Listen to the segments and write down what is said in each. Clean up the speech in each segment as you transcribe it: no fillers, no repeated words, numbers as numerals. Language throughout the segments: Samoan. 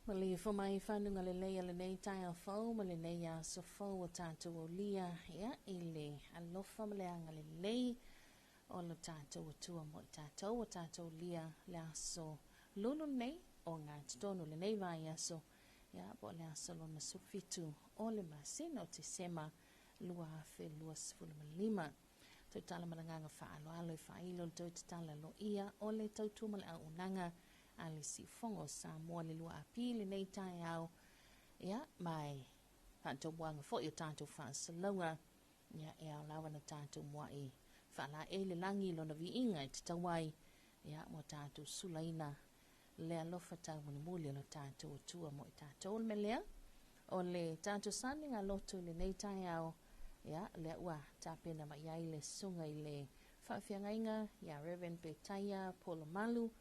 Maliefua mai fanuga lelei o lenei taeao fou ma lenei aso fou o tatou aulia ia i le alofa ma le agalelei o lo tatou Atua mo i tatou o tatou lia le aso lulu nei o gatotonu lenei vaiaso ia po o le aso lona 17 o le masina o Tesema 2025. Tautala ma le agaga faaaloalo e faailo le toe tatala loia o le tautua ma le auaunaga a le Siufogo o Samoa le 2AP lenei taeao ia mai faataumuaga foi o tatou faasalauga ia e ao lava na tatou muai faalaei le lagi i lona viiga e tatau ai ia ua tatou sulaina le alofa taumolimoli o lo tatou Atua mo i tatou. O le mea lea o le tatou saniga loto i lenei taeao ia lea ua tapena mai ai le susuga i le faafeagaiga ia Reverend Petaia Polomalu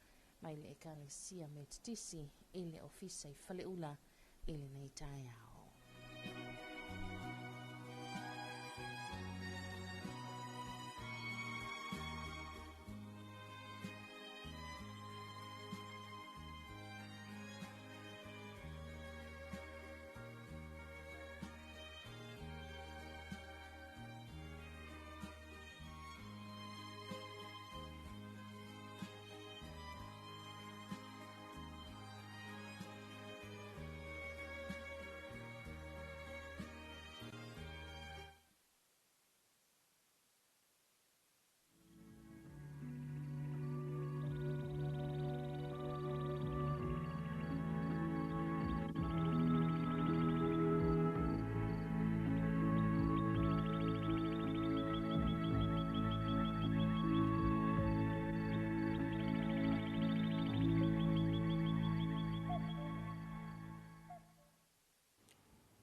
mai le Ekalesia Metotisi i le Ofisa i Faleula i lenei taeao.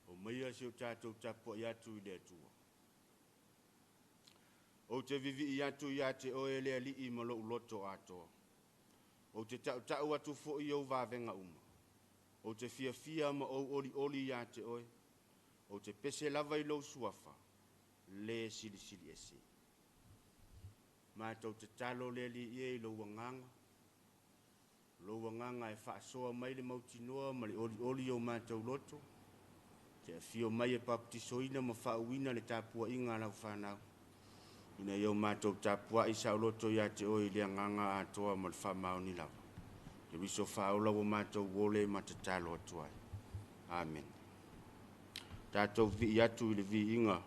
O maia si o tatou tapuai atu i le Atua. Ou te vivii atu ia te oe le Alii ma lou loto atoa. Ou te tautau atu foi ou vavega uma. Ou te fiafia ma ou olioli ia te oe. Ou te pese lava i lou suafa, le silisili ese. Matou tatalo le Alii e i lou agaga, lou agaga e faasoa mai le mautinoa ma le olioli o matou loto, te afio mai e papatisoina ma faauuina le tapuaiga a lau fanau, ina ia o matou tapuai saoloto ia te oe i le agaga atoa ma le faamaoni lava. Keriso faaola ua matou ole ma tatalo atu ai. Amen. Tatou vivii atu i le viiga.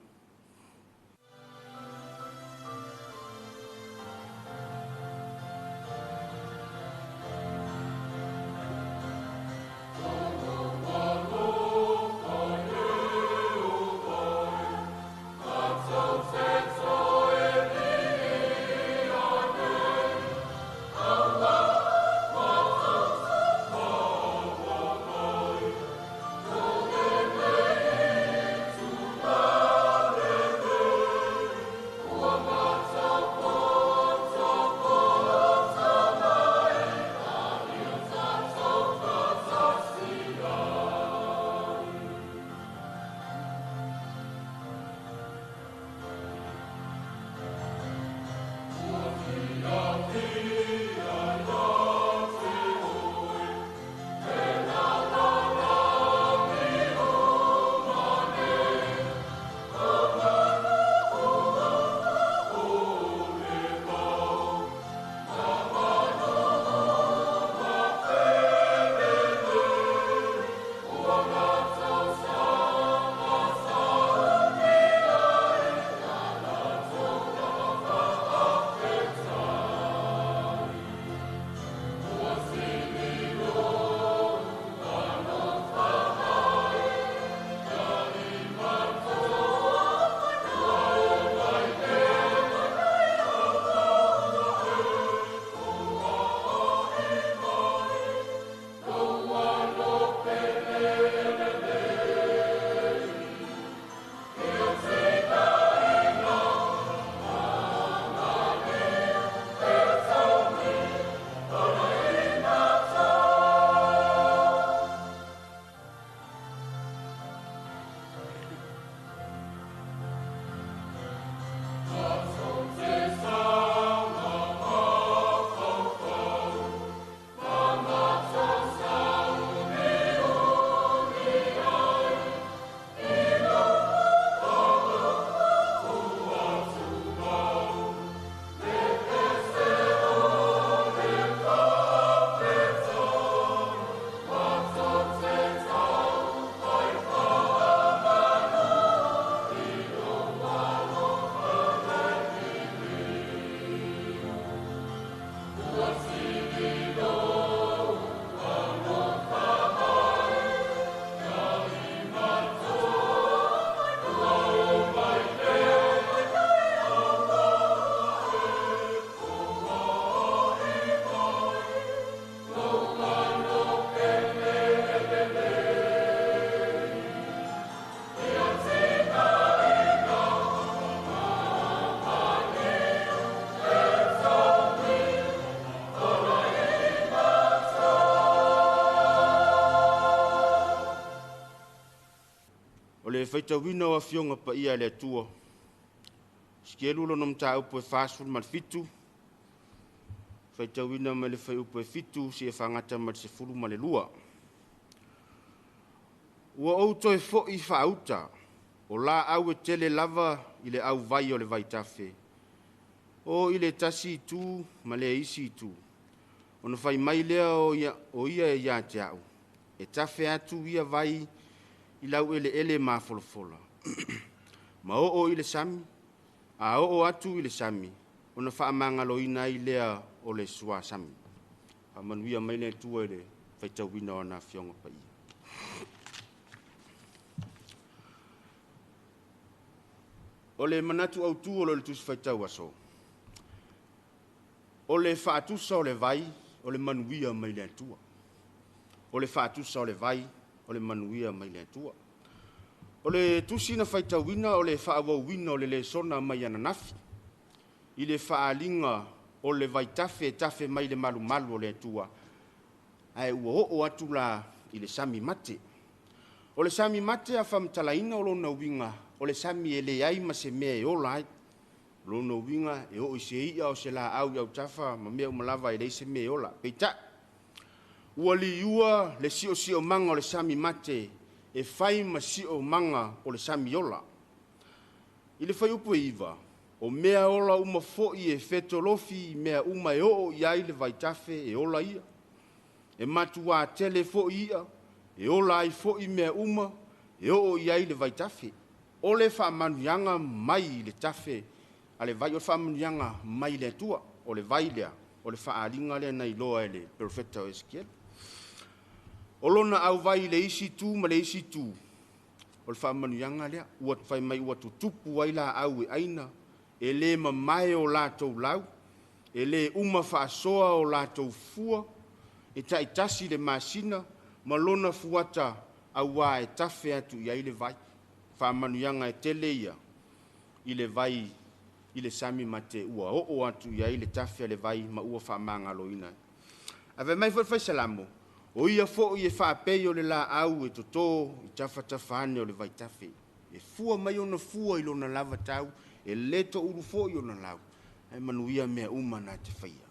Le faitauina o Afioga Paia a le Atua, Esekielu lona mataupu e 47, faitauina mai le fuaiupu e 7 seia fagata mai le 12. Ua ou toe foi faauta, o laau e tele lava i le auvai o le vaitafe, o i le tasi itu ma le isi itu. Ona fai mai lea o ia ia te au, e tafe atu ia vai i laueleele mafolafola, ma oo i le sami, a oo atu i le sami, ona faamagaloina ai lea o le suasami. Faamanuia mai le Atua i le faitauina o ana Afioga Paia. O le manatu autu o lo o le Tusi Faitau Aso, o le faatusa o le vai o le manuia mai le Atua. O le faatusa o le vai o le manuia mai le Atua. O le tusi na faitauina o le faaauauina o le lesona mai ananafi, i le faaaliga o le vaitafe e tafe mai le malumalu o le Atua, ae ua oo atu la i le sami mate. O le sami mate a faamatalaina o lona uiga, o le sami e leai ma se mea e ola ai. O lona uiga e oo i se i'a o se laau i autafa ma mea uma lava e leai se mea e ola. Peitai, ua liua le siosiomaga o le sami mate e fai ma siomaga o le sami ola. I le fuaiupu e 9, o mea ola uma foi e fetolofi i mea uma e oo i ai le vaitafe e ola ia. E matuā tele foi i'a, e ola ai foi mea uma e oo i ai le vaitafe. O le faamanuiaga mai i le tafe a le vai, o le faamanuiaga mai le Atua. O le vai lea, o le faaaliga lea na iloa e le perofeta o Esekielu. O lona auvai i le isi itu ma le isi itu, o le faamanuiaga lea, ua fai mai ua tutupu ai laau e aina, e le mamae o latou lau, e le uma faasoa o latou fua, e taitasi le masina ma lona fuata auā e tafe atu i ai le vai. Faamanuiaga e tele ia i le vai i le sami mate ua oo atu i ai le tafe a le vai ma ua faamagaloina ai. Ae fai mai foi le Faisalamo, o ia foi e faapei o le laau e toto i tafatafa ane o le vaitafe. E fua mai ona fua i lona lava tau, e le toulu foi ona lau, ae manuia mea uma na te faia.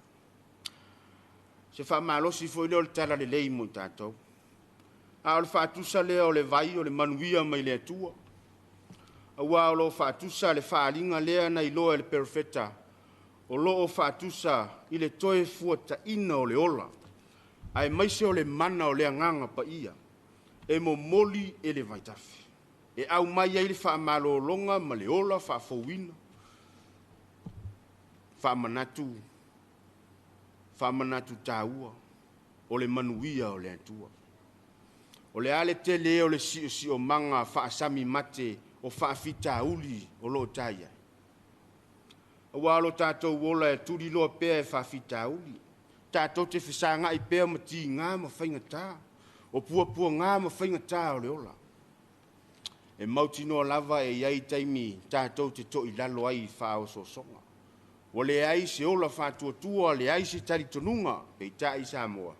Se faamalosi foi lea o le tala lelei mo i tatou. A o le faatusa lea o le vai o le manuia mai le Atua, auā o lo o faatusa le faaaliga lea na iloa e le perofeta, o lo o faatusa i le toe fuataina o le ola, aemaise o le mana o le agaga paia, e momoli e le vaitafe. E aumai ai le faamalologa ma le ola faafouina, faamanatu, faamanatu taua o le manuia o le Atua. O le a le tele o le siosiomaga faasami mate o faafitauli o lo o tai ai. Aua o lo tatou ola e tuliloa pea e faafitauli, tatou te fesagai pea ma tiga ma faigata, o puapuaga ma faigata o le ola. E mautinoa lava e i ai taimi tatou te toilalo ai i faaosoosoga. Ua leai se ola faatuatua, leai se talitonuga, peitai Samoa.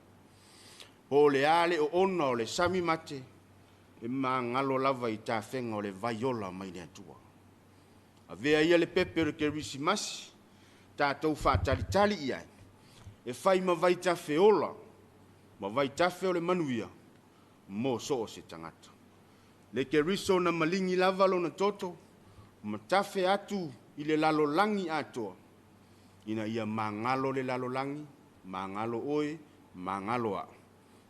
Po o le a le oona o le sami mate, e magalo lava i tafega o le vai ola mai le Atua. Avea ia le pepe o le Kerisimasi, tatou faatalitali i ai, e fai ma vaitafe ola, ma vaitafe o le manuia, mo so o se tagata. Le Keriso na maligi lava lona toto, ma tafe atu i le lalolagi atoa, ina ia magalo le lalolagi, magalo oe, magalo au,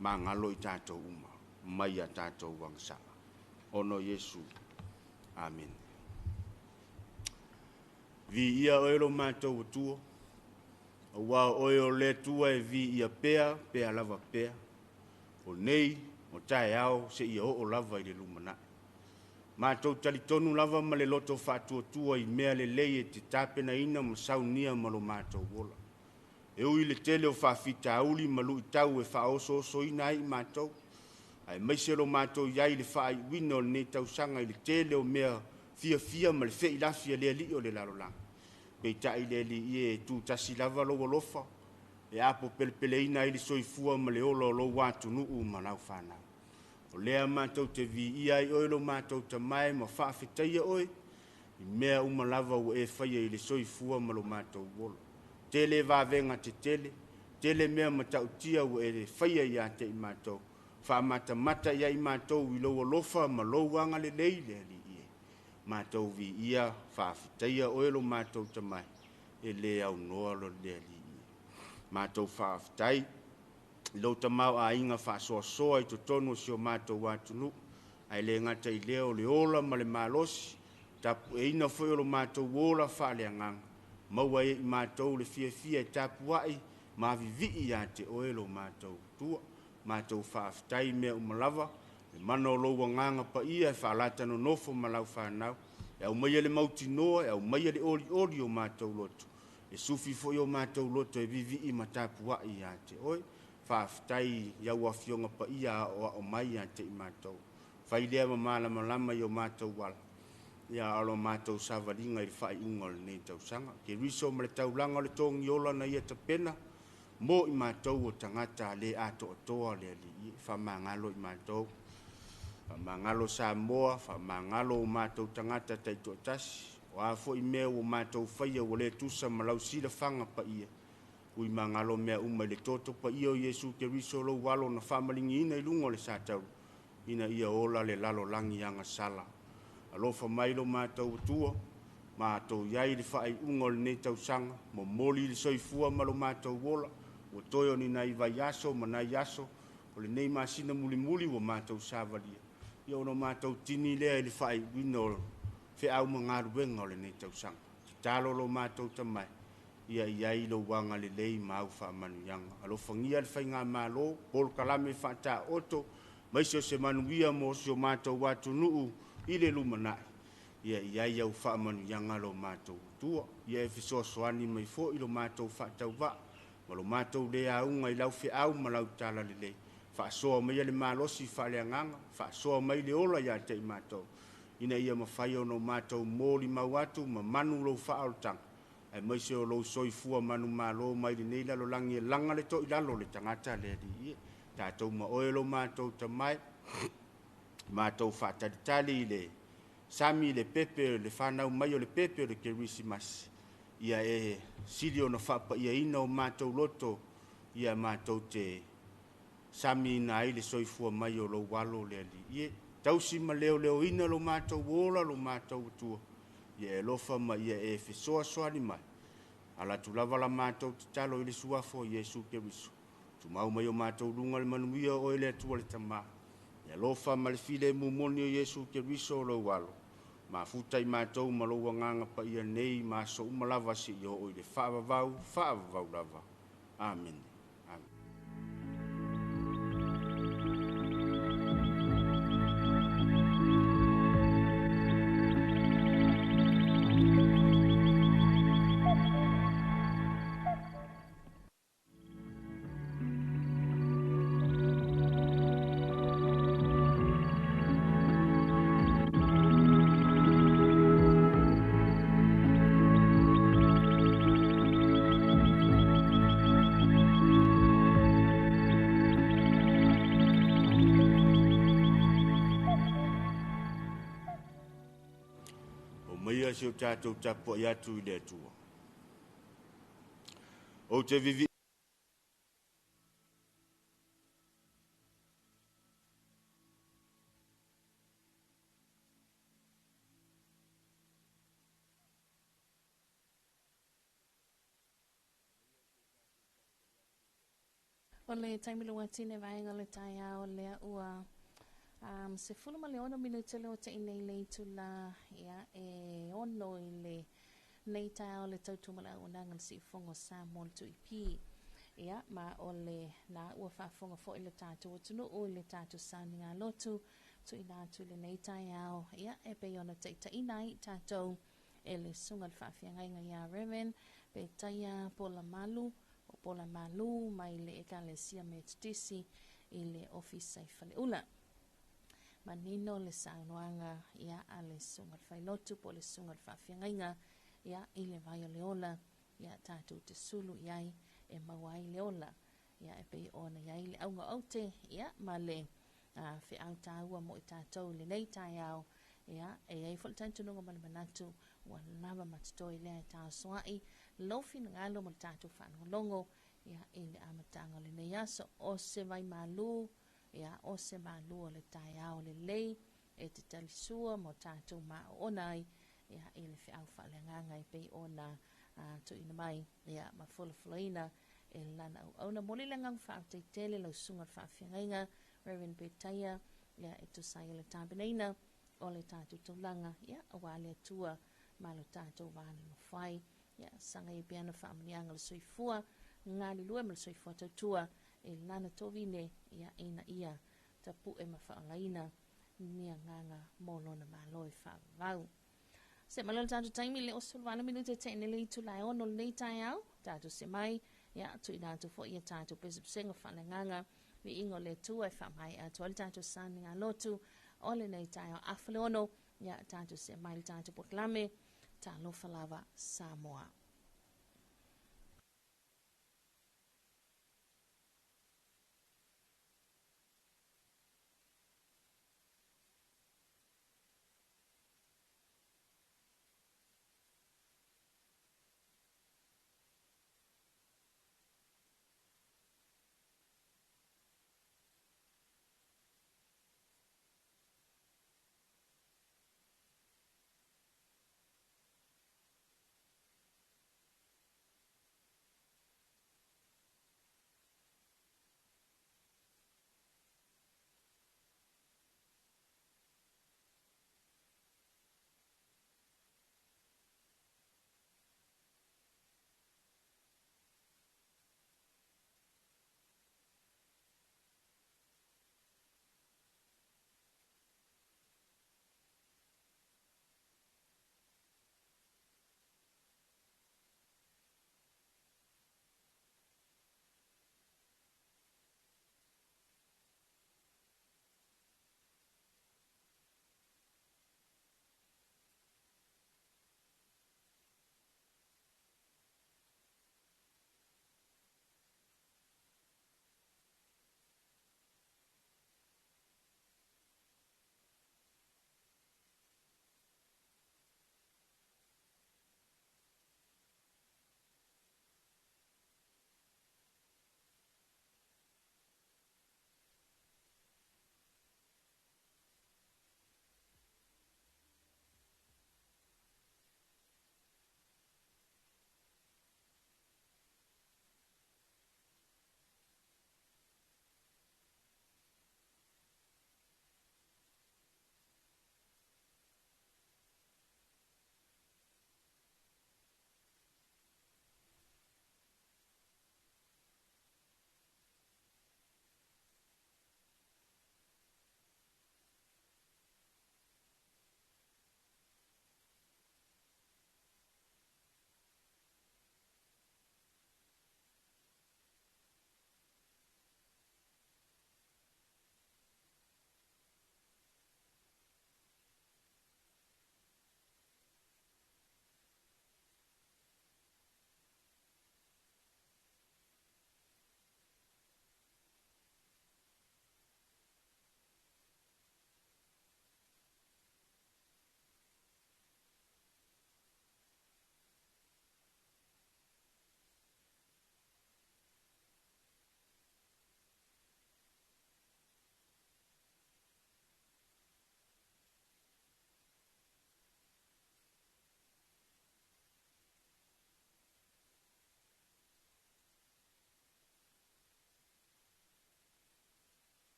magalo i tatou uma, mai a tatou agasala. Ona o Iesu. Amene. Viia oe lo matou Atua, auā o oe o le Atua e viia pea, pea lava pea, o nei, o taeao, seia oo lava i le lumanai. Matou talitonu lava ma le loto faatuatua i mea lelei e te tapenaina ma saunia ma lo matou ola. E ui i le tele o faafitauli ma luitau e faaosoosoina ai i matou, aemaise lo matou i ai i le faaiuina o lenei tausaga i le tele o mea fiafia ma le feilafi a le alii o le lalolagi. Peitai le Alii e, e tutasi lava lou alofa, e apopelepeleina ai le soifua ma le ola o lou atunuu ma lau fanau. O lea matou te viia ai oe lo matou Tama e ma faafetaia oe i mea uma lava ua e faia i le soifua ma lo matou ola. Tele vavega tetele, tele mea matautia ua e faia ia te i matou, faamatamata ia i matou i lou alofa ma lou agalelei le Alii e. Matou viia faafetaia oe lo matou Tama e, e le aunoa lo le Alii e. Matou faafetai i lou tamaoaiga faasoasoa i totonu o si o matou atunuu, ae le gata i lea o le ola ma le malosi, tapueina foi o lo matou ola faaleagaga, maua ai e i matou le fiafia e tapuai ma vivii ia te oe lo matou Atua. Matou faafetai i mea uma lava, le mana o lou Agaga Paia e faalata nonofo ma lau fanau, e aumaia le mautinoa, e aumaia le olioli o matou loto, e sufi foi o matou loto e vivii ma tapuai ia te oe. Faafetai i au Afioga Paia aoao mai ia te i matou. Fai lea ma malamalama i o matou ala, ia a o le matou savaliga i le faaiuga o lenei tausaga. Keriso ma le taulaga o le togiola na ia tapena, mo i matou o tagata le atoatoa le Alii e. Faamagalo i matou, faamagalo Samoa, faamagalo o matou tagata taitoatasi, o a foi mea ua matou faia ua le tusa ma lau silafaga paia, ui magalo mea uma i le toto paia o Iesu Keriso lou alo na faamaligiina i luga o le satauro, ina ia ola le lalolagi agasala. Alofa mai lo matou Atua, matou i ai le faaiuga o lenei tausaga, momoli le soifua ma lo matou ola, ua toe o ni nai vaiaso ma nai aso, o lenei masina mulimuli ua matou savalia, ia ona matou tini lea i le faaiuina o feau ma galuega o lenei tausaga. Tatalo lo matou Tama e, ia i ai lou agalelei ma au faamanuiaga. Alofagia le faigamalo, polokalame faataoto, maise o se manuia mo si o matou atunuu i le lumanai, ia i ai au faamanuiaga lo matou Atua. Ia e fesoasoani mai foi lo matou faatauvaa ma lo matou le auga i lau feau ma lau talalelei, faasoa maia le malosi faaleagaga, faasoa mai le ola ia te i matou, ina ia mafai ona matou molimau atu ma manu lou faaolataga, aemaise o lou soifua manumalo mai lenei lalolagi e laga le toilalo o le tagata le Alii e. Tatou ma oe lo matou Tama e, matou faatalitali i le sami le pepe, le fanau mai o le pepe o le Kerisimasi, ia e sili ona faapaiaina o matou loto, ia matou te samiina ai le soifua mai o lou alo le Alii e. Tausi ma leoleoina lo matou ola lo matou Atua, ia e alofa ma ia e fesoasoani mai, ala atu lava la matou tatalo i le suafa o Iesu Keriso. Tumau mai o matou luga le manuia o oe le Atua le Tama, le alofa ma le filemu moni o Iesu Keriso o lou alo, mafuta i matou ma lou Agaga Paia nei ma aso uma lava seia oo i le faavavau, faavavau lava. Amene. Amene. O maia si o tatou tapuai atu i le Atua. Ou te vivi O le taimi luatini vaega o le taeao lea ua 16 minute le o te nei le itula ia e 6 i le nei taeao le tautua ma le auaunaga le siufofoga o Samoa le 2EP. Ia ma o le na ua faafofoga foi le tatou atunuu i le tatou sauniga lotu tuuina atu i lenei taeao ia e pei ona taitaiina ai tatou e le susuga i le faafeagaiga ia Reverend Petaia Polamalu o Polamalu mai le Ekalesia Metotisi i le Ofisa i Faleula. Manino le saunoaga ia a le susuga i le Failotu po o le susuga i le faafeagaiga ia i le vai o le ola ia tatou te sulu i ai e maua ai le ola ia e pei ona i ai le auga o aute ia ma le feau tāua mo i tātou i lenei taeao. Ia, e i ai foi le talitonuga ma le manatu ua lava ma totoe lea e taosoa'i lou finagalo ma le tatou faalogologo, ia, i le amataga o lenei aso. O se vai malū, ia, o se malū o le taeao lelei e te talisua ma o tatou maoona ai, ia, i le feau faaleagaga e pei ona tuuina mai, ia, ma folafolaina e lana auauna. Momoli le agaga faafetai tele lau susuga i le faafeagaiga Reverend Petaia, ia, e tusa ai o le tapenaina o le tatou taulaga, ia, aua le Atua ma lo tatou va nonofo ai. Ia, saga ai pea na faamanuiaga o le soifua galulue ma le soifua tautua i lana tovine, ia, ina ia tapu'e ma faaolaina ni agaga mo lona Malo e faavavau. Se mai le tatou taimi le 18 minute te ine le itula e 6 lenei taeao, tatou se mai, ia, tuuina atu foi ia tatou pesepesega faaleagaga viiga o le Atua e faamaea atu ai le tatou sauniga lotu o lenei taeao 5:30. Ia, tatou se mai le tatou polokalame Talofa Lava Samoa.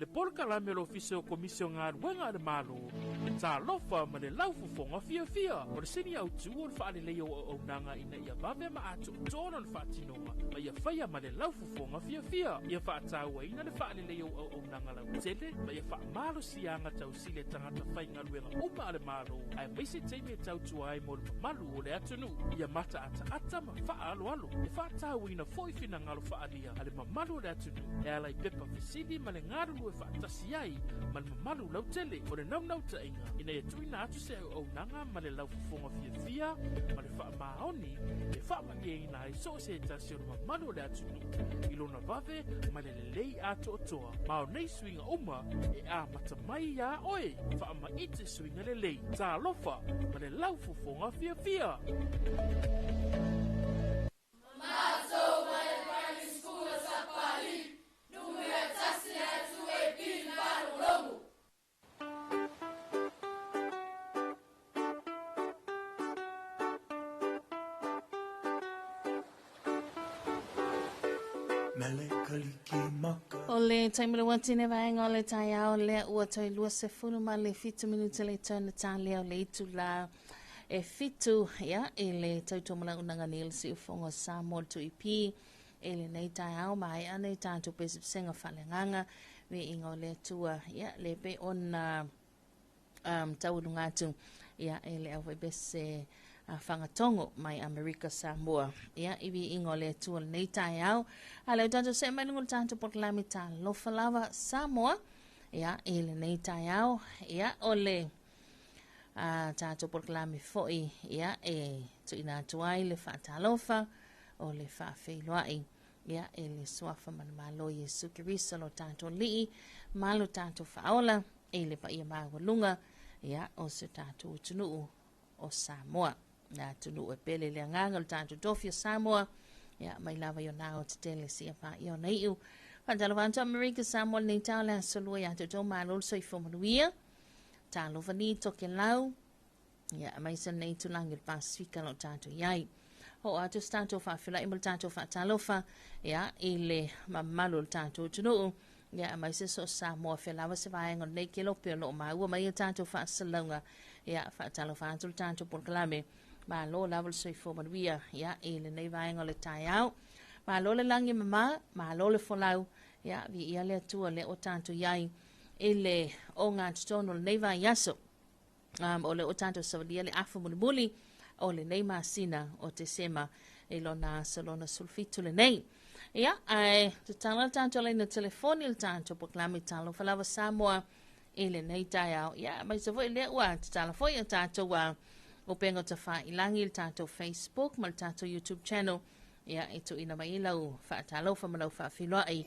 Le polokalame o le Ofisa o Komisi o Galuega a le Malo, Talofa ma le laufofoga fiafia. O le sini autu o le faaleleia o auaunaga ina ia vave ma atoatoa lona faatinoga ma ia faia ma le laufofoga fiafia. Ia faatauaina le faaleleia o auaunaga lautele ma ia faamalosiaga tausili a tagata faigaluega uma a le Malo, aemaise taimi e tautua ai mo le mamalu o le atunuu. Ia mataataata ma faaaloalo. E faatauaina foi finagalo faaalia a le mamalu o le atunuu e ala i pepa fesili ma le galulue faatasi ai ma le mamalu lautele. O le naunautaiga ina ia tuuina atu se auaunaga ma le laufofoga fiafia ma le faamaoni e faamalieina ai so o se tasi o le mamalu o le atunuu i lona vave ma le lelei atoatoa. Ma o nei suiga uma e amata mai iā oe. Faamaite suiga lelei. Talofa ma le laufofoga fiafia. O le taimi le watine vaega o le taeao lea ua toe 27 minute le tona tālea o le itu la e fitu ia, i le tautua malaunaga ni le siufogo Samoa le tuipi i lenei taeao maea nei tatou pesepesega faaleagaga viiga o le Atua ia le pe ona taualuga atu ia e le au faipese fagatogo mai Amerika Samoa ia i viiga o le Atua lenei taeao. A lea ua tatou see mai luga o le tatou polokalame Talofa Lava Samoa ia i lenei taeao ia o le tatou polokalame foi ia e tuuina atu ai le faatalofa o le faafeiloai ia e le suafa manumalo Iesu Keriso lo tatou Alii ma lo tatou Faaola i le paia maualuga ia o se tatou atunuu o Samoa. Le atunuu e pele le agaga o le tatou tofi o Samoa ia mai lava i ona ao tetele seia paia ona iu. Faatalofa atu Amerika Samoa lenei taeao le aso lua ia te outou malo le soifua manuia. Talofa ni Tokelau ia aemaise lenei itulagi o le Pasifika lo tatou i ai. Oo atu se tatou faafeiloai ma le tatou faatalofa ia i le mamalu o le tatou atunuu ia aemaise so o Samoa fea lava se vaega o lenei kelope o lo o maua mai a tatou faasalalauga ia faatalofa atu le tatou polokalame. Malo lava le soifua manuia ia i lenei vaega o le taeao. Malo le lagi e mama, malo le folau ia viia le Atua lea ua tatou i ai i le ogatotonu o lenei vaiaso. O lea ua tatou savalia le afa mulimuli o lenei masina o Tesema i lona aso lona 17 lenei. Ia, ae tatala le tatou laina telefoni le tatou polokalame Talofa Lava Samoa i lenei taeao. Ia, aemaise foi lea ua tatala foi a tatou upega o tafailagi le tatou Facebook ma le tatou YouTube channel. Ia, e tuuina mai lau faatalofa ma lau faafeiloai.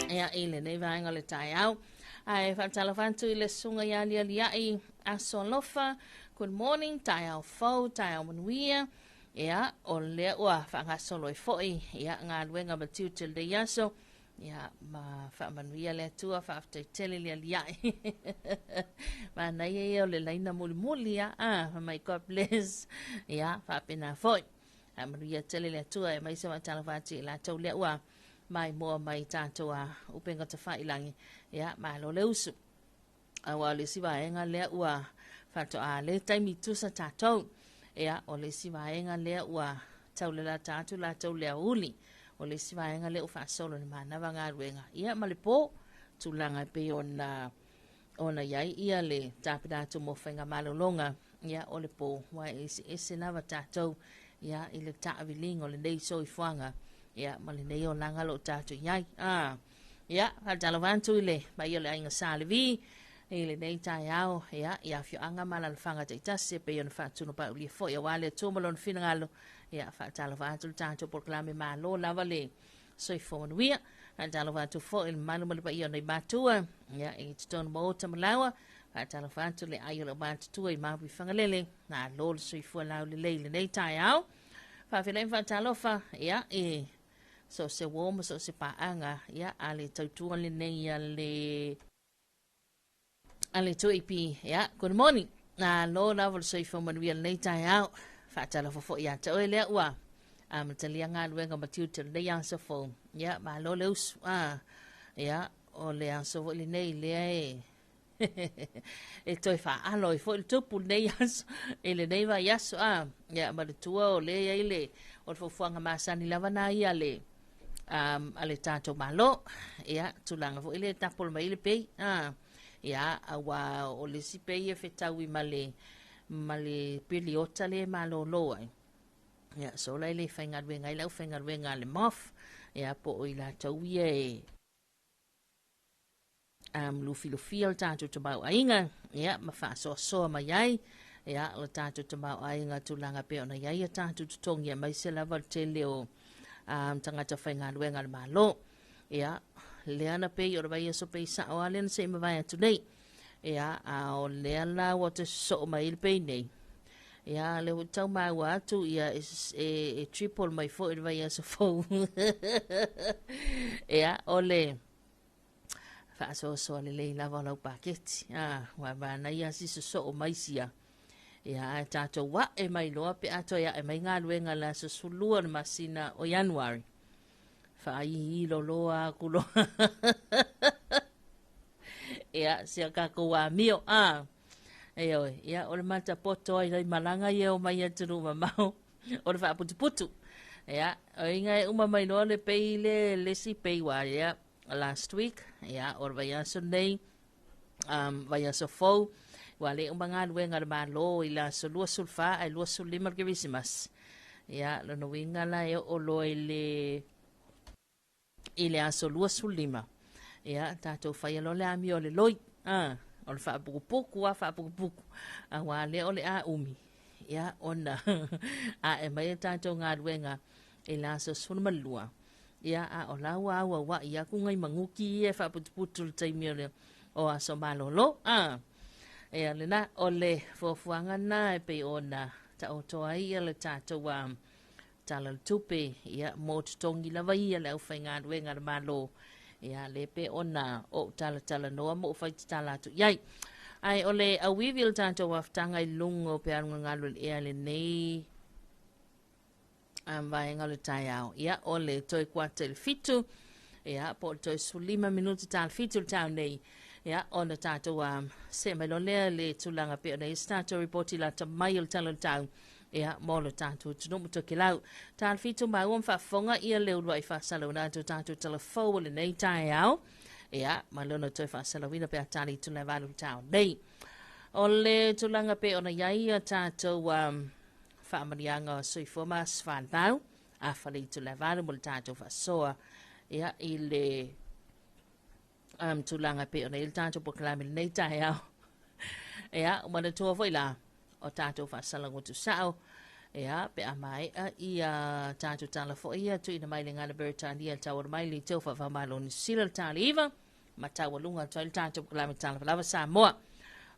Ia, i lenei vaega o le taeao. Ae faatalofa atu i le susuga ia Alialiai Aso Alofa. Good morning, taeao fou, taeao manuia. Ia, o lea ua faagasolo ai foi ia galuega ma tiute o lenei aso. Ia, ma faamanuia le Atua, faafetai tele le aliae. Manaia ia o le laina mulimuli, ia. Ah, my God bless. Ia, faapena foi. Faamanuia tele le Atua aemaise faatalofa atu i latou lea ua maimoa mai tatou a upega tafailagi. Ia, malo le usu. Aua o le isi vaega lea ua faatoa le taimi tusa tatou. Ia, o le isi vaega lea ua taulalata atu latou le aoauli. O le isi vaega lea ua faasolo i le manava galuega. Ia, ma le po, tulaga e pei ona ona i ai ia le tapena atu mo faiga malologa. Ia, o le po, ua eseese lava tatou ia, i le taaviliga o lenei soifuaga ia, ma lenei olaga lo o tatou i ai. Ah. Ia, faatalofa atu i le paia o le aiga Sa Levi i lenei taeao, ia, i afioaga ma alaalafaga taitasi e pei ona faatino paulia foi aua le Atua ma lona finagalo. Ia, faatalofa atu le tatou polokalame malo lava le soifua manuia. Faatalofa atu foi i le mamalu ma le paia o nei matua, ia, i totonu maota ma laua. Faatalofa atu le ai o le matutua i Maui Fagalele, malo le soifua laulelei i lenei taeao. Faafeiloai ma faatalofa, ia, i so o se uo ma so o se paaga, ia, a le tautua lenei a le a le 2AP. Ia, good morning. Malo lava le soifua manuia lenei taeao. Faatalofa foi ia te oe lea ua amatalia galuega ma tiute o lenei aso fou. Ia, malo le usu. Ah, ia, o le aso foi lenei lea e e toe faaalo ai foi le tupu lenei aso i lenei vaiaso a ia manatua o lea e i ai le o le fuafuaga masani lava na ia le a le tatou Malo ia tulaga foi lea e tapolo mai ai le pei a ia aua o le isi pei e fetaui ma le ma le piliota lea e malolo ai ia sola e le faigaluega ai le aufaigaluega a le MOF ia po o i latou ia e lufilufia o le tatou tamaoaiga ia, ma faasoasoa mai ai ia, le tatou tamaoaiga tulaga pei ona i ai a tatou totogi aemaise lava le tele o tagata faigaluega a le Malo. Ia, lea na pei o le vaiaso pei sao lava lea na se i mavae atu nei. Ia, a o lea la ua toe sosoo mai ai le pei nei. Ia, lea ua tau maua atu, ia, e, e, e triple mai foi le vaiaso fou. Ia, o le faasoasoa lelei lava o lau paketi. Ah, ua manaia si sosoo mai sia. Ia, ae tatou a'e mai loa pe a toe a'e mai galuega le aso 12 o le masina o Ianuari. Faaihilo loa aku loa. Ia, si a kākou amio, a. Ioe, ia, o le matapoto ai lai malaga ia o mai atunuu mamao, o le faaputuputu. Ia, o inga e uma mai loa le pei le le isi pei ua ia last week, ia, o le vaiaso nei, vaiaso fou, ua le uma galuega a le Malo i le aso 24 ae 25 le Kerisimasi. Ia, lona uiga la e oo loa i le i le aso 25, ia, tatou faia loa le amio a le loi, a, o le faapukupuku a faapukupuku, auā lea o le a umi, ia, ona ae mai a tatou galuega i le aso 12, ia, a o la ua auaua'i aku nai maguki ia e faaputuputu i le taimi o le o aso malolo, a. Ia, lena, o le fuafuaga lena e pei ona taoto ai ia le tatou Tala o le Tupe, ia, mo totogi lava ia le aufaigaluega a le Malo, ia, le pe ona ou talatalanoa ma ou faitatala atu i ai. Ae o le auivi o le tatou afutaga i luga o pealuga galu e le ea lenei vaega o le taeao. Ia, o le toe kuata i le 7, ia, po o le toe 15 minuti ta le 7 le taeao nei, ia, ona tatou see mai loa lea le tulaga pei ona i ai se tatou ripoti lata mai o le Tala o le Tau, ia, mo lo tatou atunuu ma Tokelau. Ta le 7 maua ma faafofoga ia le uluai faasalauina atu o tatou tala fou o lenei taeao, ia, ma lona toe faasalauina pe a tali i tula e 8 le taeao nei. O le tulaga pei ona i ai ia tatou faamanuiaga o soifua ma aso fanau, afa le itula e 8 mo le tatou faasoa, ia, i le tulaga pei ona i ai le tatou polokalame i lenei taeao. Ia, manatua foi la, o tatou faasalauga tuusao, ia, pe a maea ia tatou tala foi ia tuuina mai le gagana Beretania e tauala mai le teu faavaomalo o Niu Sila le tali 9, ma taualuga atu ai le tatou polokalame Talavalava Samoa.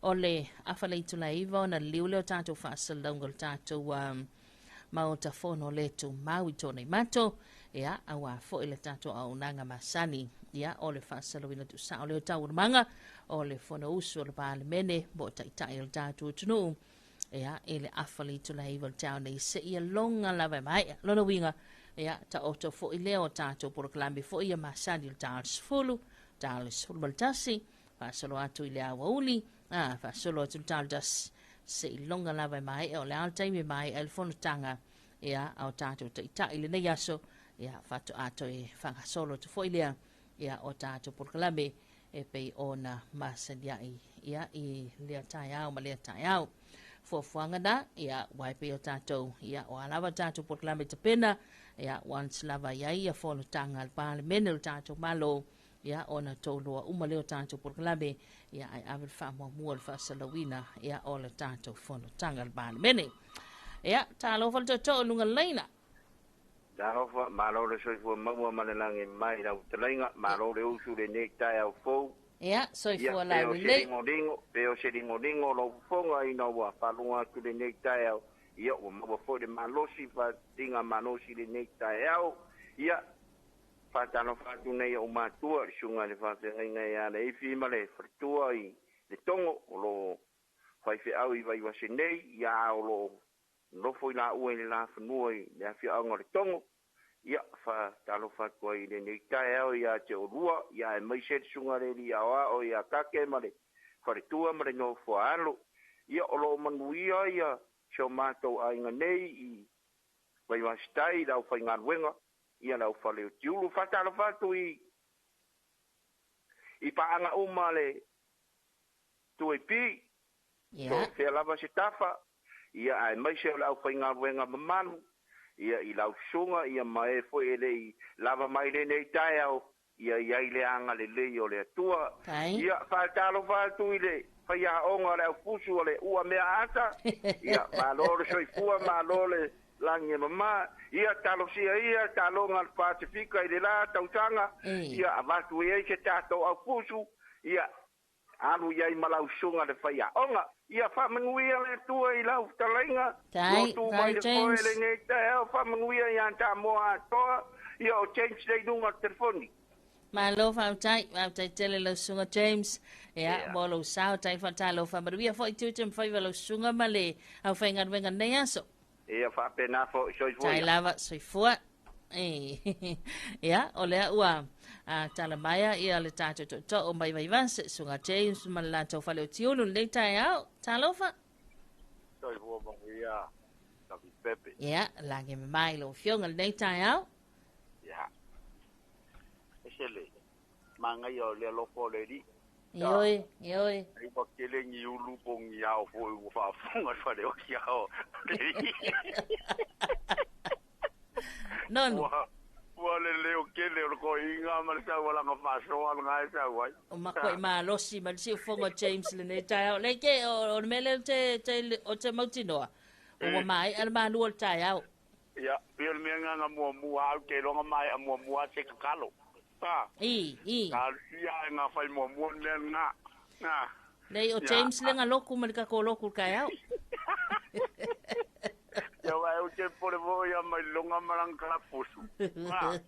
O le afa le itula e 9 ona liliu lea o tatou faasalauga o le tatou Maota Fono le tumau i tōna i mato, ia, auā foi le tatou auaunaga masani, ia, o le faasalauina tuusao lea o taualumaga o le Fonousu o le Palemene mo Taitai o le tatou atunuu, ia, i le afa le itula e 9 o le taeao nei seia loga lava e maea. Lona uiga, ia, taoto foi lea o tatou polokalame foi ia masani o le ta o le 10, ta o le 11, faasolo atu i le aoauli, a, faasolo atu i le ta o le 1, seiloga lava e maea, o le a le taimi e maea ai le fonotaga, ia, a o tatou taitai i lenei aso, ia, faatoa toe faagasolo atu foi lea, ia, o tatou polokalame e pei ona masani ai, ia, i lea taeao ma lea taeao. Fuafuaga na, ia, ua e pei o tatou, ia, o a lava tatou polokalame tapena, ia, once lava i ai ia fonotaga a le Palemene o le tatou Malo, ia, ona toloa uma lea o tatou polokalame, ia, ae ave le faamuamua le faasalauina, ia, o le tatou fonotaga a le Palemene. Ia, talofa le tootoo i luga laina. Talofa, malo le soifua maua ma le lagi mai lau fetalaiga, malo le usu i lenei taeao fou. Ia, soifua Ia, pe o se laulelei. ligoligo, pe o se ligoligo lou fofoga ina ua faaluga atu i lenei taeao, ia ua maua foi le malosi, faatiga malosi i lenei taeao. Ia, faatalofa atu nei ou matua, le susuga i le faafeagaiga ia Leifi ma le faletua i Letogo o lo o faifeau i Vaivase nei, ia a o lo o nofo i laua i le lafanua i le afioaga o Letogo. Ia, faatalofa atu ai i lenei taeao ia te oulua, ia aemaise le susuga i le alii aoao ia Kake ma le faletua ma le nofoa alo. Ia, o lo o manuia ia si o matou aiga nei i Vaivase-tai i le aufaigaluega, ia le aufale o Tiulu. Faatalofa atu i i paaga uma a le 2AP, so o fea lava se tafa, ia aemaise o le aufaigaluega mamalu, ia i lau susuga, ia ma e foi e le i lava mai lenei taeao, ia i ai le agalelei o le Atua. Ia faatalofa atu i le faiaoga o le aufusu o le ua mea ata, ia malo le soifua, malo le lagi e mama, ia talosia ia taloga a le Pasefika i le la tausaga, ia avatu i ai se tatou aufusu, ia alu i ai ma lau susuga le faiaoga. Ia faamanuia le Atua i lau fetalaiga, lotu mai le foe lenei taeao, faamanuia ia Samoa atoa, ia o James lea i luga o le telefoni. Malo faafetai, faafetai tele lau susuga James. Ia, mo lou sao, tai faatalofa. Manuia foi tiute ma faiva lau susuga ma le aufaigaluega i lenei aso. Ia faapena foi, soifua Tai ia. lava, soifua. Ia, o lea ua tala maea ia le tatou tootoo mai Vaivase, Susuga James ma le latou fale o Tiulu lenei taeao. Talofa. Soifua manuia, Tafipepe. Ia, lagi me mai lau afioga lenei taeao. Ia. Ese le magaia o le alofa o le Alii. Ioe, ioe. Ai ua kele ni ulu po o ni ao foi ua faafofoga le fale o si ao le Alii. Nonu. Ua, ua le leo kele o le koiga ma le saualaga faasoa lena e sau ai. O makuai malosi ma le siufofoga o James lenei taeao. Le ke, o le mea lea te, te, o te mautinoa, ua maea le malu o le taeao. Ia, pei o le mea lena na muamua au te iloa na maea muamua se tatalo. Ha. I, i. Talosia ae na fai muamua le mea lena. Ha. Nei, o James le na loku ma le tatou loku i le taeao. Ia wa e o te pole foi ia mai longa ma lana kalapusu. Ha.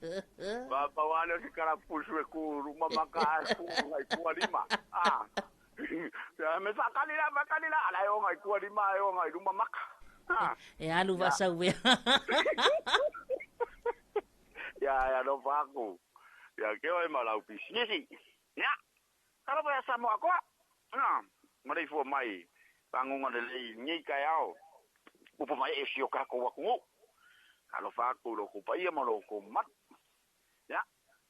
Wa pau lava lea o se kalapusu e ku luma maka ae ku ngai kua lima. Ha. Ia me whakali la, whakali la, ala e o ngai kua lima e o ngai luma maka. Ha. E alu vaasau ea. Ia, e alofa aku. Ia ke oe ma lau pisinisi. Ia, alofa ia Samoa koa. Na, maleifua mai, pagoga lelei nei taeao. Upu mai e si o kākou atunuu. Alofa aku i lo kou paia ma lo kou mamalu. Ia,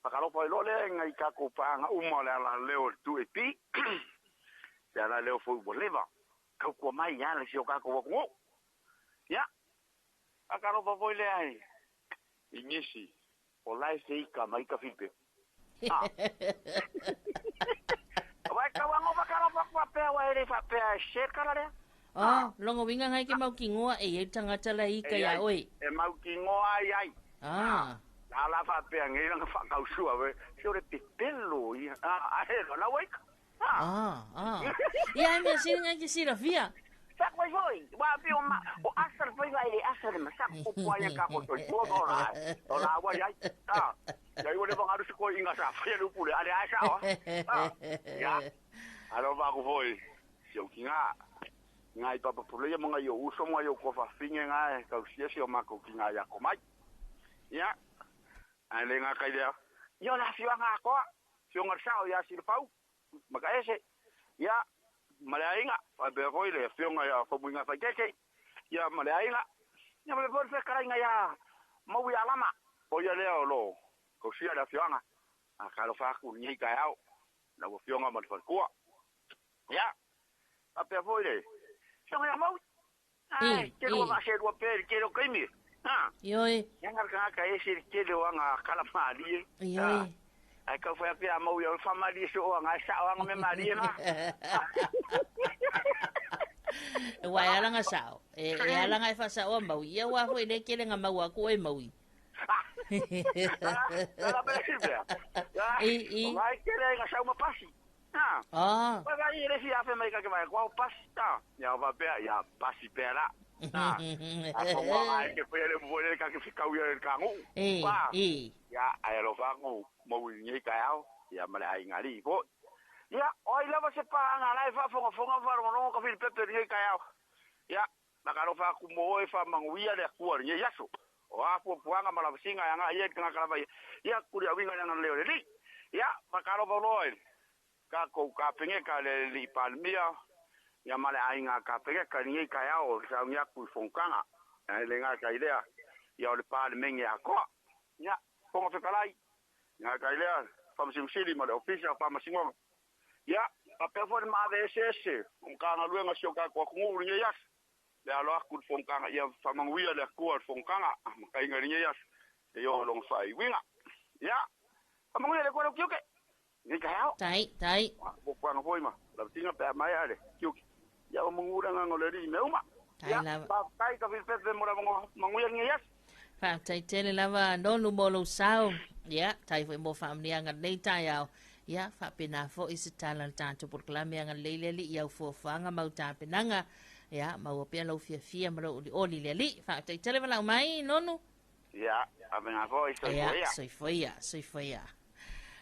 whakalofa ai loa lea i ngai kākou pāanga uma o le ala leo o le 2AP, le ala leo foi ua leva, tautua mai ia le si o kākou atunuu. Ia, whakalofa foi lea i, i nisi o la e feika mai ka Filipe. Ha. Wai kau ango whakalofa kua pea wa e le whapea e share kala lea. Oh, longa winga ngai ke mau ki ngoa e iai tangata la ika ia oe. E mau ki ngoa ai ai. Ah. Na la whapea ngei ranga whakausua we, se ore pepelo ia. Ah, ahe lo la waika. Ah, ah. Ia ai mea siri ngai ke silafia. Sa koe foi, wa pi o ma, o asa le whaiva e le asa le masaku o pua ia ka koto i tua ma o la, o la wai ai. Ah. Ia iwa le wangaru se koe inga sa whai le upule, ale ai sa oa. Ah. Ia. Alo vaku foi. Si ou ki ngā, ngā i papapuleia ma ngai o uso ma ngai o kua whawhinge ngā e kausia si o mākou ki ngā i ako mai. Ia, ae le ngā kai lea, ia o le awhioanga a koa, whionga le sao ia Silafau, ma ka ese, ia, ma le aiga, whaipea foi le whionga ia Famuiga Whaitete, ia ma le aiga, ia ma le foi le whekalaiga ia Maui Alama, o ia lea o lo kausia le awhioanga, a ka alofa aku lenei taeao, lau afioga ma le falekua. Ia, faapea foi le afioga ia Maui. Ai, te lua vaa lua pea i le tele o taimi. Ha. Ioe. Ia ngā tagata e ese le tele o anga kala mālie. Ioe. Ai kau whai pea Maui au whamalie so o anga e sao anga me mālie ngā. E wai alanga sao. E, e alanga e whasaoa Maui. Ia wā foi le kele ngā mau aku e Maui. La la pea. I, i. O ngai kele ai ngā sauma pasi. Ha. Ah. Wai wai i resi afe mai ka ke vai koa o pasi ta. Ia wa pea ia pasi pea la. Ha. A ko ngā ai ke pea le mo le ka ke fikau ia le ka ngu. E, e. Ia ai alo fa ngu mo i nei ka au. Ia ma le ai ngari po. Ia o ai lava se pa anga lai fa fonga fonga fa rongo ka fili pepe nei ka au. Ia na ka alofa aku mo oe fa manguia le akua le nei aso. O a puapuaga ma lavasiga e agai ai le tagata lava ia, ia kuli auiga le agalelei o le Alii. Ia, whakalofa loa i kākou Kapeneka le Alii Palemia, ia ma le aiga Kapeneka i lenei taeao o le sauni aku i fonotaga, e le gata i lea, ia o le Palemene atoa. Ia, Fofoga Fetalai, le gata i lea, Faamasino ma le Ofisa o Faamasinoga. Ia, faapea foi le maave eseese o Matagaluega si o tatou atunuu i lenei aso. Le alo aku i le fonotaga, ia faamanuia le Atua i le fonotaga ma taiga i lenei aso, e oo lona faaiuina. Ia, faamanuia le Atua i lau tiute, lenei taeao. Tai, tai. Fuafuaga foi ma lavasiga pe a maea le tiute. Ia ua manu le agaga o le Alii i mea uma. Tai Ia, lava. faafetai Tafilifefe mo le avanoa, manuia lenei aso. Faafetai tele lava Nonu mo lou sao. Ia, tai foi mo faamanuiaga lenei taeao. Ia, faapena foi se tala a le tatou polokalame agalelei le Alii i au fuafuaga ma au tapenaga. Ia, maua pea lou fiafia ma lou olioli i le Alii. Faafetai tele valaau mai Nonu. Ia, faapena foi, soifua Ia, ia. soifua ia, soifua ia.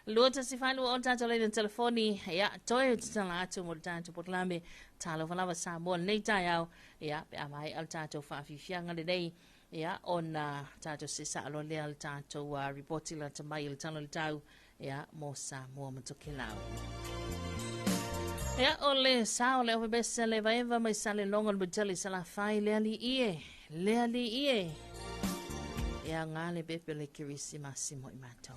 214 o tatou laina telefoni. Ia, toe tatala atu mo le tatou polokalame. Talofa lava Samoa lenei taeao. Ia, pe a maea le tatou faafiafiaga lenei. Ia, ona tatou sesa'a loa lea le tatou ripoti lata mai i le Tala o le Tau, ia, mo Samoa ma Tokelau. Ia, o le sao le ofebese le vaeva mai Saleloga le Matele i Salafai, le alii e, le alii e. Ia, ngā le pepe le Kerisimasi mo i matou.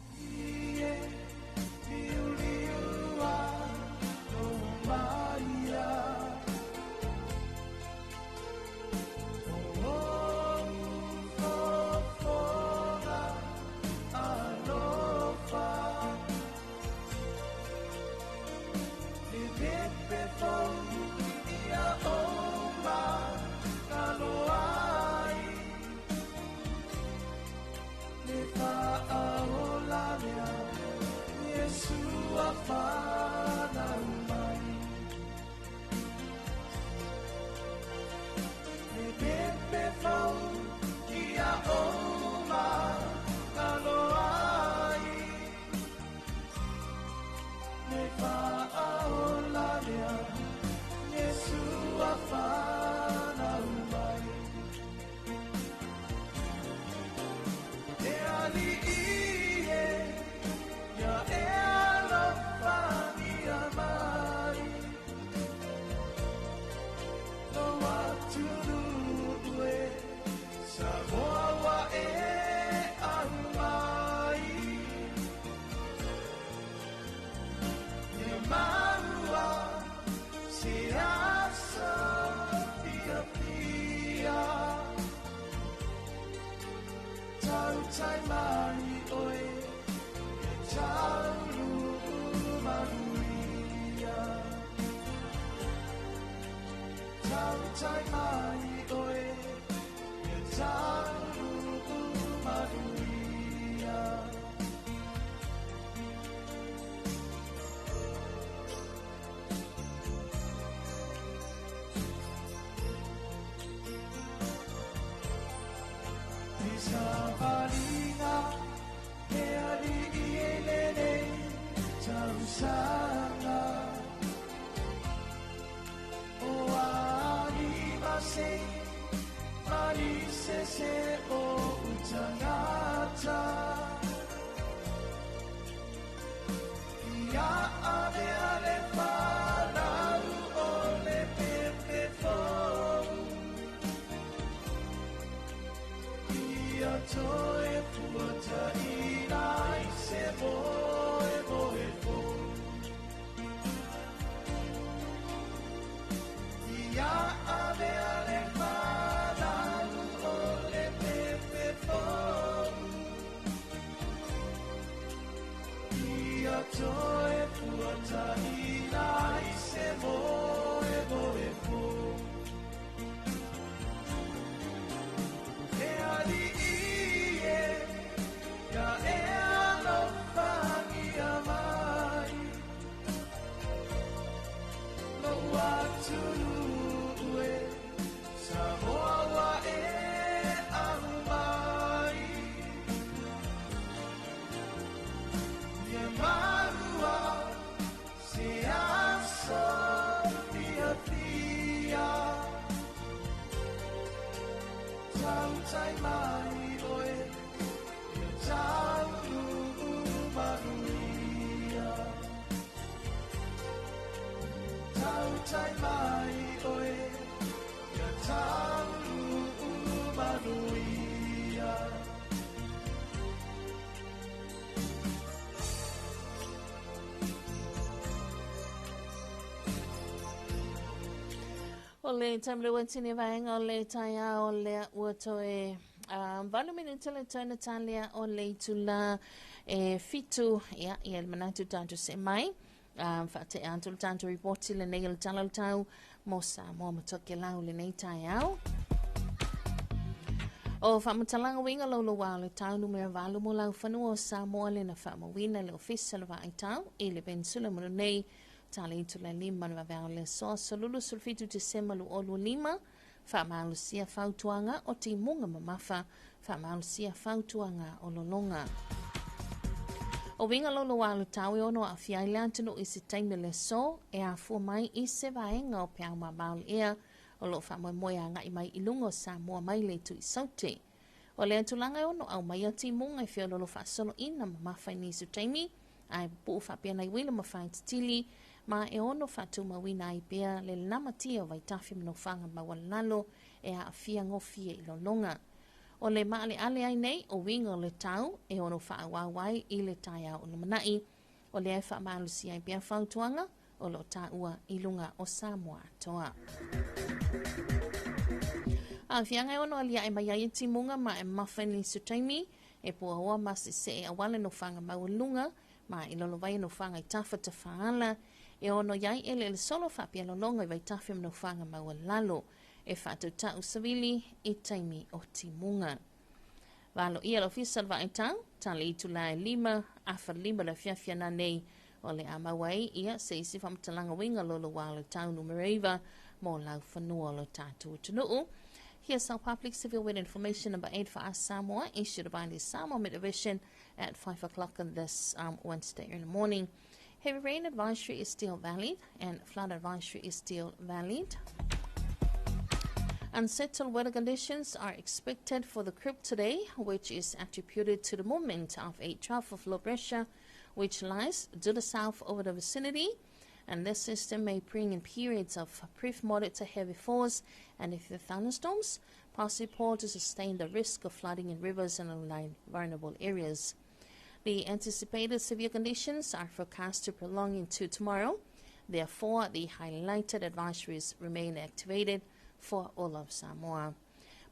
O le taimi le uatini vaenga o le taeao o lea ua toe 8 minute le toe na talia o le itula e 7, ia, ia le manatu tatou se mai. Faatea atu le tatou ripoti lenei o le Tala o le Tau mo Samoa ma Tokelau lenei taeao. O faamatalaga uiga laulau o le tau numera 8 mo laufanua o Samoa le na faamauina le Ofisa o le Vaai Tau i le Peninsula mo nei tala itula 5 le vaveao le aso 17 Tesema 2025, faamalosia fautuaga o timuga mamafa, faamalosia fautuaga o lologa. O uiga laulau o le tau e ono aafia ai le atunuu i se taimi o le aso e afua mai i se vaega o peau mamao le ea o loo faamoemoe agai mai i luga o Samoa mai le itu i Saute. O lea tulaga e ono aumaia timuga e feololo faasoloina mamafa i nisi o taimi, ae pupuu faapea nai uila ma faititili, ma e ono faatumauina ai pea le lamatia o vaitafe ma nofoaga maualalo e aafia gofie i lologa. O le maaleale ai nei o uiga o le tau e ono faaauau ai i le taeao o lumanai, o lea e faamalosia ai pea fautuaga o lo o taua i luga o Samoa atoa. Aafiaga e ono aliae mai ai e timuga ma e mafa i nisi o taimi, e puaoa ma sese'e aua le nofoaga maualuga ma i lolovai e nofoaga i tafa tafaala, e ono i ai eleele solo faapea lologa i vaitafe ma nofoaga maualalo e faatauta'u savili i taimi o timuga. Valoia le Ofisa o le Vaaitau, tali itula e 5, afa 5 le afiafi ana nei, o le a maua ai ia se isi faamatalaga uiga lolo ua le tau numera 9 mo laufanua o lo tatou atunuu. Here's our public civil weather information number 8 for us Samoa, issued by the Samoa Met Division at 5 o'clock on this Wednesday in the morning. Heavy rain advisory is still valid and flood advisory is still valid. Unsettled weather conditions are expected for the group today, which is attributed to the movement of a trough of low pressure which lies to the south over the vicinity. And this system may bring in periods of brief moderate to heavy force and if the thunderstorms, possible to sustain the risk of flooding in rivers and low-lying vulnerable areas. The anticipated severe conditions are forecast to prolong into tomorrow. Therefore, the highlighted advisories remain activated for all of Samoa.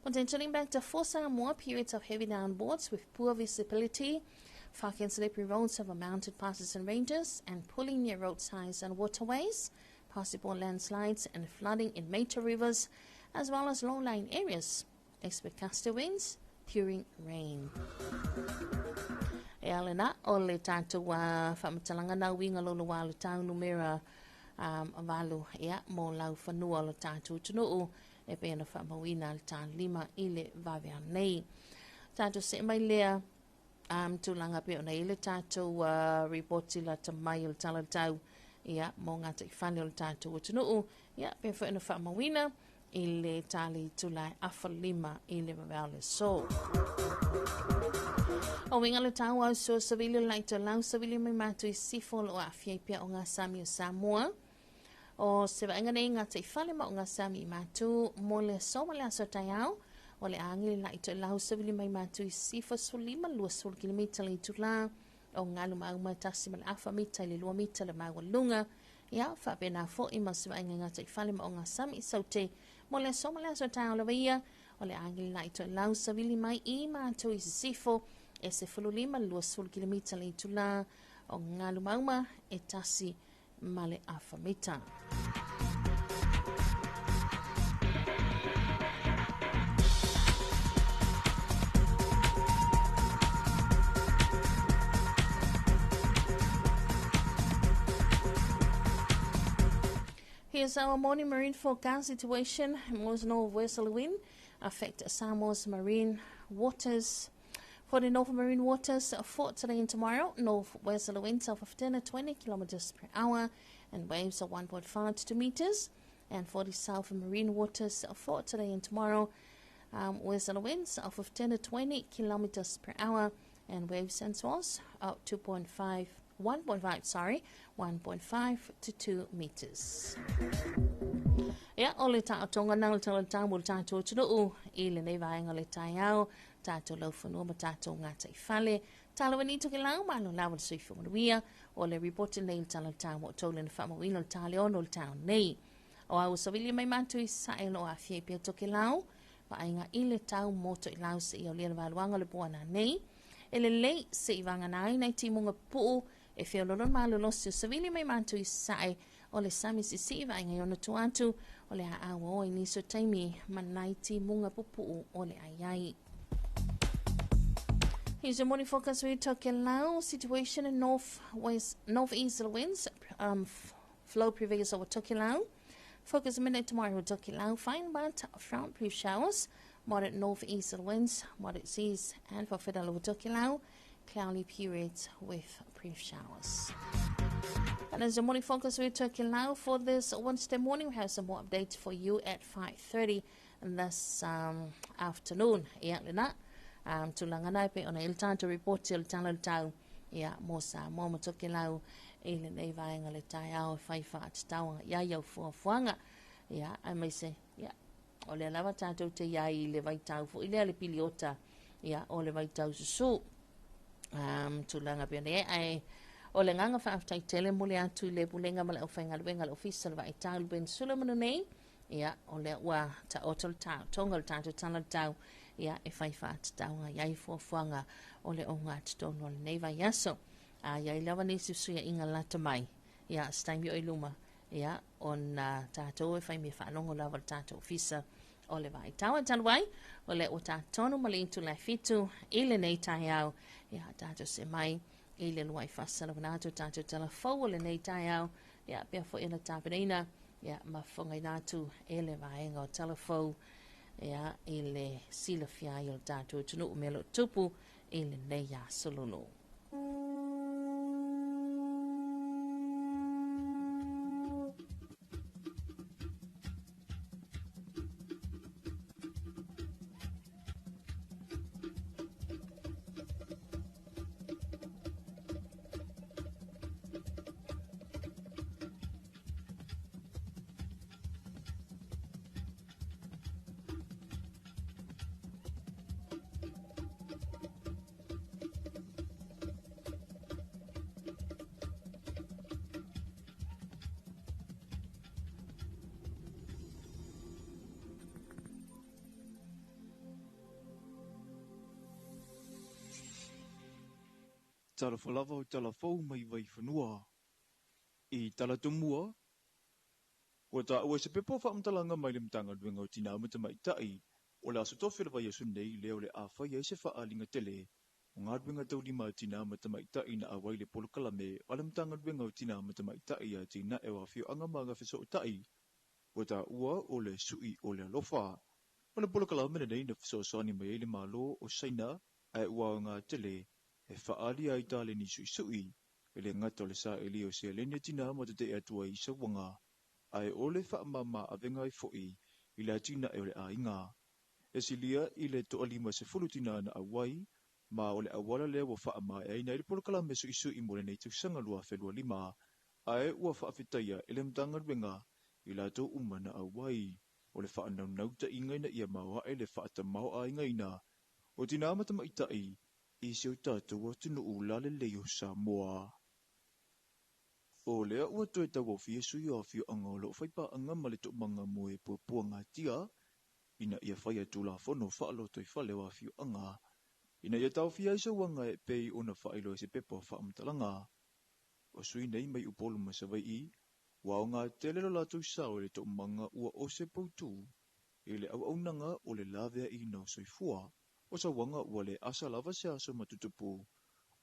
Potential impact for Samoa, periods of heavy downpours with poor visibility, fog and slippery roads over mountain passes and ranges, and pulling near roadsides and waterways, possible landslides and flooding in major rivers, as well as low-lying areas. Expect gusty winds during rain. E ale na, o le tatou faamatalaga na uiga lolo ua le tau numera 8 ia, mo laufanua o le tatou atunuu e pei ona faamauina le ta 5 i le vave nei. Tatou see mai lea tulaga pe ona i le tatou ripoti lata mai o le tala tau ia, mo ngā taifale o le tatou atunuu ia, pe foi ona faamauina i le tali tula afa 5 i le vave le so. O winga le tau au so savili o laito lau savili mai mātou i sifo lo aafia i pia o ngā sami o Samoa. O se vaenga nei ngā taifale ma o ngā sami i mātou mo le aso ma le aso taiao. O le angi le laito lau savili mai mātou i sifo 15 20 kilomita le itula. O ngalu mauma 1 ma le afa mita i le 2 mita le maualunga. Ia, whaapena fo i ma se vaenga ngā taifale ma o ngā sami i saute. Mo le aso ma le aso taiao lava ia. O le angi le laito lau savili mai i mātou i sifo. E se 15 20 kilomita le itula. O ngalu mauma e 1 ma le afa mita. Here's our morning marine forecast situation. Most northwesterly wind affect Samoa's marine waters. For the north marine waters for today and tomorrow, northwesterly winds of 15 to 20 kilometers per hour and waves of 1.5 to 2 meters. And for the south marine waters for today and tomorrow, westerly winds of 15 to 20 kilometers per hour and waves and swells of 2.5, 1.5, sorry, 1.5 to 2 meters. Ia, o le taotoga na o le tala tau mo le tatou atunuu i lenei vaega o le taeao, tatou laufanua ma tatou gataifale. Talo e ni Tokelau, malo lava le soifua manuia. O le ripoti nei le tala tau mo tou le na faamauina o le ta 6 o le tau nei. O au savili mai mātou i sae lo aafia i pea Tokelau, vaaiga i le tau mo Toelau se i aulia le valuaga o le puana nei. E lelei se i vagana ai nai timuga pupuu e feololo malolosi o savili mai mātou i sae o le sami sisi'i vaaiga i ona tua atu o le a auaoa i nisi o taimi ma nai timuga pupuu o le ai ai. Here's your morning forecast for Tokelau. Situation in northwest, northeast winds flow prevails over Tokelau. Focus minute tomorrow Tokelau. Fine but front brief showers. Moderate northeast winds, moderate seas, and for Fidel over Tokelau, cloudy periods with brief showers. And as the morning focus with Tokelau for this Wednesday morning, we have some more updates for you at 5:30 this afternoon. Ia, lena. Tulaga na e pei ona i ai le tatou ripoti o le Tala o le Tau, ia, mo Samoa ma Tokelau i lenei vaega o le taeao e fai faatatau i ai au fuafuaga. Ia, aemaise, ia, o lea lava tatou te i ai i le vaitau foi lea le piliota, ia, o le vaitau susū. Tulaga pei ona i ai, ae o le agaga faafetai tele mole atu i le Pulega ma le aufaigaluega a le Ofisa o le Vaitau le Peninsula ma nei, ia, o lea ua taoto le taotoga o le tatou Tala o le Tau, ia, e fai faatatau ai ai fuafuaga o le ogatotonu o lenei vaiaso. A i ai lava nisi fesuiaiga lata mai, ia, se taimi o i luma, ia, ona tatou e fai mea faalogo lava le tatou Ofisa o le Vaitau. E talu ai, o lea ua tatonu ma le itula e 7 i lenei taeao, ia, tatou se mai i le luai faasalawana atu tatou tala fou o lenei taeao, ia, pea foi ona tapenaina, ia, ma fofogaina atu e le vaega o tala fou, ia, i le silafia ai o le tatou atunuu mea o lo o tupu i lenei aso lolo. Talofa lava o tala fou mai Vaifanua. I Talatomua, ua taua i se pepa o faamatalaga mai le Matagaluega o Tinā ma Tamaitai o le Aso Tofi o le vaiaso nei lea o le a fai ai se faaaliga tele o galuega taulima a tinā ma tamaitai na auai le polokalame a le Matagaluega o Tinā ma Tamaitai ia Atinae o Afioaga ma Agafesootai ua taua o le Sui o le Alofa. O le polokalame lenei na fesoasoani mai ai le Malo o Saina ae ua aoga tele e faaali ai taleni suisui e le gata o le saili o seleni a tinā ma tetee atu ai i sauaga ae o le faamama avega ai foi i le atinae o le aiga. E silia i le 50 tinā na auai ma o le auala lea ua faamaeaina ai le polokalame suisui mo lenei tausaga 2025 ae ua faafetaia e le Matagaluega i latou uma na auai. O le faanaunauta ina ia maoae le faatamaoaigaina o tinā ma tamaitai i si o tatou atunuu lalelei o Samoa. O lea ua toe tauaofia sui o afioaga o loo faipaaga ma le toomaga mo e puapuagatia ina ia faia tulafono faalotoifale o afioaga ina ia taofia ai sauaga e pei ona faailoa i se pepa o faamatalaga. O sui nei mai Upolu ma Savaii ua aoga tele lo latou sao i le toomaga ua ose pautū i le auaunaga o le laveaiina o soifua. O sauaga ua le asa lava se aso matutupu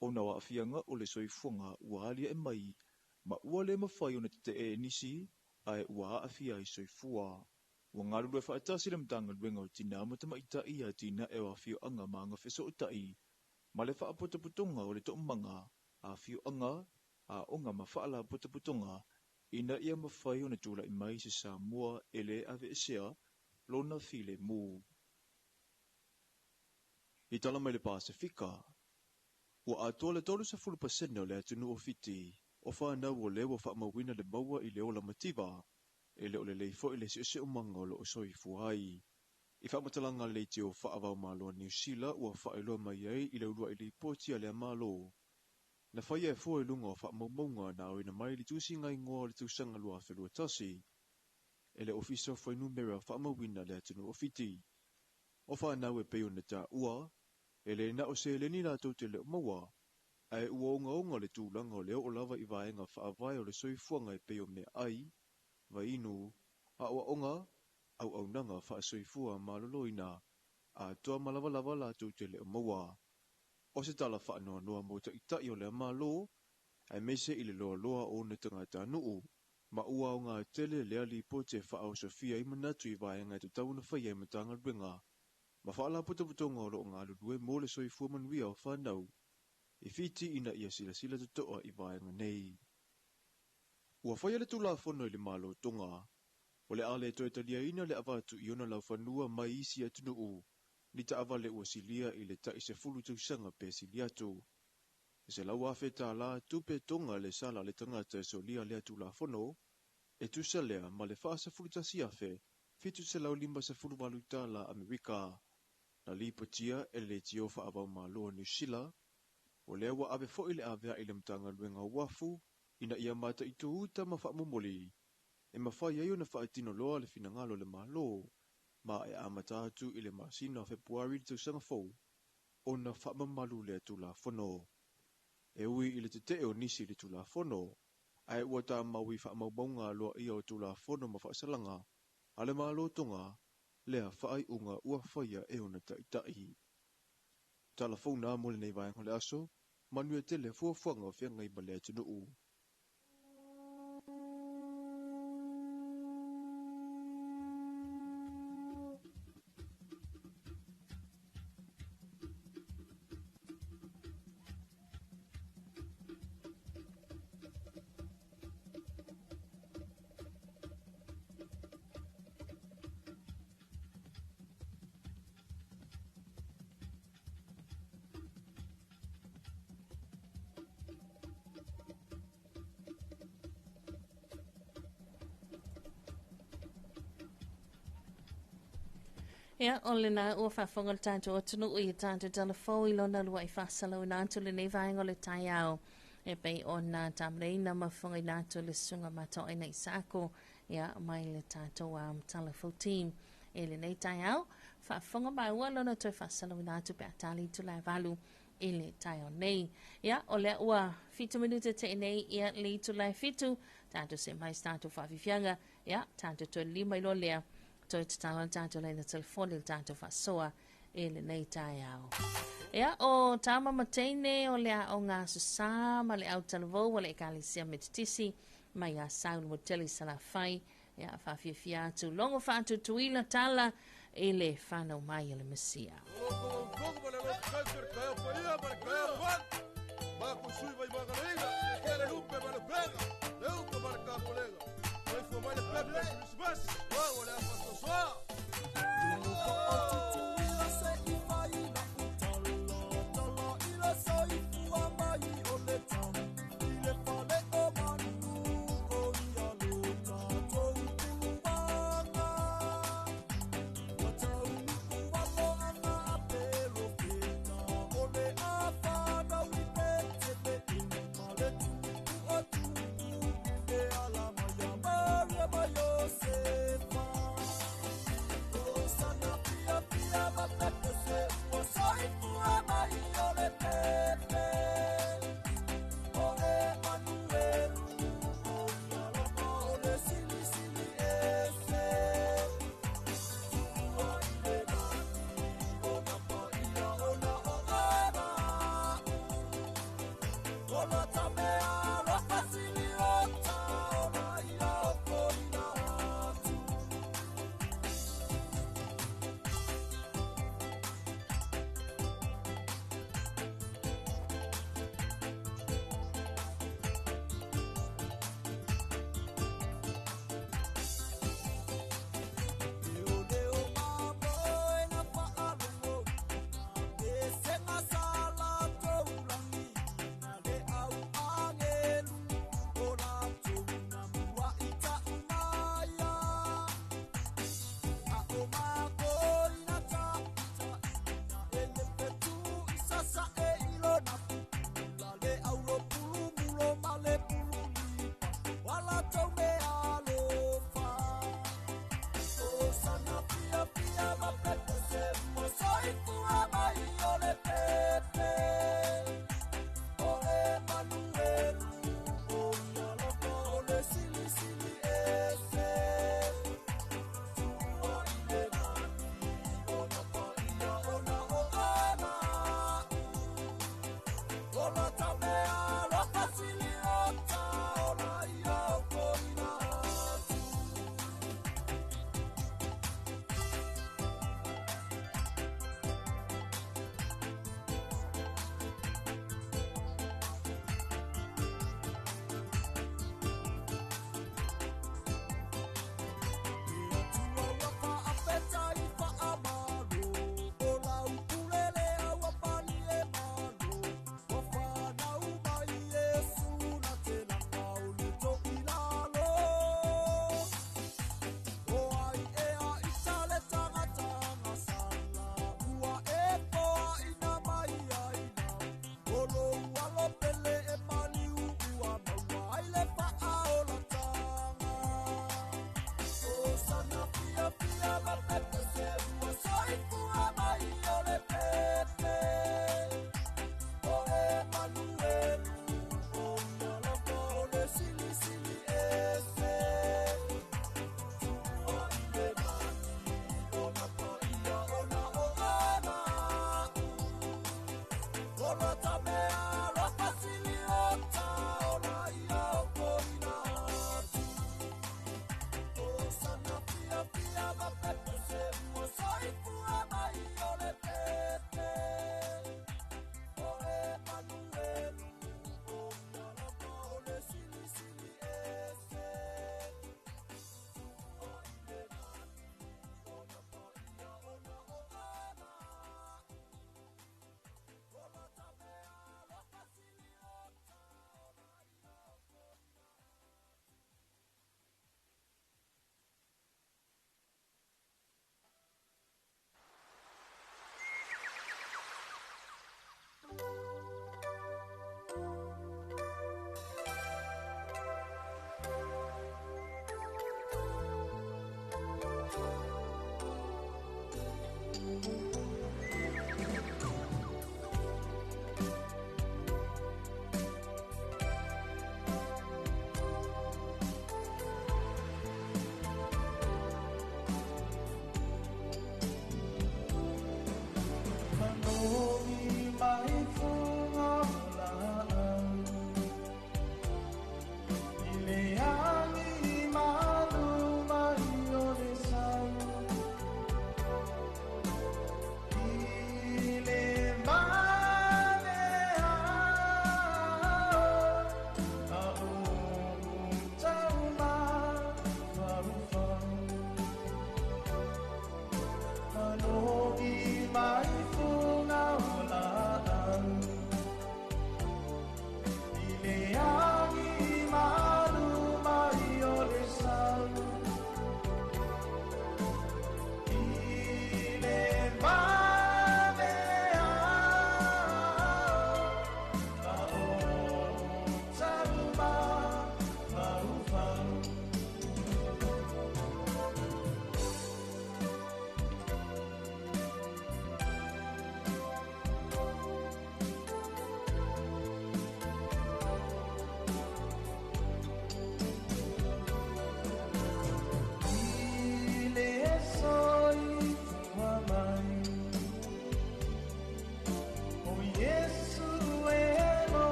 ona o aafiaga o le soifuaga ua aliae mai ma ua le mafai ona tetee e nisi ae ua aafia ai soifua. Ua galulue faatasi le Matagaluega o Tinā ma Tamaitai ia Atinae o Afioaga ma Agafesootai ma le Faapotopotoga o le Toomaga Afioaga Aoga ma Faalapotopotoga ina ia mafai ona tulai mai se Samoa e le aveesea lona filemu. I tala mai le Pasefika, ua atoa le 30% o le atunuu o Fiti o whanau o lea ua faamauina le maua i le ola mativa e le o lelei foi le siosiomaga o loo soifua ai. I faamatalaga le leitio faavao malo a Niu Sila ua faailoa mai ai i le uluai lipoti a lea Malo. Na faia e fua i luga o faamaumauga na aoina mai le tusiga igoa o le tausaga 2021 e le Ofisa o Fuainumera faamauina le atunuu o Fiti. O whanau e pei ona taua, e le na o seleni latou te le o maua, ae ua ogaoga le tulaga o le oo lava i vaega faavae o le soifuaga e pei o meaai, vainu, aoaoga, auaunaga faasoifua maloloina, atoa ma lavalava latou te le o maua. O se tala faanoanoa mo ta'ita'i o lea Malo, aemaise i le loaloa o ona tagatanuu, ma ua aoga tele lea lipoti e faaosofia ai manatu i vaega e tatau ona faia e Matagaluega ma faalapotopotoga o loo galulue mo le soifua manuia o fanau i Fiti ina ia silasila totoa i vaega nei. Ua faia le tulafono i le Malo o Toga, o le a le toe taliaina le avatu i ona laufanua mai isi atunuu. Ni taavale ua silia i le tai 10 tausaga pe sili atu. E $100,000 tupe toga le sala a le tagata e solia lea Tulafono, e tusa lea ma le $41,758 Amerika. Na lipotia e le Leitio Faavaumalo a Niu Sila, o lea ua ave foi le avea i le Matagaluega o Uafu ina ia mataitu uta ma faamomoli e mafai ai ona faatino loa le finagalo o le Malo, ma e amata atu i le masina o Fepuari le tausaga fou ona faamamalu lea Tulafono. E ui i le tetee o nisi i le Tulafono, ae ua tamau i faamaumauga aloaia o Tulafono ma faasalaga a le Malo Tonga lea faaiuga ua faia e ona taitai. Tala fou na mo lenei vaega o le aso, manuia tele fuafuaga o feagai ma le atunuu. Ia, o lena ua faafofoga le tatou atunuu i tatou talafou i lona lua i faasalauina atu lenei vaega o le taeao. E pei ona tamaleina ma fofogaina atu le susuga mataoaina i Saako, ia, mai le tatou talafou team. E lenei taeao, faafofoga maua lona toe faasalauina atu pe a tali itula e 8 i le taeao nei. Ia, o lea ua 7 minute te nei ia le itula e 7, tatou se mai se tatou faafiafiaga, ia, tatou toe lima i loa lea, toe tatala le tatou laina telefoni le tatou faasoa i lenei taeao. Ia, o tama ma teine o le aoga Aso Sa ma le au talavou o le Ekalesia Metotisi mai a Saul Motele i Salafai. Ia, faafiafia atu logo faatutuila tala i le whanau mai o le Mesia. Maria, Maria,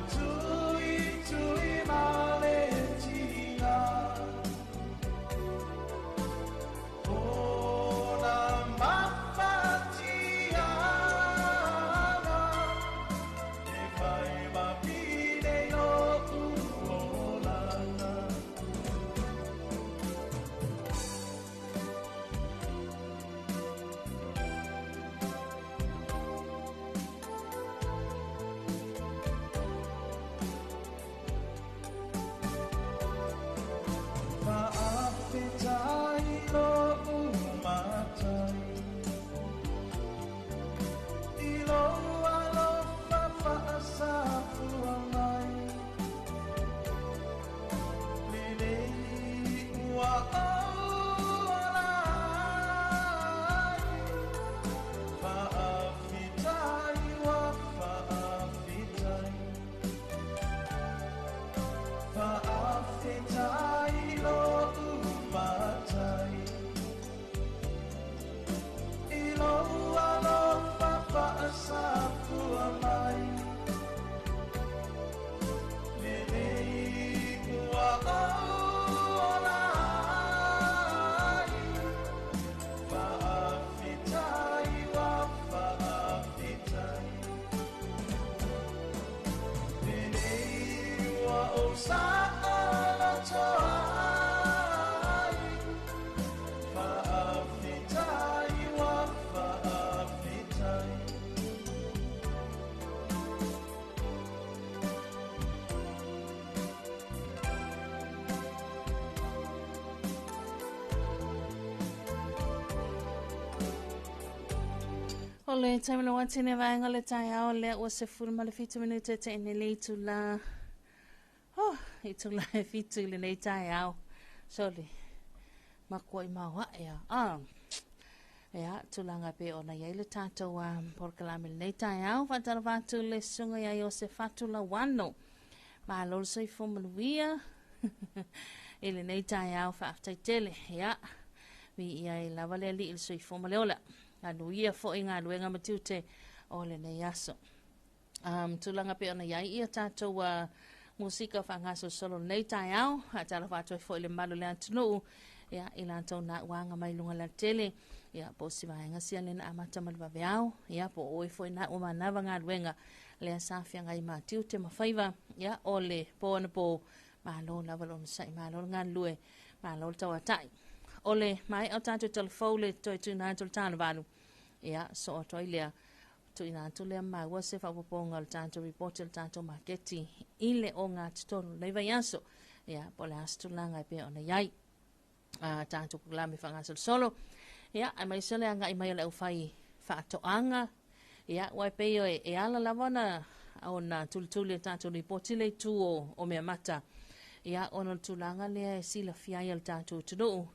Tui tui ma le O le taimi le watine vaega le taeao lea ua 17 minute te ene le itula. Oh, itula e 7 i lenei taeao. Sorry. Makua i maoae a. Ah. Ia, tulaga pe ona iai le tātou polokalame lenei taeao. Faatalofa atu le susuga ia Iosefatu Lauano. Malo le soifua manuia i lenei taeao faafetai tele. Ia, viia ai lava le Alii i le soifua ma le ola. Anuia foi galuega ma tiute o lenei aso. Tulaga pe ona iai ia tātou musika faagasolosolo lenei taeao. Faatalofa atu ai foi le malu o le atunuu. Ia, i latou na uaga mai luga le tele. Ia, po o si vaega sia lena amata ma le vaveao. Ia, po o oe foi na ua manava galuega. Lea sa feagai ma tiute ma faiva. Ia, o le po ana po. Malo lava le onosai, malo le galulue, malo le tauatai. O le maea o tātou talafou le toe tuina atu le tālavalu. Ia, so atu ai lea. Tuina atu lea maua se faaopoopoga o le tatou report o le tatou maketi i le ogatotonu lenei vaiaso. Ia, po o le a se tulaga e pei ona i ai a tatou polokalame faagasolosolo. Ia, aemaise o le agai mai o le aufai faatoaga. Ia, ua e pei e, e ala lava ona, ona tulituli e tatou lipoti le itu o, o meamata. Ia, ona o le tulaga lea e silafia ai e le tatou atunuu,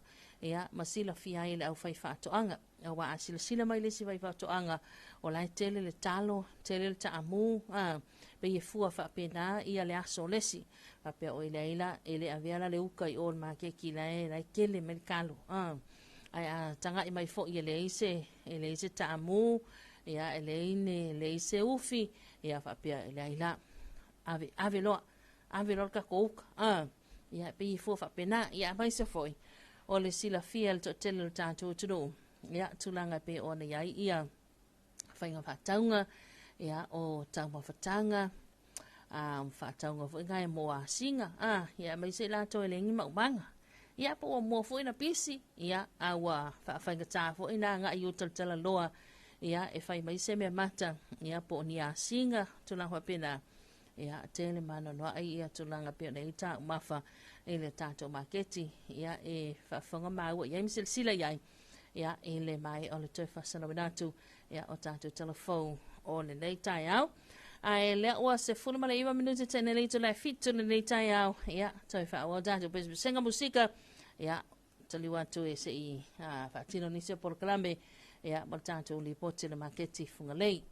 ia, ma silafia ai e le aufai faatoaga. Aua a silasila mai le isi faifaatoaga, o la e tele le talo, tele le taamu, a, pei e fua faapena ia le aso o le isi. Faapea oi leai la, e le avea la le uka i o le makeki la e, la e tele mai le talo. A, ae a tagai mai foi e leai se, e leai se taamu, ia, e leai ne, leai se ufi, ia faapea e leai la. Ave, ave loa, ave loa le tatou uka. A, ia, e pei e fua faapena, ia aemaise foi o le silafia e le toatele o le tatou atunuu, ia, tulaga e pei ona i ai ia faiga faatauga, ia, o taumafataga, a, faatauga foi ngai mo asiga, a, ia, aemaise i latou e leai ni maumaga. Ia, po ua mua foi na pisi, ia, a ua faafaigata foi na agai i uta o le talaloa, ia, e fai mai se mea mata, ia, po o ni asiga, tulaga faapena. Ia, tele maanoanoa'i ia tulaga pei ona i ai taumafa i le tatou maketi, ia, e faafofoga maua i ai ma silasila i ai, ia, i le maea o le toe faasalauina atu, ia, o tatou talafou o lenei taeao. Ae lea ua 19 minute tene le itula e 7 lenei taeao, ia, toe faaauau tatou pesepesega musika, ia, taliu atu e se'i faatino nisi o polokalame, ia, ma le tatou lipoti o le maketi Fugalei.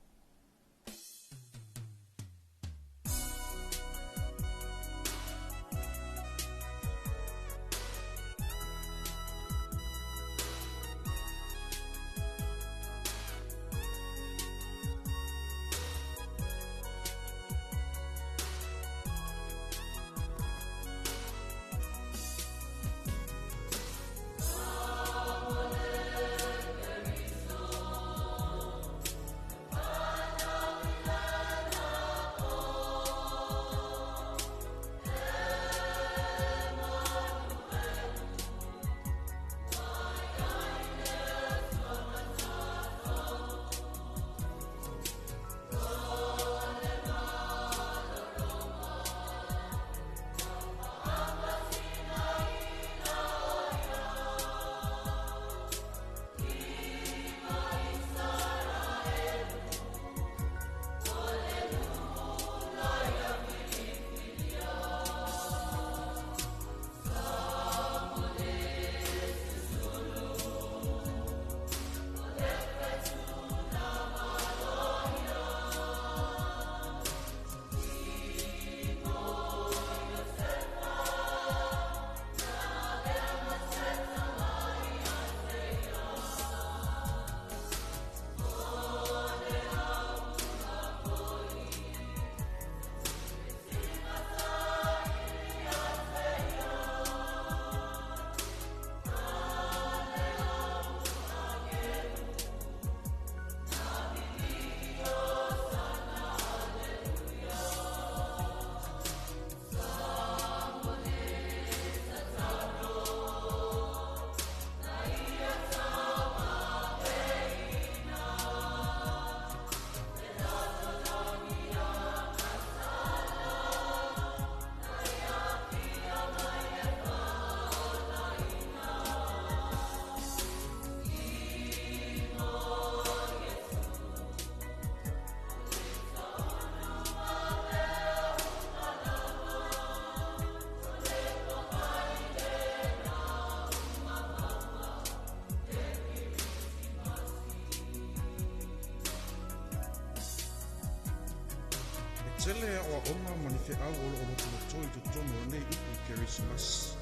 Tele aʻoaʻoga ma ni feʻau o loo lotolotoi i totonu o lenei upu Kerisimasi.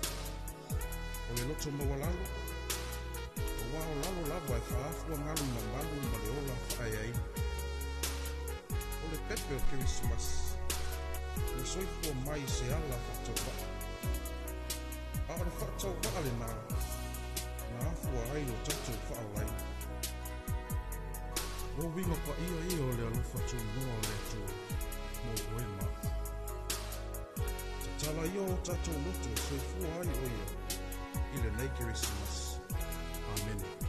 O le loto maualalo, auā o lalo lava e faaafua galu mamalu ma le ola faaeaina. O le pepe o Kerisimasi, na soifua mai i se ala faatauvaa. A o le faatauvaa lenā, na afua ai lo tatou faaolaina. O uiga paia ia o le alofa tunoa o le Atua mo oe ma a'u. Tatala ia o tatou loto e soifua ai o ia i lenei Kerisimasi. Amene.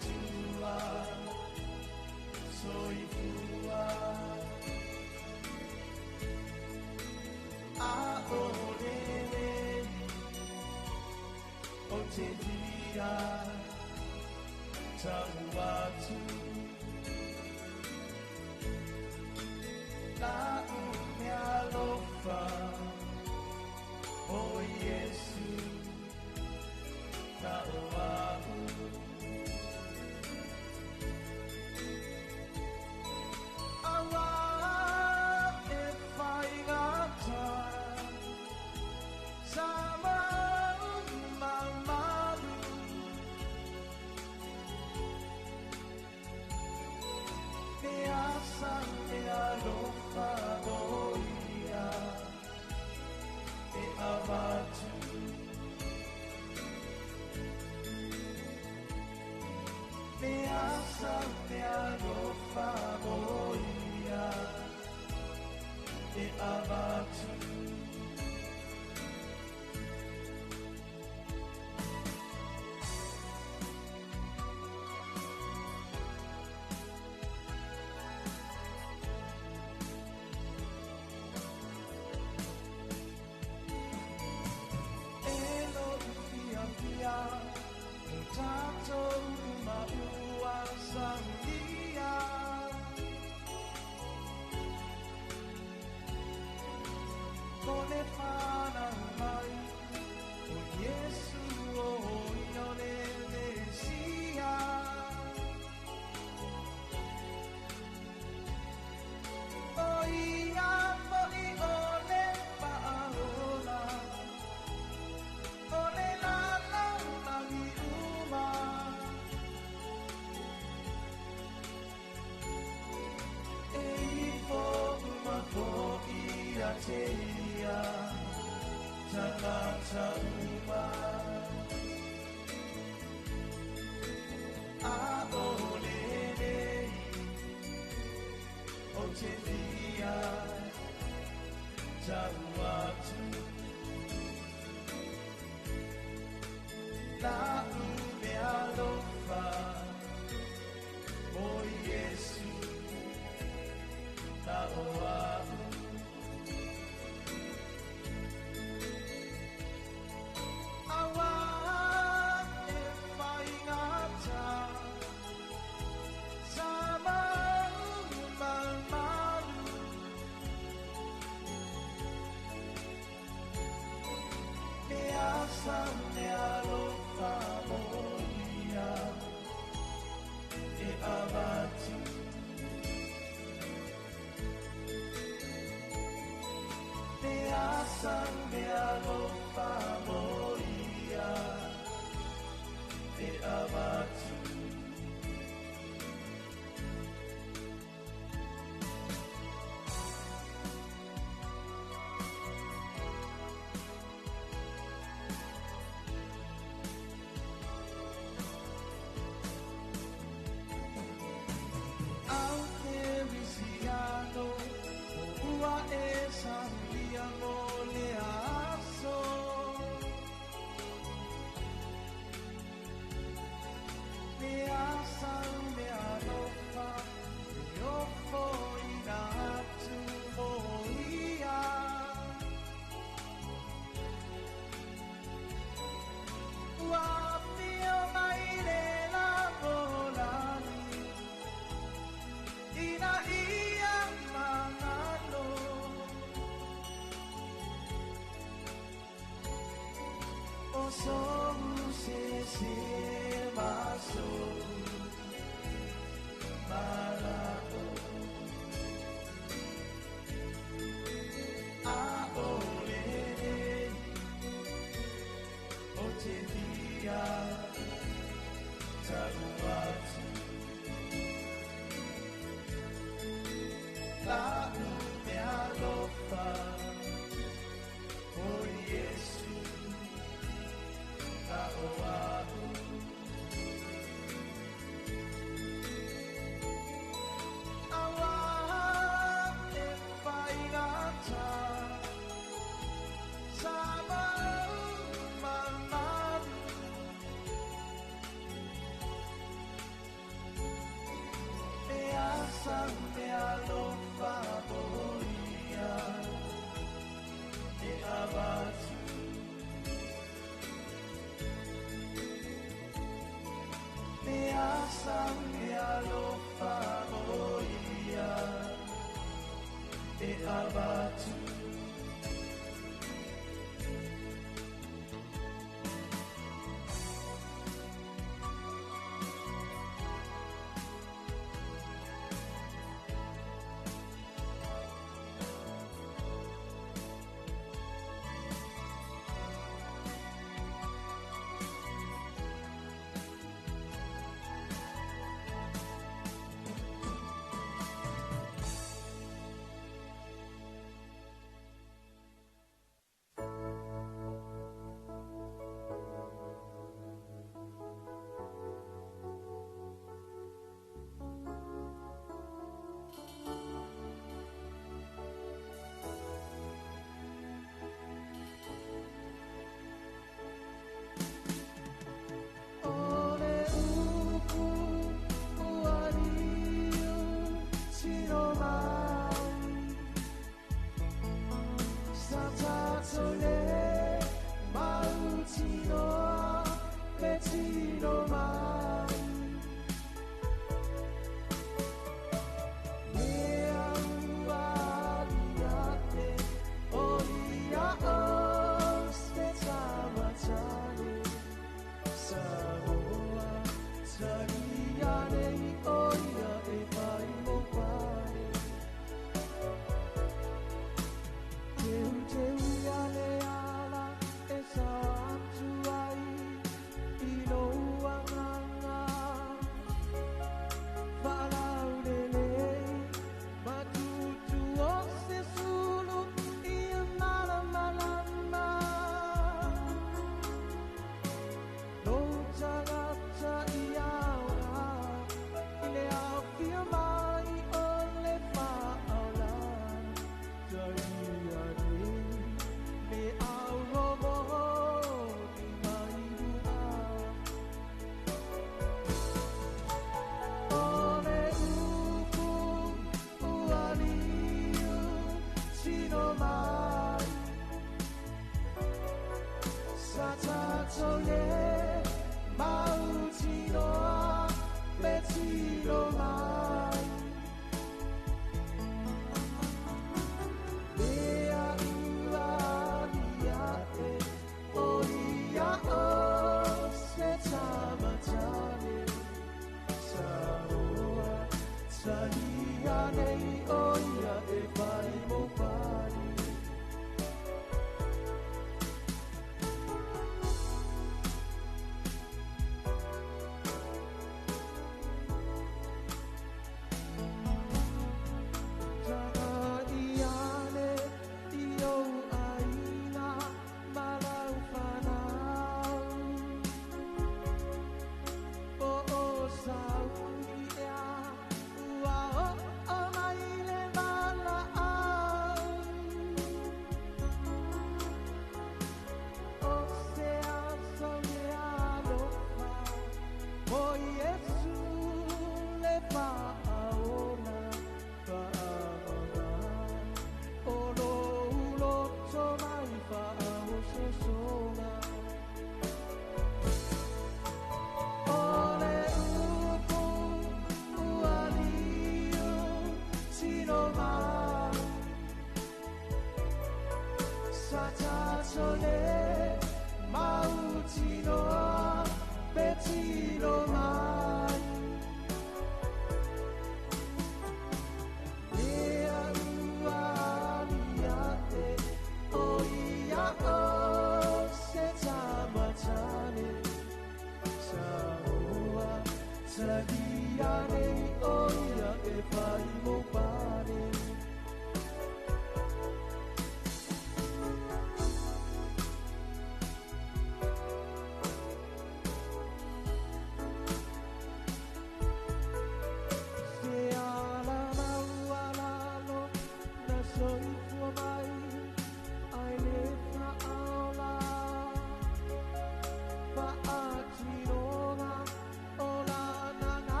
Ola na na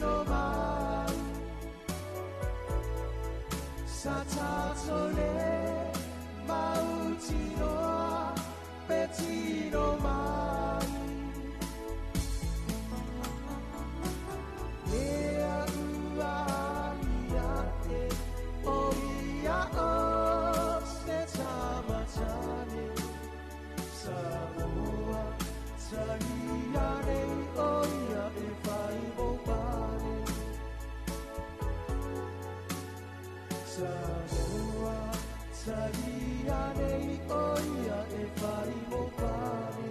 tino mai. Sa tātou le mautinoa pe tino mai. Lea ua ia e o ia o se tamatane. Samoa talia nei o ia e whai mo pane. Samoa talia nei o ia e whai mo pane.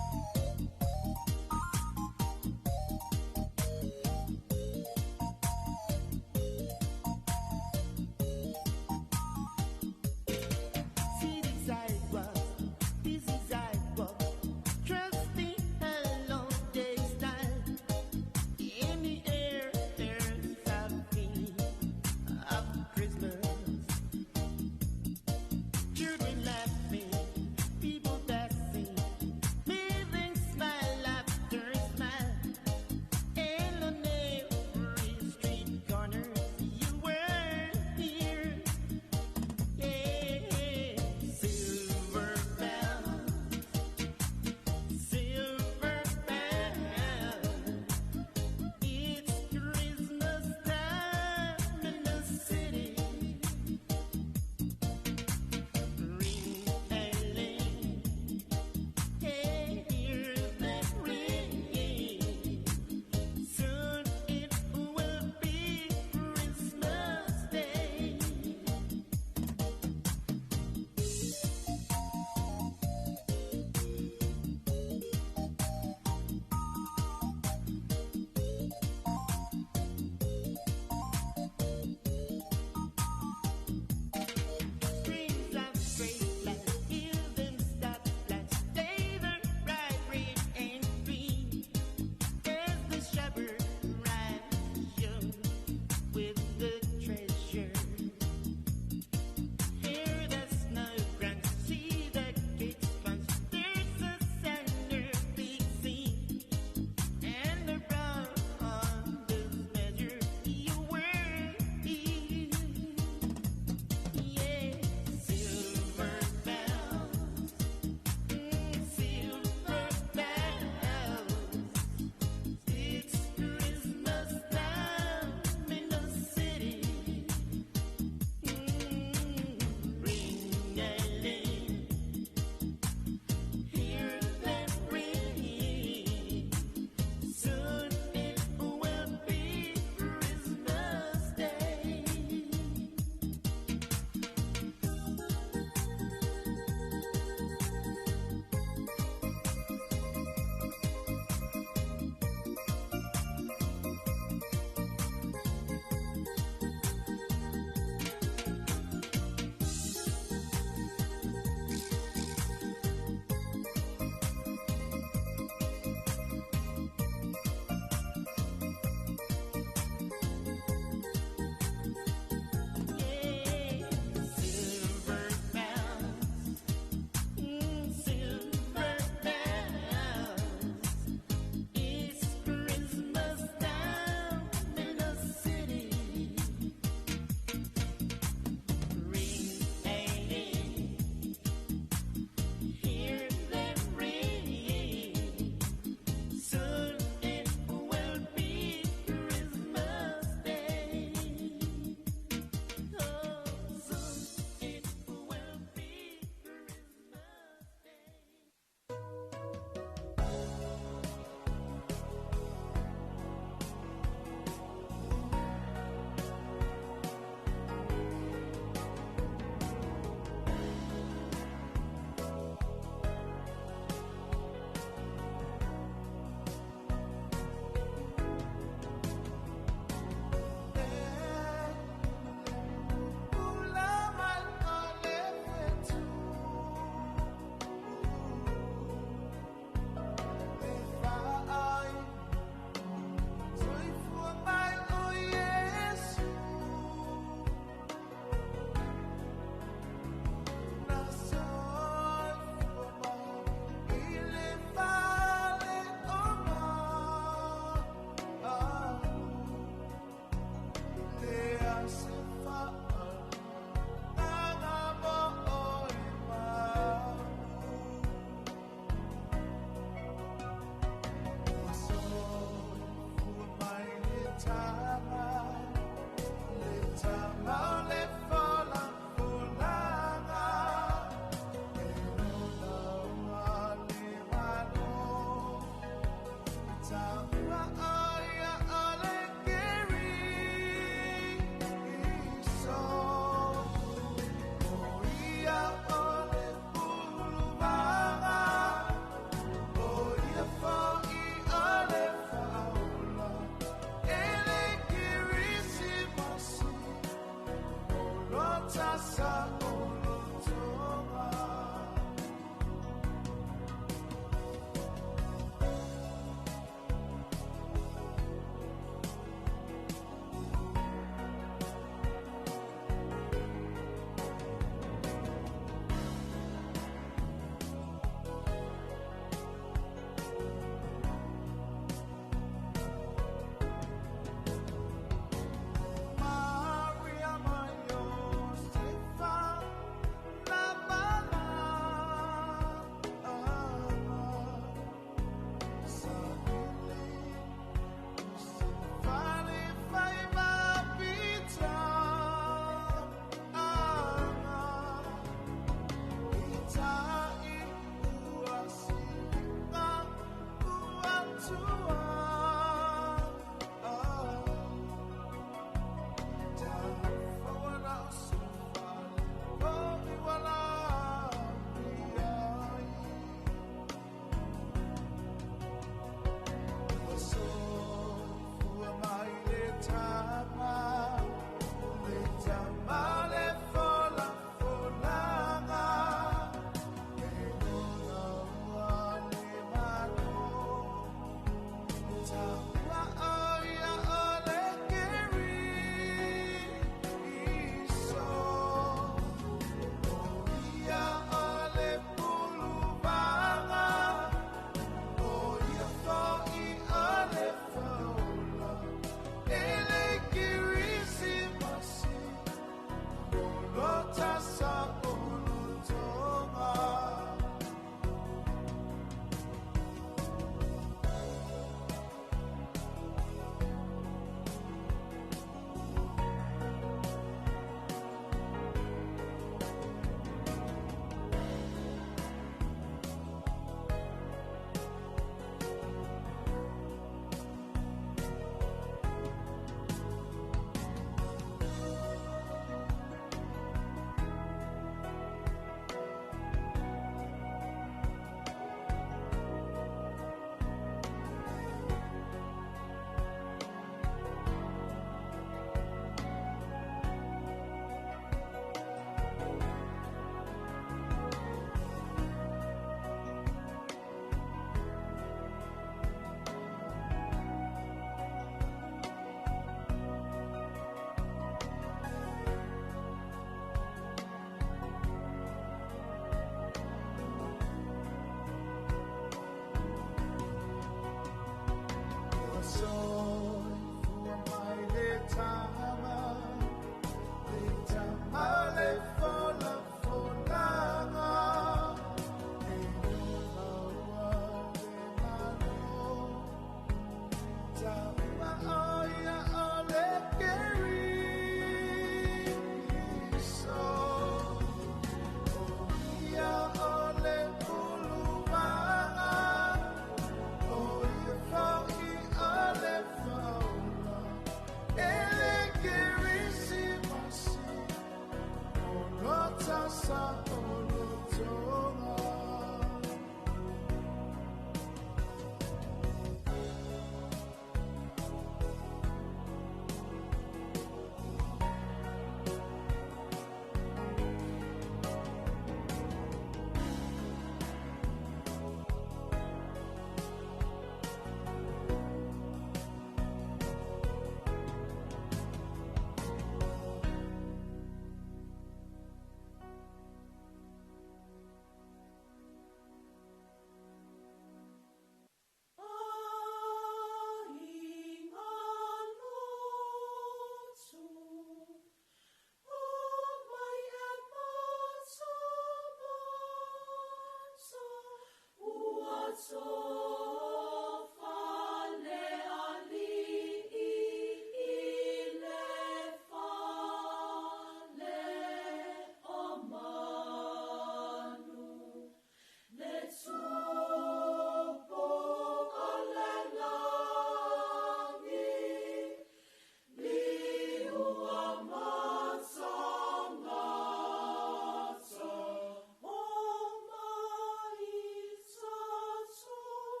So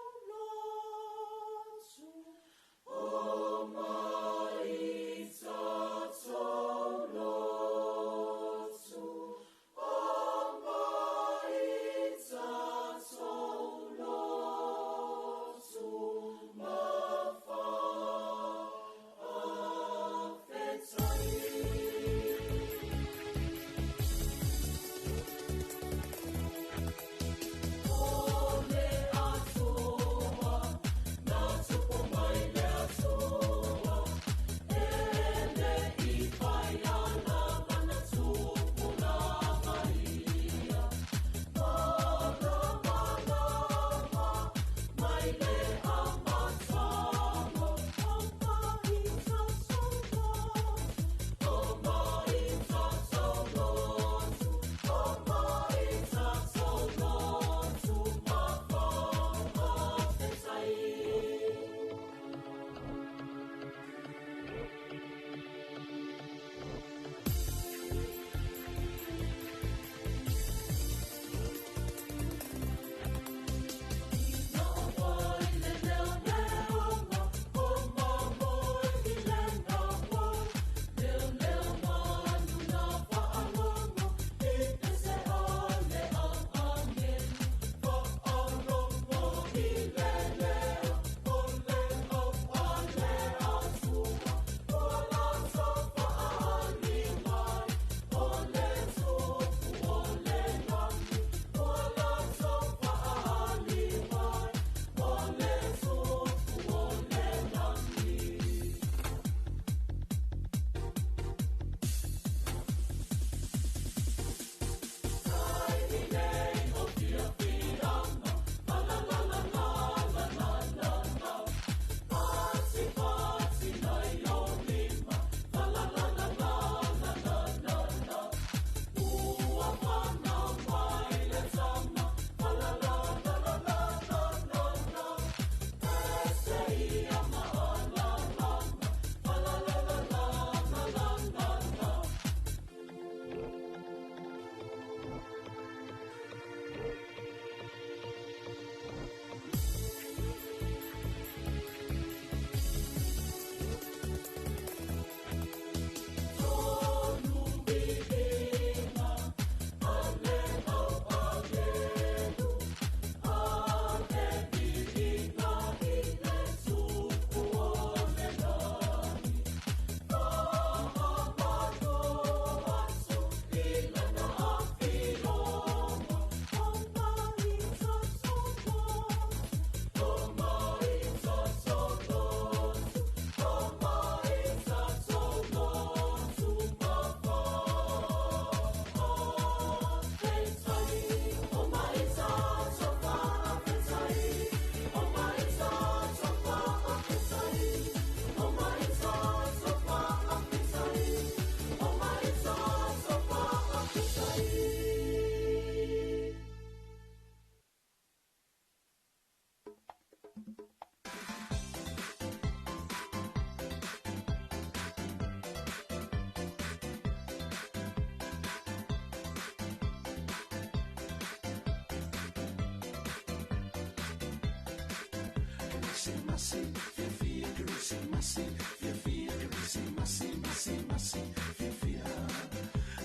Kerisimasi, fiafia Kerisimasi, fiafia Kerisimasi, masi masi, fiafia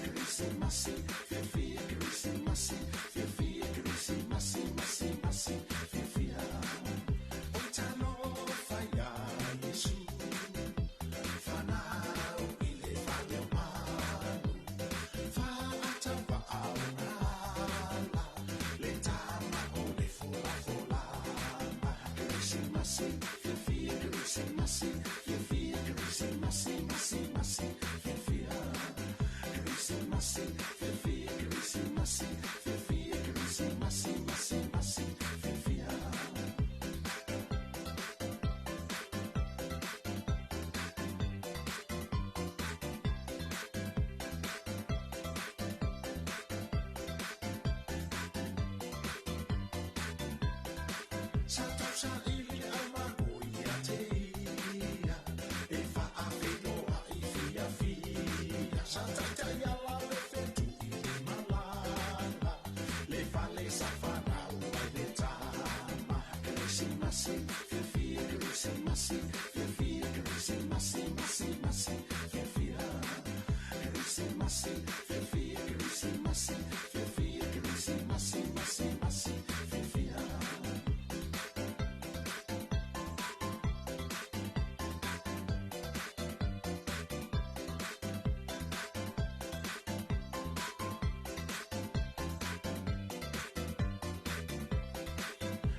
Kerisimasi, fiafia Kerisimasi, fiafia Kerisimasi, masi masi, fiafia. O talofa ia Iesu, fanau i le fale o manu, fa'atauvaa o gala, le tama o le folafolama. Kerisimasi, fiafia Kerisimasi, fiafia Kerisimasi, masi masi, fiafia Kerisimasi, fiafia Kerisimasi, fiafia Kerisimasi, masi masi, fiafia. Sa tausaili le aumako ia te ia, e faafeiloai fiafia. Sa taitaiala le fetui le malala, le fale sa fanau ai le tama. Kerisimasi, fiafia Kerisimasi, fiafia Kerisimasi, masi masi, fiafia Kerisimasi, fiafia Kerisimasi, fiafia Kerisimasi, masi masi, fiafia.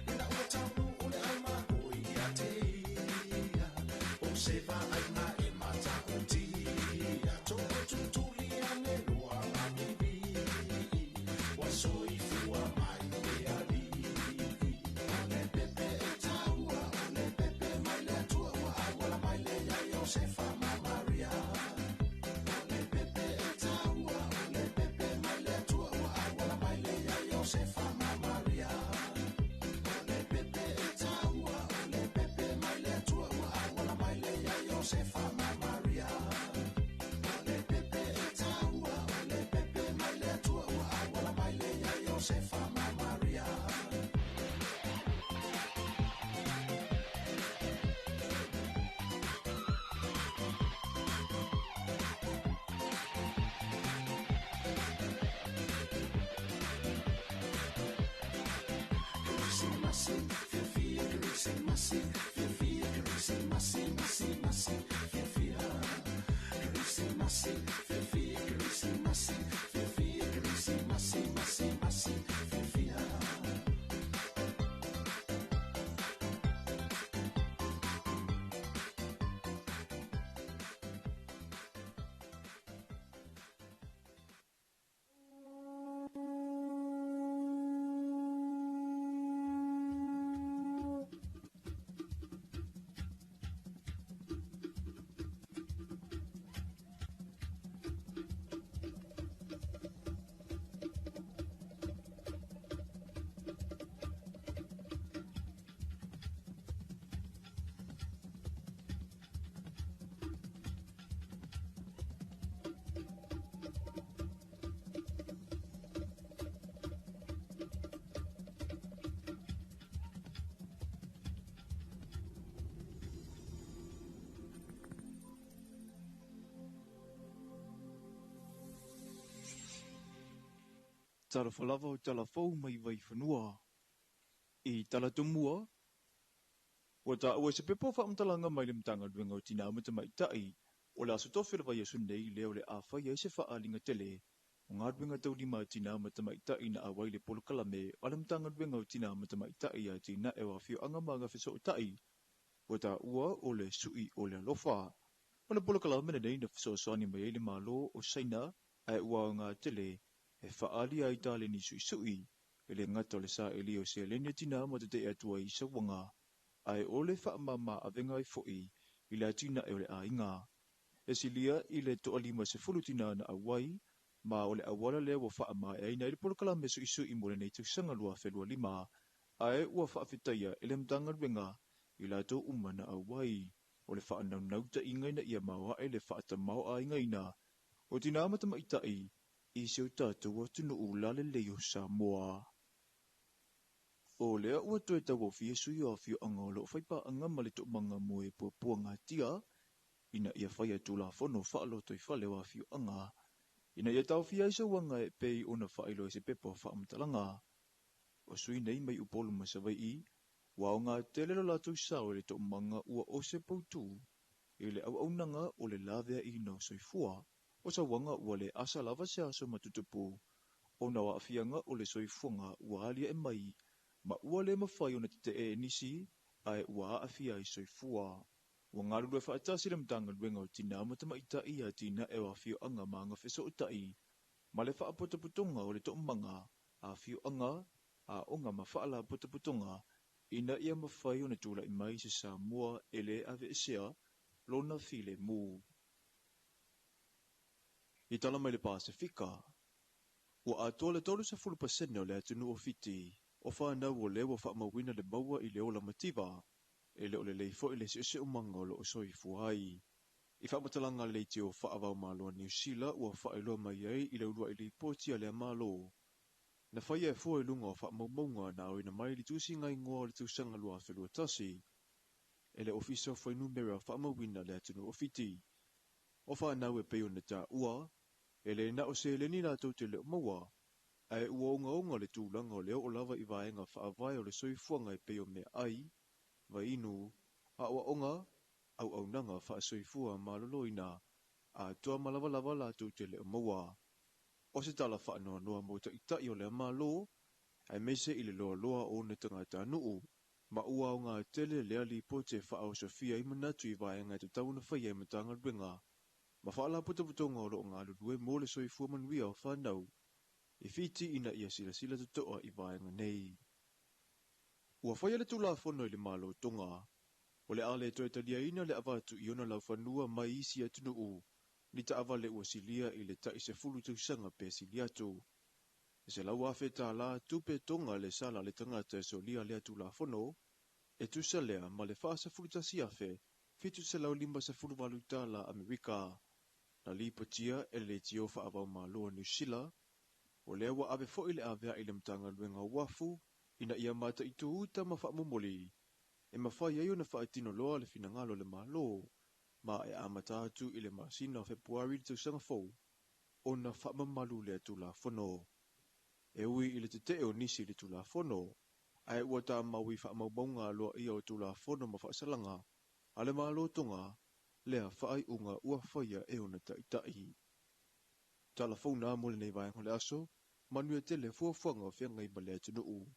Ina ua taunu o le aumako ia te ia, o se vaaina e matautia. To'otutuli ane loa mavivii, ua soifua mai le alii. O le pepe e taua, o le pepe mai le Atua, ua auala mai le ia Iosefa ma Maria. O le pepe e taua, o le pepe mai le Atua, ua auala mai le ia Iosefa ma Maria. O le pepe e taua, o le pepe mai le Atua, ua auala mai le ia Iosefa ma Maria. O le pepe e taua, o le pepe mai le Atua, ua auala mai le ia Iosefa ma Maria. Kerisimasi, fiafia Kerisimasi, fiafia Kerisimasi, masi masi, fiafia Kerisimasi, fiafia Kerisimasi, fiafia Kerisimasi, masi masi, fiafia. Talofa lava o talafou mai Vaifanua. I Talatumua, ua taua i se pepa o faamatalaga mai le Matagaluega o Tinā ma Tamaitai o le Aso Tofi o le vaiaso nei lea o le a fai ai se faaaliga tele o galuega taulima a tinā ma tamaitai na auai le polokalame a le Matagaluega o Tinā ma Tamaitai a Atinae o Afioaga ma Agafesootai ua taua o le Suʻi o le Alofa. O le polokalame lenei na fesoasoani mai ai le Malo o Saina ae ua aoga tele e faaali ai taleni suʻisuʻi e le gata o le saili o seleni a tinā ma teteʻe atu ai i sauaga ae o le faamama avega ai foʻi i le atinae o le aiga. E silia i le 50 tinā na auai ma o le auala lea ua faamaeaina ai le polokalame suʻisuʻi mo lenei tausaga 2025 ae ua faafetaia e le Matagaluega i latou uma na auai. O le faanaunauta-iga ina ia maoaʻe le faatamao-aigaina o tinā ma tamaitai i si o tatou atunuu lalelei o Samoa. O lea ua toe tauaofia sui o afioaga o lo o faipaaga ma le Toomaga mo e Puapuagatia ina ia faia Tulafono Faalotoifale o Afioaga ina ia taofia ai sauaga e pei ona faailoa i se pepa o faamatalaga. O sui nei mai Upolu ma Savaii, ua aoga tele lo latou sao i le toomaga ua ose poutū i le auaunaga o le laveaiina o soifua, o sauaga ua le asa lava se aso ma tutupu ona o aafiaga o le soifuaga ua aliae mai ma ua le mafai ona tetee e nisi ae ua aafia ai soifua. Ua galulue faatasi le Matagaluega o Tinā ma Tamaitai i atinae o afioaga ma agafesootai ma le Faapotopotoga o le Toomaga, Afioaga, Aoga ma Faalapotopotoga ina ia mafai ona tulai mai se Samoa e le aveesea lona filemu. I tala mai le Pasefika, ua atoa le 30% o le atunuu o Fiti o fanau o lea ua faamauina le maua i le ola mativa, e le o lelei foi le siosiomaga o lo o soifua ai. I faamatalaga a le Leitio Faava-o-Malo a Niu Sila ua faailoa mai ai i le uluai lipoti a lea Malo, na faia e fua i luga o faamaumauga na aoina mai i le tusiga igoa o le tausaga 2021 e le Ofisa o Fuainumera Faamauina a le atunuu o Fiti. O fanau e pei ona taua, e le na o seleni latou te le o maua, ae ua ogaoga le tulaga o le oo lava i vaega faavae o le soifuaga e pei o meaai, vaiinu, aoaoga, auaunaga faasoifua maloloina, atoa ma lavalava latou te le o maua. O se tala faanoanoa mo taitai o lea Malo, aemaise i le loaloa o ona tagatanuu, ma ua aoga tele lea lipoti e faaosofia ai manatu i vaega e tatau ona faia e Matagaluega ma Faalapotopotoga o lo o galulue mo le soifua manuia o fanau i Fiti ina ia silasila totoa i vaega nei. Ua faia le Tulafono i le Malo Tonga, o le a le toe taliaina le avatu i ona laufanua mai isi atunuu ni taavale ua silia i le tai 10 tausaga pe sili atu. E $100,000 tupe Tonga le sala a le tagata e solia lea Tulafono, e tusa lea ma le $41,758 Amerika. Na lipotia e le Leitio Faava-o-Malo a Niu Sila, o lea ua ave foi le avea'i i le Matagaluega o Uafu ina ia mataitu uta ma faamomoli e mafai ai ona faatino loa le finagalo o le Malo, ma e amata atu i le masina o Fepuari i le tausaga fou ona faamamalu lea Tulafono. E ui i le tetee o nisi i le Tulafono, ae ua tamau i faamaumauga aloaia o Tulafono ma faasalaga a le Malo Tonga lea faaiuga ua faia e ona taitai. Tala fou na mo lenei vaega o le aso, manuia tele fuafuaga o feagai ma le atunuu.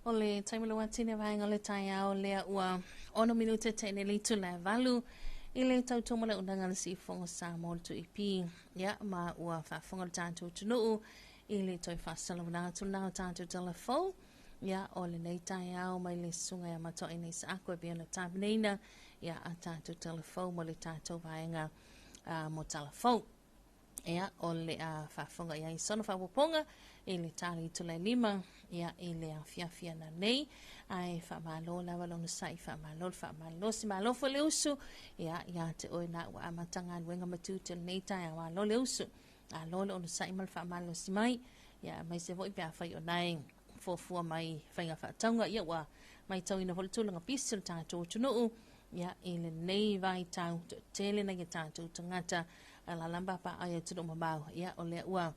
O le taimi loa tine vaega o le taeao lea ua 6 minute tene le itula e valu i le tautomo le unaga le siufogo Samoa le tuipi ia ma ua faafofoga le tatou atunuu i le toe faasalalauina atu lena o tatou tala fou ia o lenei taeao mai le susuga ia Matoaina Isaako e pei ona tapenaina ia a tatou tala fou mo le tatou vaega mo tala fou. Ia, o le a faafofoga i ai sona faaopoopoga i le ta le itula e 5 ia i le afiafi ananei. Ae faamalo lava le onosai, faamalo le faamalosi, malo foi le usu ia ia te oe na ua amata galuega ma tiute o lenei taeao. Malo le usu, malo le onosai ma le faamalosi mai. Ia aemaise foi pe afai o nae fuafua mai faiga faatauga, ia ua matauina foi le tulaga pisi o le tatou atunuu ia i lenei vaitau toatele nai a tatou tagata alalamba paai atunuu mamao, ia o lea ua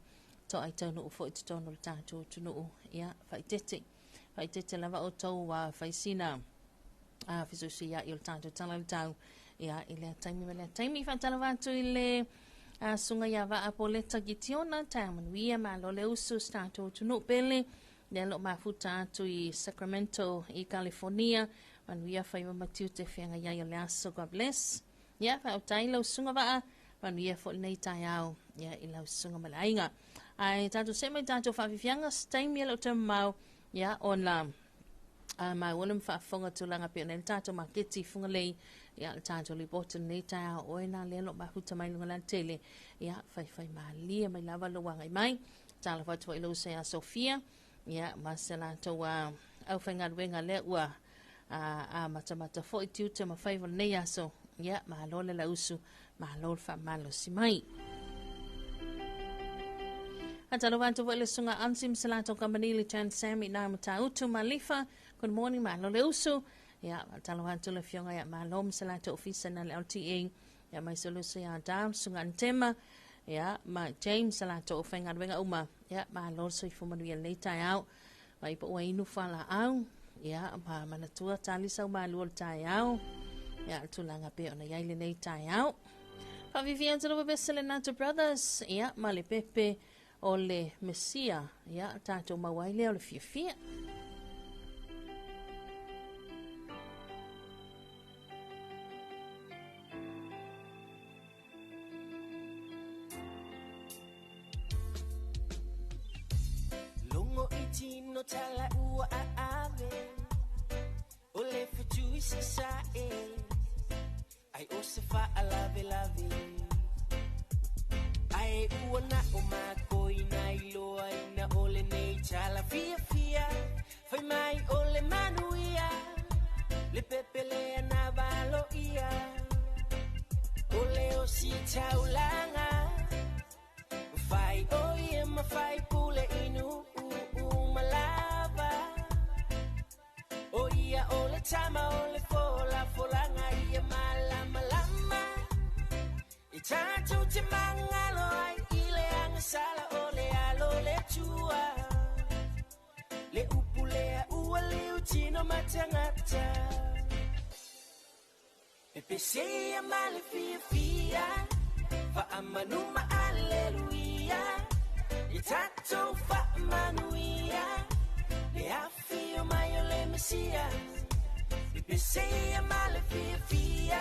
toai taunuu foi i totonu o le tatou atunuu. Ia faaeteete faaeteete lava outou faisina fesuisuiai o le tatou tala o le tau ia i lea taimi ma lea taimi. Faatalofa atu i le susuga ia Vaa Poleta Kitiona, taeao manuia, malo le usu si tatou atunuu pele, lea lo mafuta atu i Sacramento i California. Manuia faiva ma tiute feagai ai o le aso. God bless. Ia, faafetai lau susuga Vaa. Manuia foi lenei taeao, ia, i lau susuga ma le aiga. Ae tatou see mai tatou faafiafiaga, se taimi e le o toe mamao, ia, ona a maua le faafofoga tulaga pei ona i ai le tatou maketi i Fugalei, ia, le tatou lipoti lenei taeao, oe na lea o lo o mafuta mai luga lautele, ia, faifai malie mai lava lou agai mai. Talofa atu foi i lou uso ia Sofia, ia, ma se latou aufaigaluega lea ua amatamata foi tiute ma faiva o lenei aso, ia, malo le lausu, malo le faamalosi mai. Talofa atu foi le susuga Ansi ma se latou kamupani le Chan Sam i nā Matautu Malifa. Good morning, malo le usu. Ia, talofa atu le afioga ia Malo ma se latou ofisa na le LTA. Ia, mai se lusu ia Dam, susuga Antema. Ia, ma James se latou aufaigaluega uma. Ia, malo le soifua manuia lenei taeao. Mai po ua inu faalaau. Ia, ma manatua tali sau malu o le taeao. Ia, le tulaga pei ona i ai lenei taeao. Faafifia atu lava pese le Nato Brothers, ia, ma le pepe o le Mesia, ia, tatou maua ai lea o le fiafia. Logo i tino tala ua ave o le fetu i sasae ai o se fa'alavelave ai ua na o makoi na iloa ina o lenei tala fiafia fai mai o le manuia le pepelea na valoia o le osi taulaga fai o ia ma fai pule inu malava o ia o le tama o le fola folaga ia malamalama i tatou te magalo ai i le agasala o le alo le tua le upu lea ua liutino matagata pepese ma le fiafia fa'amanu ma aleluia i tatou fa'amanuia le afio mai o le Mesia pepese ma le fiafia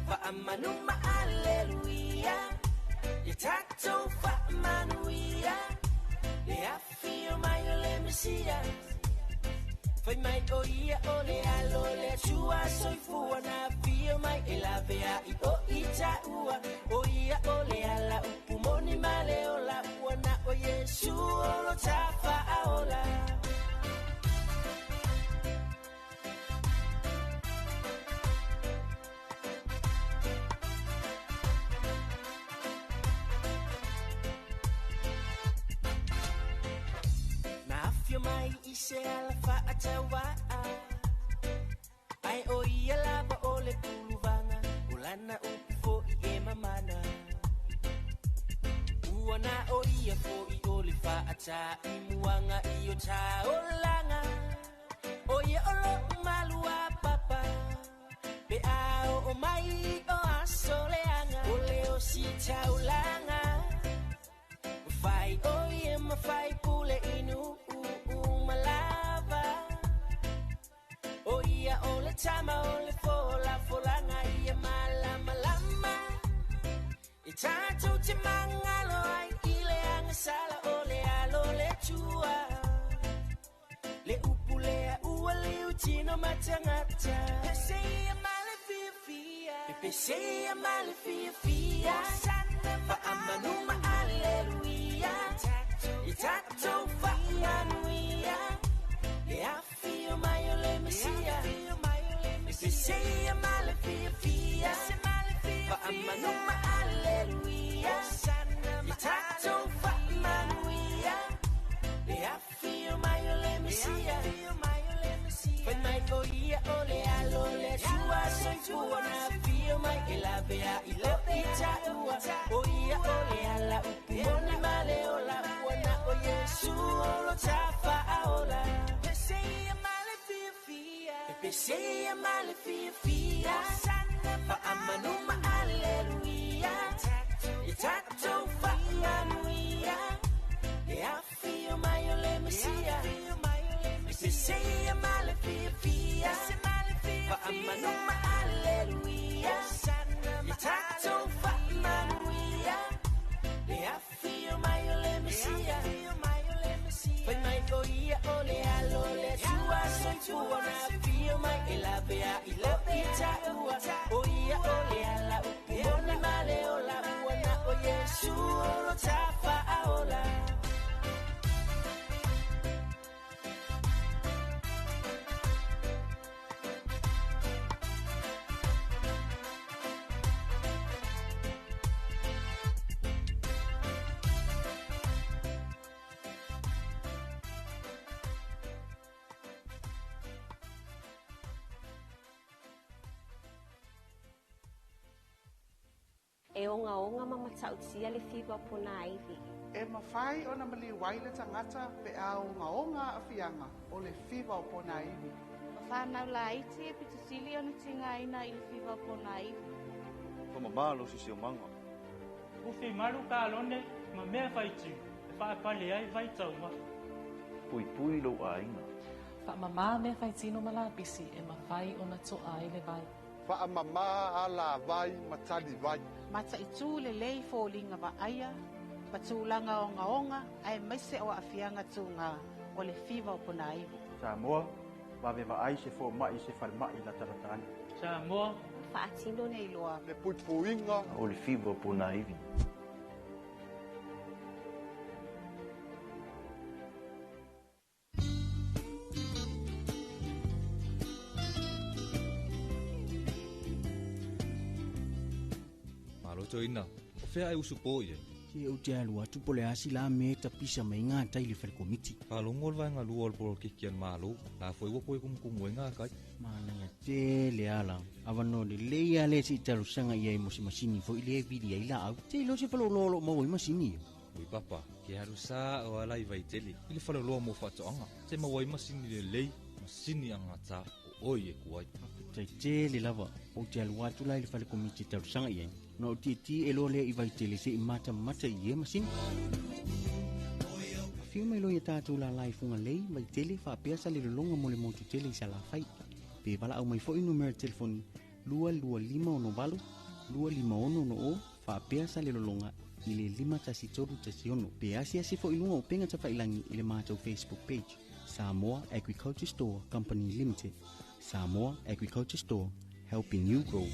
fa'amanu ma aleluia i tatou fa'amanuia le afio mai o le Mesia fai mai o ia o le alo le atua soifua na afio mai e lavea i o i tāua o ia o le ala upu moni ma le ola ua na o Iesu o lo tafa'aola. Na afio mai i se ala fa'atauva'a ai o ia lava o le puluvaga o lana upu fo'i e mamana ua na o ia fo'i o le fa'ata'imuaga i o taolaga o ia o lo'u malua papa pe a oo mai o aso leaga o le osi taulaga fai o ia ma fai pule inu malava o ia o le tama o le fola folaga ia malamalama i tatou te magalo ai i le agasala o le alo le tua le upu lea ua liutino matagata pese ia ma le fiafia pepese ia ma le fiafia fa'amanu ma aleluia i tatou fa'amanuia le afio mai o le Mesia pepese ia ma le fiafia fa'amanu ma aleluia i tatou fa'amanuia le afio mai o le Mesia fai mai o ia o le alo le atua soifua na afio mai e lavea i o i tāua o ia o le ala upu moni ma le ola ua na o Iesu o lo tafa'aola pese ia ma le fiafia pepese ia ma le fiafia fa'amanu ma aleluia i tatou fa'amanuia le afio mai o le Mesia pepese ia ma le fiafia fa'amanu ma aleluia i tatou fa'amanuia. O ia o le ala upu moni ma le ola ua na o Iesu o lo tafa'aola. E onga onga ma matautia le fiva o pona aivi. E mawhai o na mali waile tangata pe a onga onga a fianga o le fiva o pona aivi. Whanau la iti e pitusili o na tinga ina i le fiva o pona aivi. Whamamalo sisi o manga. Ufi malu ka alone ma mea whaitu e whaapale ai vai tauma. Pui pui lo ainga. Whaamama mea whaitino malapisi e mawhai o na toa ai le vai. Whaamama ala vai matali vai. Mata itu le lei fōlinga wa aia, patūlanga o ngaonga, ai maise o afianga tūnga o le fiva o pona aivi. Samoa, vave vaai se fō mai se falmai la taratani. Samoa, whaatino nei loa. Le puipuinga o le fiva o pona aivi. Ina, o fea e usu po ie. Ke o te alu atu po le asi la me ta pisa mai ngā tai le whare komiti. Ka longo le vaenga lua o le polo kiki an malo, la foi ua koe kumukumu e ngā kai. Mana te le ala, awa no le lei ale si talusanga ia i mo se masini fo i le vili ai la au. Te ilo se whalololo mau i masini. Ui papa, ke haru sa o ala i vaitele, i le whaloloa mo whatoanga. Te mawai masini le lei, masini angata o oi e kuai. Tai te le lava, o te alu atu la i le whare komiti talusanga ia. No ti ti e lo le i vaitele se i mata mata i e masini. Whiu mai lo ia tātou la lai funga lei, vaitele whaapea sa le lolonga mo le motu tele i sa la whai. Pe wala au mai foi numero telefoni 225 68 256 no o whaapea sa le lolonga i le 51316. Pe asi asi foi lunga o penga tawhailangi i le mātou Facebook page. Samoa Agriculture Store Company Limited. Samoa Agriculture Store, helping you grow.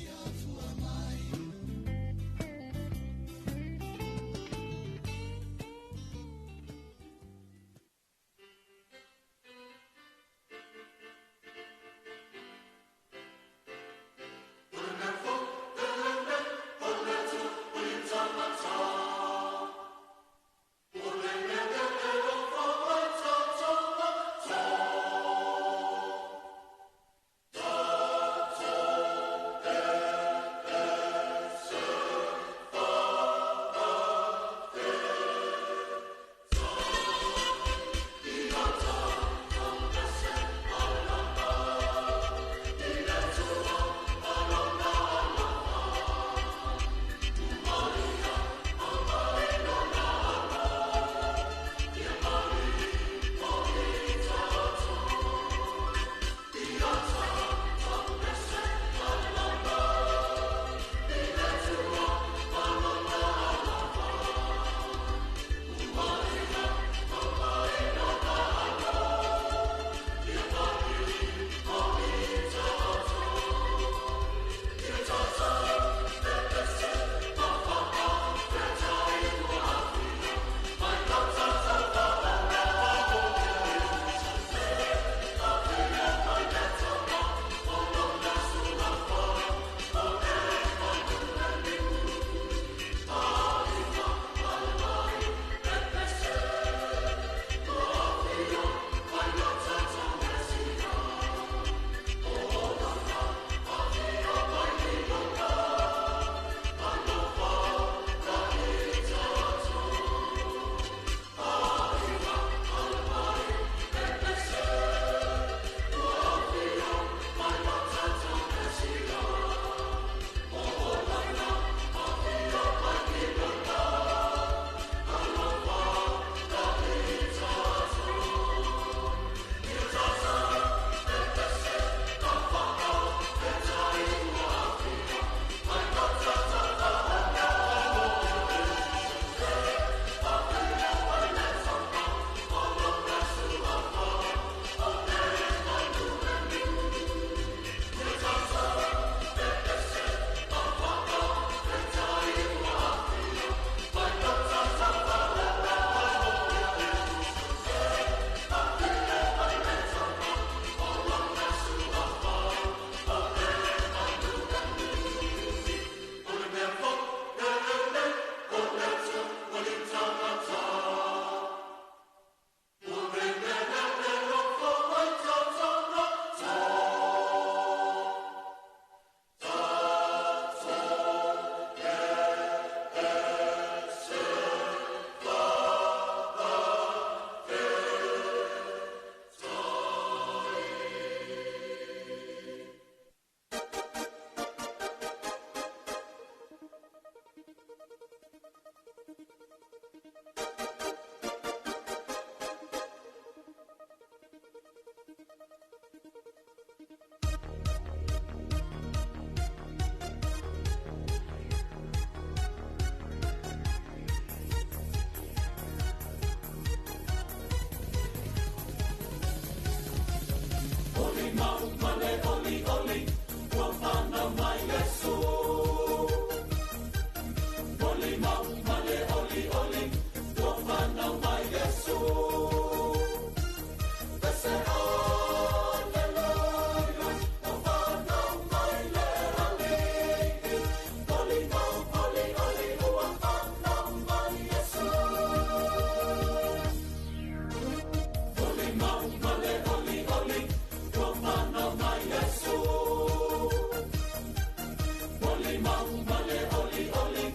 Molimau ma le olioli,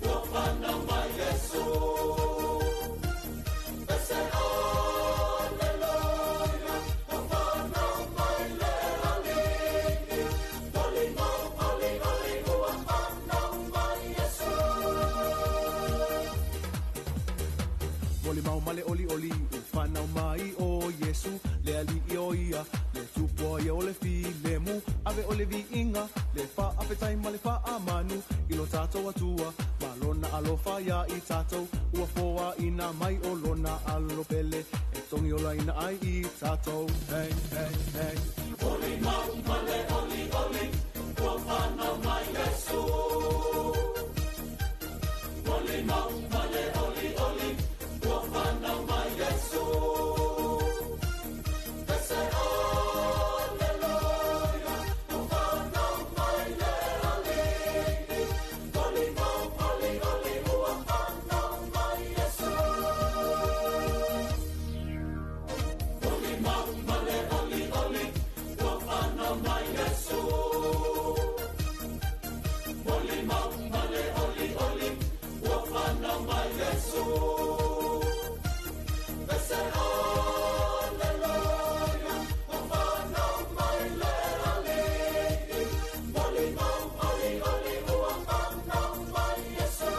ua fanau mai Iesu. Pese Aleluia, ua fanau mai le Alii. Molimau, olioli, ua fanau mai Iesu. Molimau ma le olioli, ua fanau mai o Iesu, le Alii o ia, le Tupua ia o le filemu, ave o le viiga, le faafetai ma le faamanu, i lo tatou Atua, ma lona alofa iā i tatou, ua foaina mai o lona Alo pele, e togiolaina ai i tatou. Hey, hey, hey. Molimau ma le olioli, ua fanau mai Iesu. Molimau ma le olioli, ua fanau mai Iesu. Pese Aleluia, ua fanau mai le Alii. Molimau, olioli, ua fanau mai Iesu. Molimau ma le olioli, ua fanau mai Iesu. Molimau ma le olioli, ua fanau mai Iesu. Pese Aleluia, ua fanau mai le Alii. Molimau, olioli, ua fanau mai Iesu.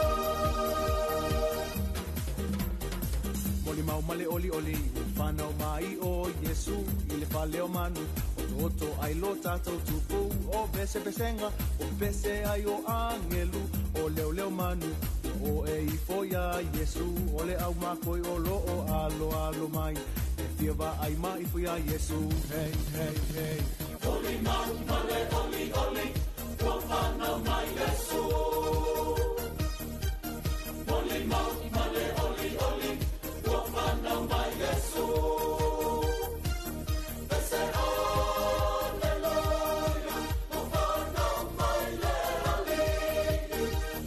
Molimau ma le olioli, ua fanau mai o Iesu, i le fale o manu, otooto ai lo tatou tupu, o pesepesega, o pese ai o agelu, o leoleo manu, ua o e ifo iā Iesu, o le aumakoi o loo aloalo mai, e fia vaai ma ifo iā Iesu. Hey, hey, hey. Molimau ma le olioli, ua fanau mai Iesu. Molimau ma le olioli, ua fanau mai Iesu. Pese Aleluia, ua fanau mai le Alii.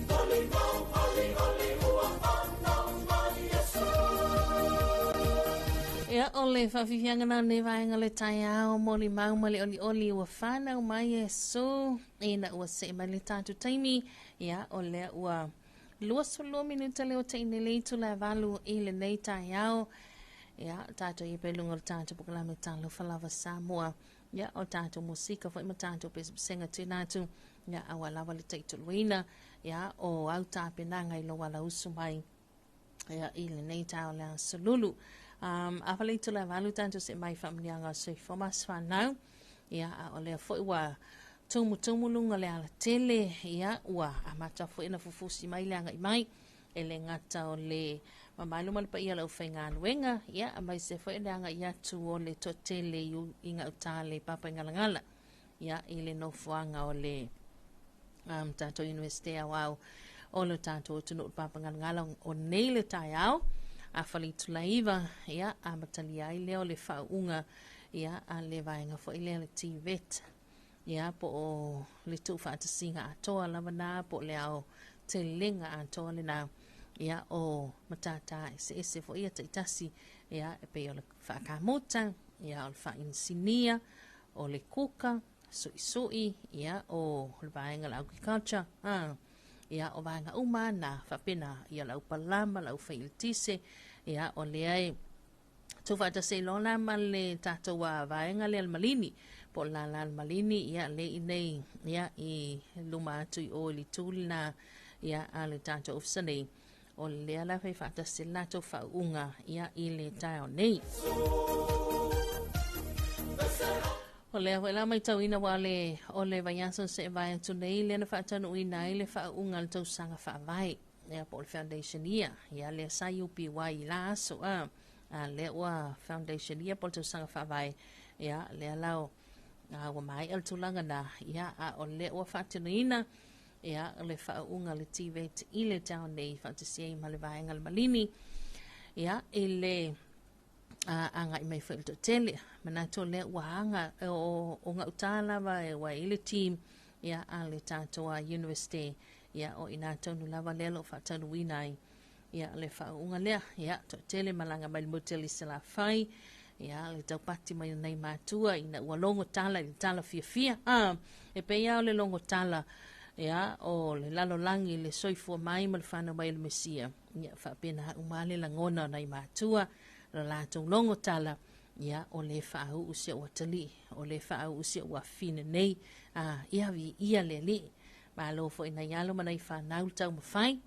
Molimau, olioli, ua fanau mai Iesu. Ia, o le faafiafiaga na o lenei vaega o le taeao, molimau ma le olioli ua fanau mai Iesu, ina ua see mai le tatou taimi, ia, o lea ua 22 minuta le ua ta'i nei le itula e 8 i lenei taeao. Ia, tatou i pea i luga o le tatou polokalame Talofa Lava Samoa. Ia, o tatou musika foi ma tatou pesepesega tuuina atu, ia, aua lava le taitoluina, ia, o au tapenaga i lou alausu mai, ia, i lenei taeao le aso Lulu. Afa le itula e 8 tatou see mai i faamanuiaga o soifua ma aso fanau. Ia, a o lea foi ua tumutumu luga o le alatele, ia, ua amata foi ona fufusi mai le agai mai, e le gata o le mamalu ma le paia o le aufaigaluega, ia, aemaise foi o le agai atu o le toatele i gauta le Papaigalagala, ia, i le nofoaga o le tatou Universite Aoao o le tatou atunuu le Papagalagala o nei le taeao, afa le itula e 9, ia, amatalia ai lea o le faauuga, ia, a le vaega foi lea le TVET, ia, po o le tuufaatasiga atoa lava na, po o le aotelega atoa lena, ia, o matata eseese foi ia taitasi, ia, e pei o le faakamuta, ia, o le faainisinia, o le kuka, suisui, ia, o le vaega le agriculture, ia, o vaega uma na faapena, ia, le aupalama, le aufaiilitise, ia, o lea e tuufaatasi ai loa la ma le tatou vaega lea le malini, po o le lala le malini, ia, le i nei, ia, i luma atu i o i le itu lena, ia, a le tatou ofisa nei, o lea la fai faatasi le latou faauuga, ia, i le taeao nei. O lea foi la matauina ua le o le vaiaso se vae atu nei lea na faataunuuina ai le faauuga o le tausaga faavae, ia, po o le foundation year, ia, lea sa UPY i la aso, a lea ua foundation year po o le tausaga faavae, ia, lea la ua maea le tulaga na, ia, a o lea ua faatinoina, ia, le faauuga le TVET i le taeao nei faatasi ai ma le vaega le malini, ia, i le agai mai foi le toatele. Manatu o lea ua aga o gauta lava e ua i le team, ia, a le tatou university, ia, o ina tonu lava lea lo faataunuuina ai, ia, le faauuga lea, ia, toatele malaga mai le motu i Salafai, ia, le taupati mai nei matua ina ua logo tala i le tala fiafia, e pei lava o le logo tala ia, o le lalolagi i le soifua mai ma le fanau mai o le Mesia. Ia, faapena uma le lagona o nai matua, lo latou logo tala, ia, o le faauu si ou atalii, o le faauu si ou afafine nei, ia viia le Alii. Malo foi nai alo ma nai fanau le taumafai.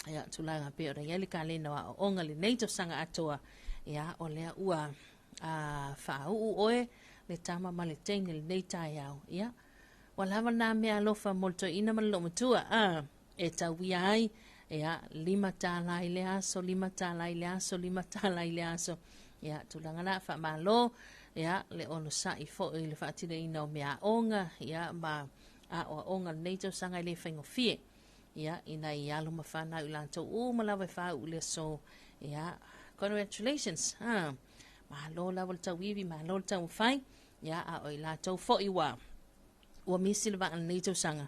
Ia, tulaga pei ona i ai le kalena o aoaoga lenei tausaga atoa, ia, o lea ua faauu oe le tama ma le teine lenei taeao. Ia, ua lava lena mea alofa mo le toeaina ma le loomatua, e tauia ai, ia, $5 i le aso, $5 i le aso, $5 i le aso. Ia, tulaga la faamalo, ia, le onosai foi i le faatinoina o meaaoga, ia, ma aoaoga lenei tausaga e le faigofie. Ia, ina i alo ma fanau i latou uma lava e faauu i le aso. Ia, congratulations. Malo lava le tauivi, malo le taumafai. Ia, a o i latou foi ua misi le vaa lenei tausaga.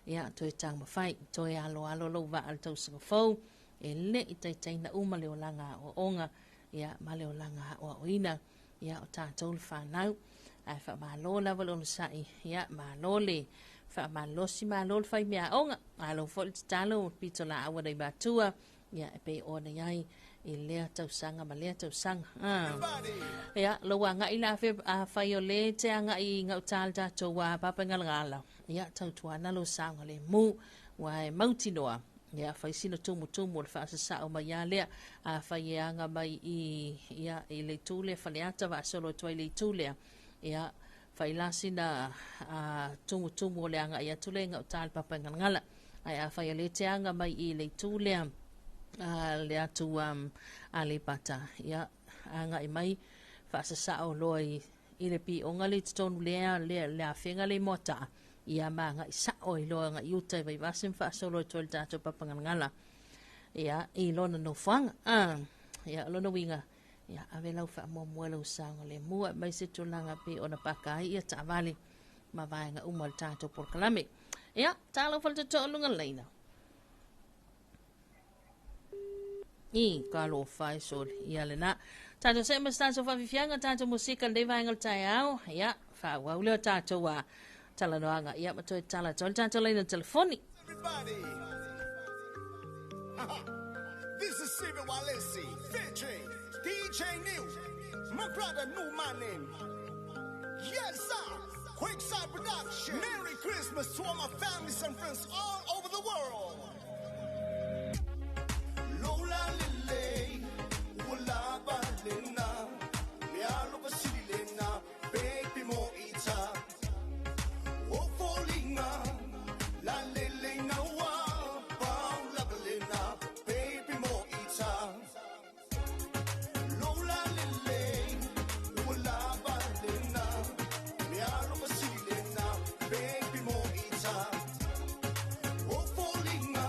Ia, toe taumafai, toe aloalo lou vaa le tausaga fou. E le i taitaina uma le olaga aoaoga, ia, ma le olaga aoaoina, ia, o tatou le fanau. Ae faamalo lava le onosai, ia, malo le faamalosi, malo le fai meaaoga. Malo foi le tatalo pito laau a nai matua, ia, e pei ona i ai i lea tausaga ma lea tausaga. Ia, lou agai la afai o le te agai i gauta le tatou Papaigalagala, ia, tautuana lou saogalemu, ua e mautinoa. Ia, fai sina tumutumu o le faasasao mai ia lea, afai e aga mai i, ia, i le itu lea Faleata faasolo atu ai le itu lea, ia, fai la sina tumutumu o le agai atu lea i gauta le Papaigalagala. Ae afai o le te aga mai i le itu lea le atu Aleipata, ia, agai mai faasasao loa i le pioga le totonu lea le afega le moata'a, ia ma agai sao i loa agai uta i Vaivase ma faasolo atu ai le tatou Papaigalagala, ia, i lona nofoaga. Ia, lona uiga, ia, ave lau faamuamua lau saogalemu, aemaise tulaga pei ona paka ai ia taavale ma vaega uma o le tatou polokalame. Ia, talofa le totoa o luga laina. I, talofa e soli, ia lena. Tatou see ma se tatou faafiafiaga, tatou musika lenei vaega o le taeao. Ia, faaauau lea o tatou talanoaga. Ia, ma toe tatala atu ai le tatou laina telefoni. This is Sive Walesi, featuring DJ New, my brother knew my name. Yes, sir. Quickside Production. Merry Christmas to all my families and friends all over the world. Lola Lele, Ula Balena, Mealo Basilena, Baby Mo Ita, Ofolina, La Lele Nawa, Paula Balena, Baby Mo Ita. Lola Lele, Ula Balena, Mealo Basilena, Baby Mo Ita. Ofolina,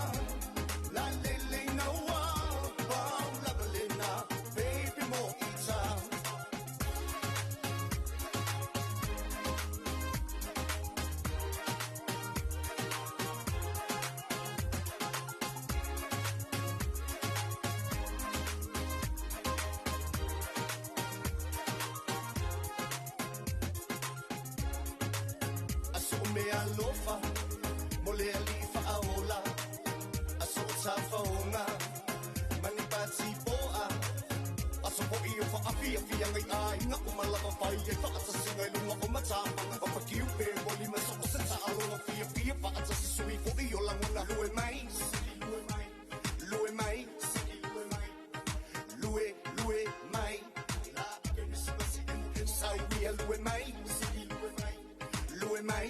La Lele Nawa, Paula Balena, Baby Mo Ita. Aso me alofa, mo le alifa aola. Aso tafaonga, mani pati poa. Aso po iyo fa afia fia ngai ai nga umalava fai e fa asasinga i lunga o matapanga. O fa kiupe mo lima so o se ta'aloga fia fia fa atasisui fo iyo langona. Lue mai, lue mai, lue, lue mai. Sauia lue mai, lue mai,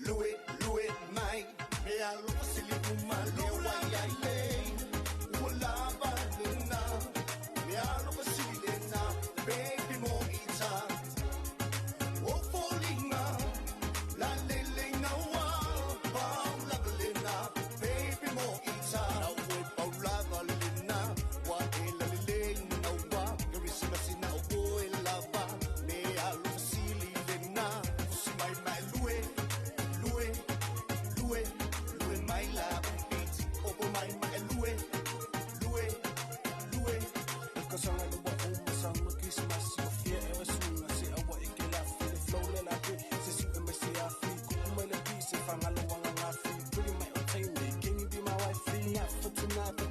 lue, lue mai. Me alofa sili uma le wai ai le. Ua lava lena. Me alofa sili lena. Baby mo ita. O folinga. La lele.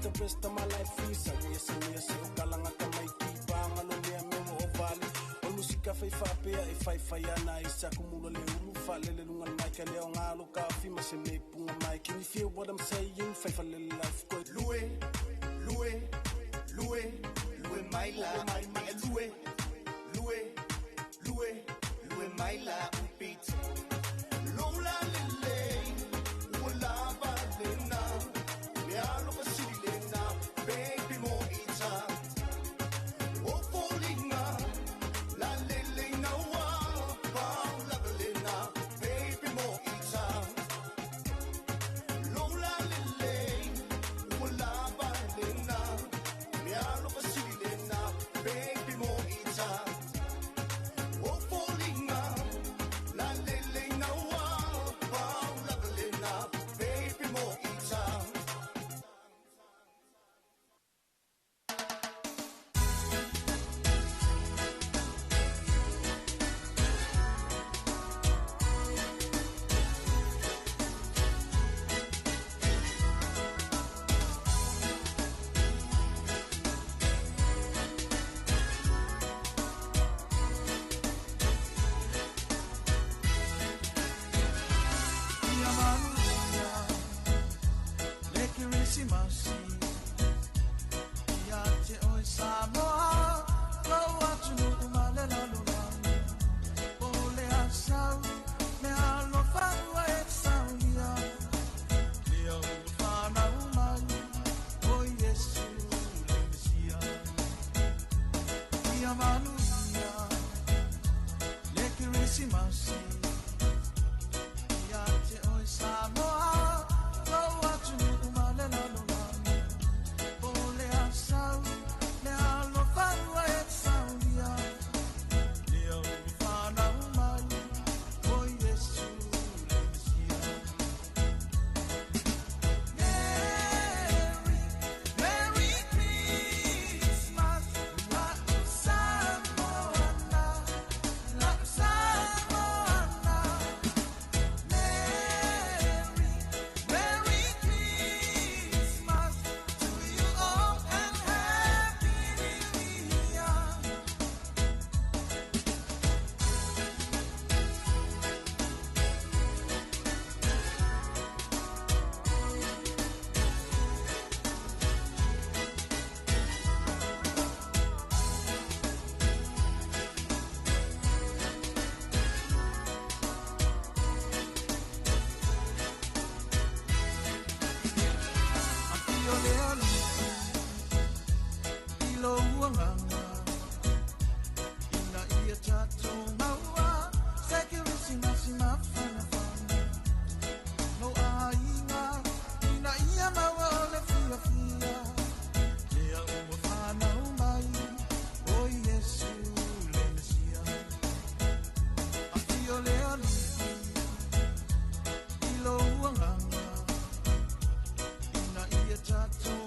The best of my life Samia samia se o kalanga ka mai ki panga lo mea me mo o vali O musika fai whapea e whai whai ana i sa kumula le ulu whale le lunga mai ka leo ngalo ka whima se me punga mai. Can you feel what I'm saying? Fai whale le life koe. Lue, lue, lue, lue mai la mai mai lue, lue, lue, lue mai la upit. Lola lele, ua lava lena, me alofa sili lena, baby mo ita. O folinga, la lele na ua, pau lava lena, baby mo ita. Lola lele, ua lava lena, me alofa sili lena, baby mo ita. O folinga, la lele na ua, pau lava lena, baby mo ita. Ia manuia, le Kerisimasi. Ia te oe Samoa, lau atunuu ma le lalolagi. O le asau, me alofa ua e saunia. Lea ua whanau mai, o Iesu le Mesia. Ia manuia, le Kerisimasi. Ia te oe Samoa, lau atunuu ma le lalolagi. O le asau, me alofa ua e saunia. Lea ua whanau mai, o Iesu le Mesia. Merry, Merry Christmas, la'u Samoana, la'u Samoana. Merry, Merry Christmas to you all and Happy New Year. Afio le alii, i lou agaga, ina ia tatou maua se Kerisimasi mafanafana. Lou aiga, ina ia maua o le fiafia, lea ua fanau mai, o Iesu le Mesia. Afio le alii, i lou agaga, ina ia tatou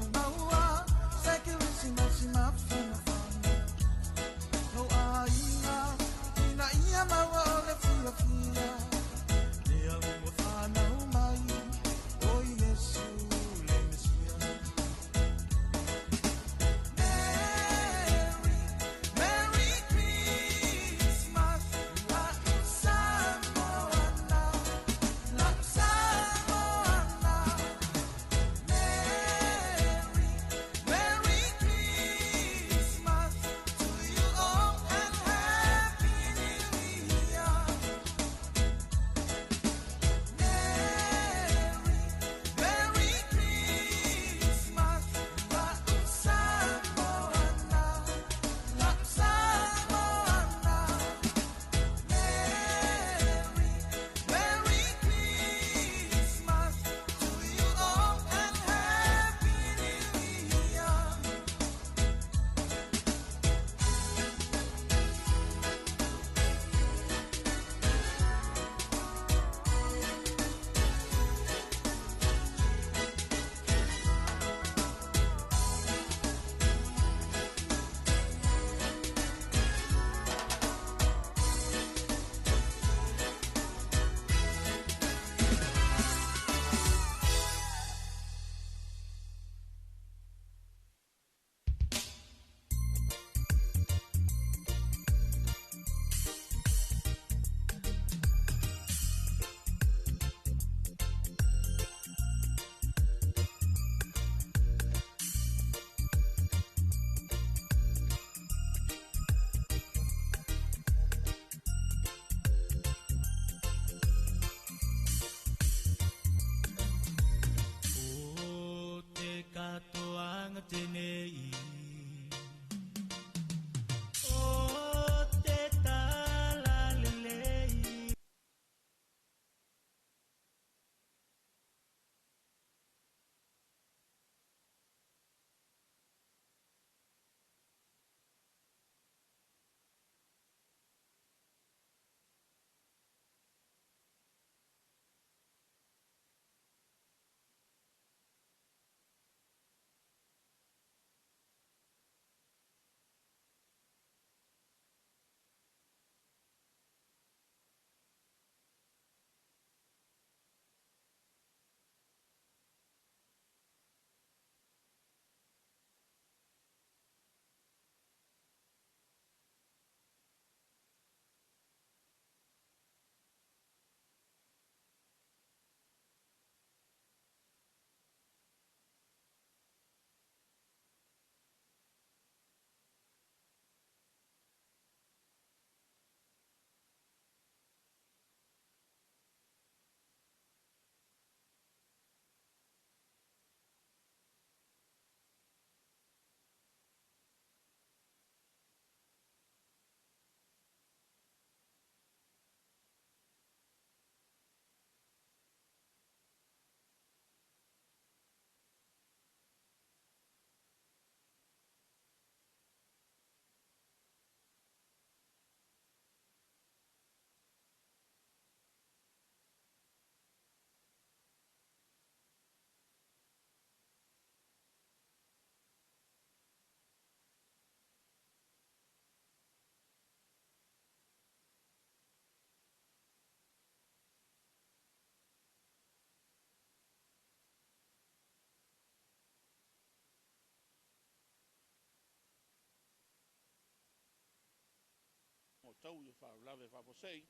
fetaui o faalavelave faafuasei.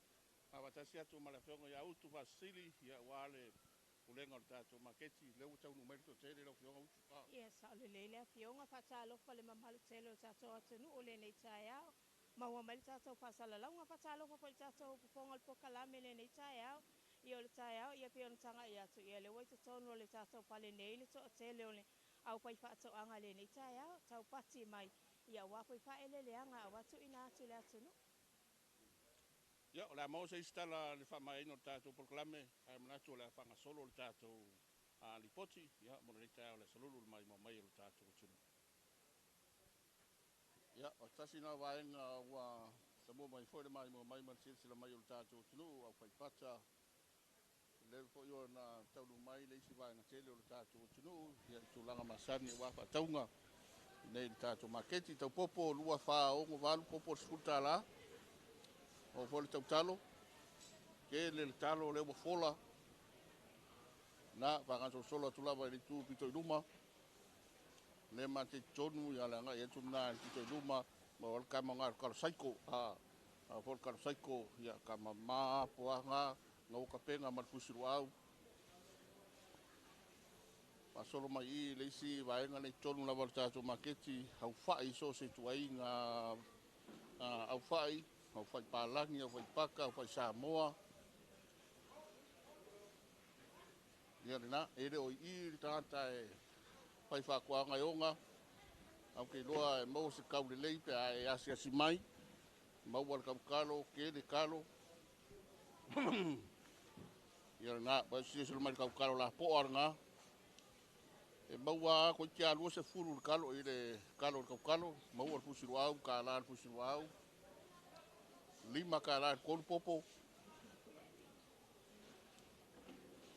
Faatasi atu ma le Afioga ia Utu Faasisili, ia aua le pulega o le tatou maketi, lea ua taunuu mai le toatele lau Afioga Utu. Ia, saolelei le Afioga, faatalofa le mamalu tele o le tatou atunuu lenei taeao. Maua mai le tatou faasalalauga, faatalofa foi i le tatou fofoga o le polokalame lenei taeao. Ia o le taeao ia pei ona tagai atu, ia lea ua i totonu o le tatou fale nei le toatele o le aufaifaatoaga lenei taeao, taupati mai, ia aua foi faaeleeleaga aua tuuina atu i le atunuu. Ia, o le a maua se isi tala i le faamaeaina o le tatou polokalame, ae manatu o le a faagasolo le tatou lipoti, ia, mo lenei taeao o le aso Lulu i le maimoa mai o le tatou atunuu. Ia, o se tasi lena o vaega ua tamua mai foi le maimoa mai ma le silasila mai o le tatou atunuu, aufaipata, lea foi ona taunuu mai le isi vaega tele o le tatou atunuu, ia, i tulaga masani aua faatauga nei i le tatou maketi. Taupopo 2, 4, 6, 8 popo $10, o foi le tautalo, tele le talo lea ua fola, na faagasolosolo atu lava i le itu pito i luma, lea matei totonu, ia le agai atu lena i le pito i luma, ma o le kama ngā le kalo saiko, a foi le kalo saiko, ia kama ma poaga, ngau kapenga ma le fusi luau, faasolo mai i le isi vaega nei totonu lava o le tatou maketi, aufai so o se ituaiga, aufai, aufai palagi, aufai paka, aufai Samoa. Ia lena, e le o i i le tagata e fai faatoaga e oga, au ke iloa e maua se kau lelei pe a e asiasi mai, maua le kaukalo, ke le kalo. Ia lena, pa silasila mai le kaukalo lapoa lena. E maua a koe te alua se fulu le kalo i le kalo le kaukalo, maua le fusi luau, ka la le fusi luau, 5 ka la le kolu popo.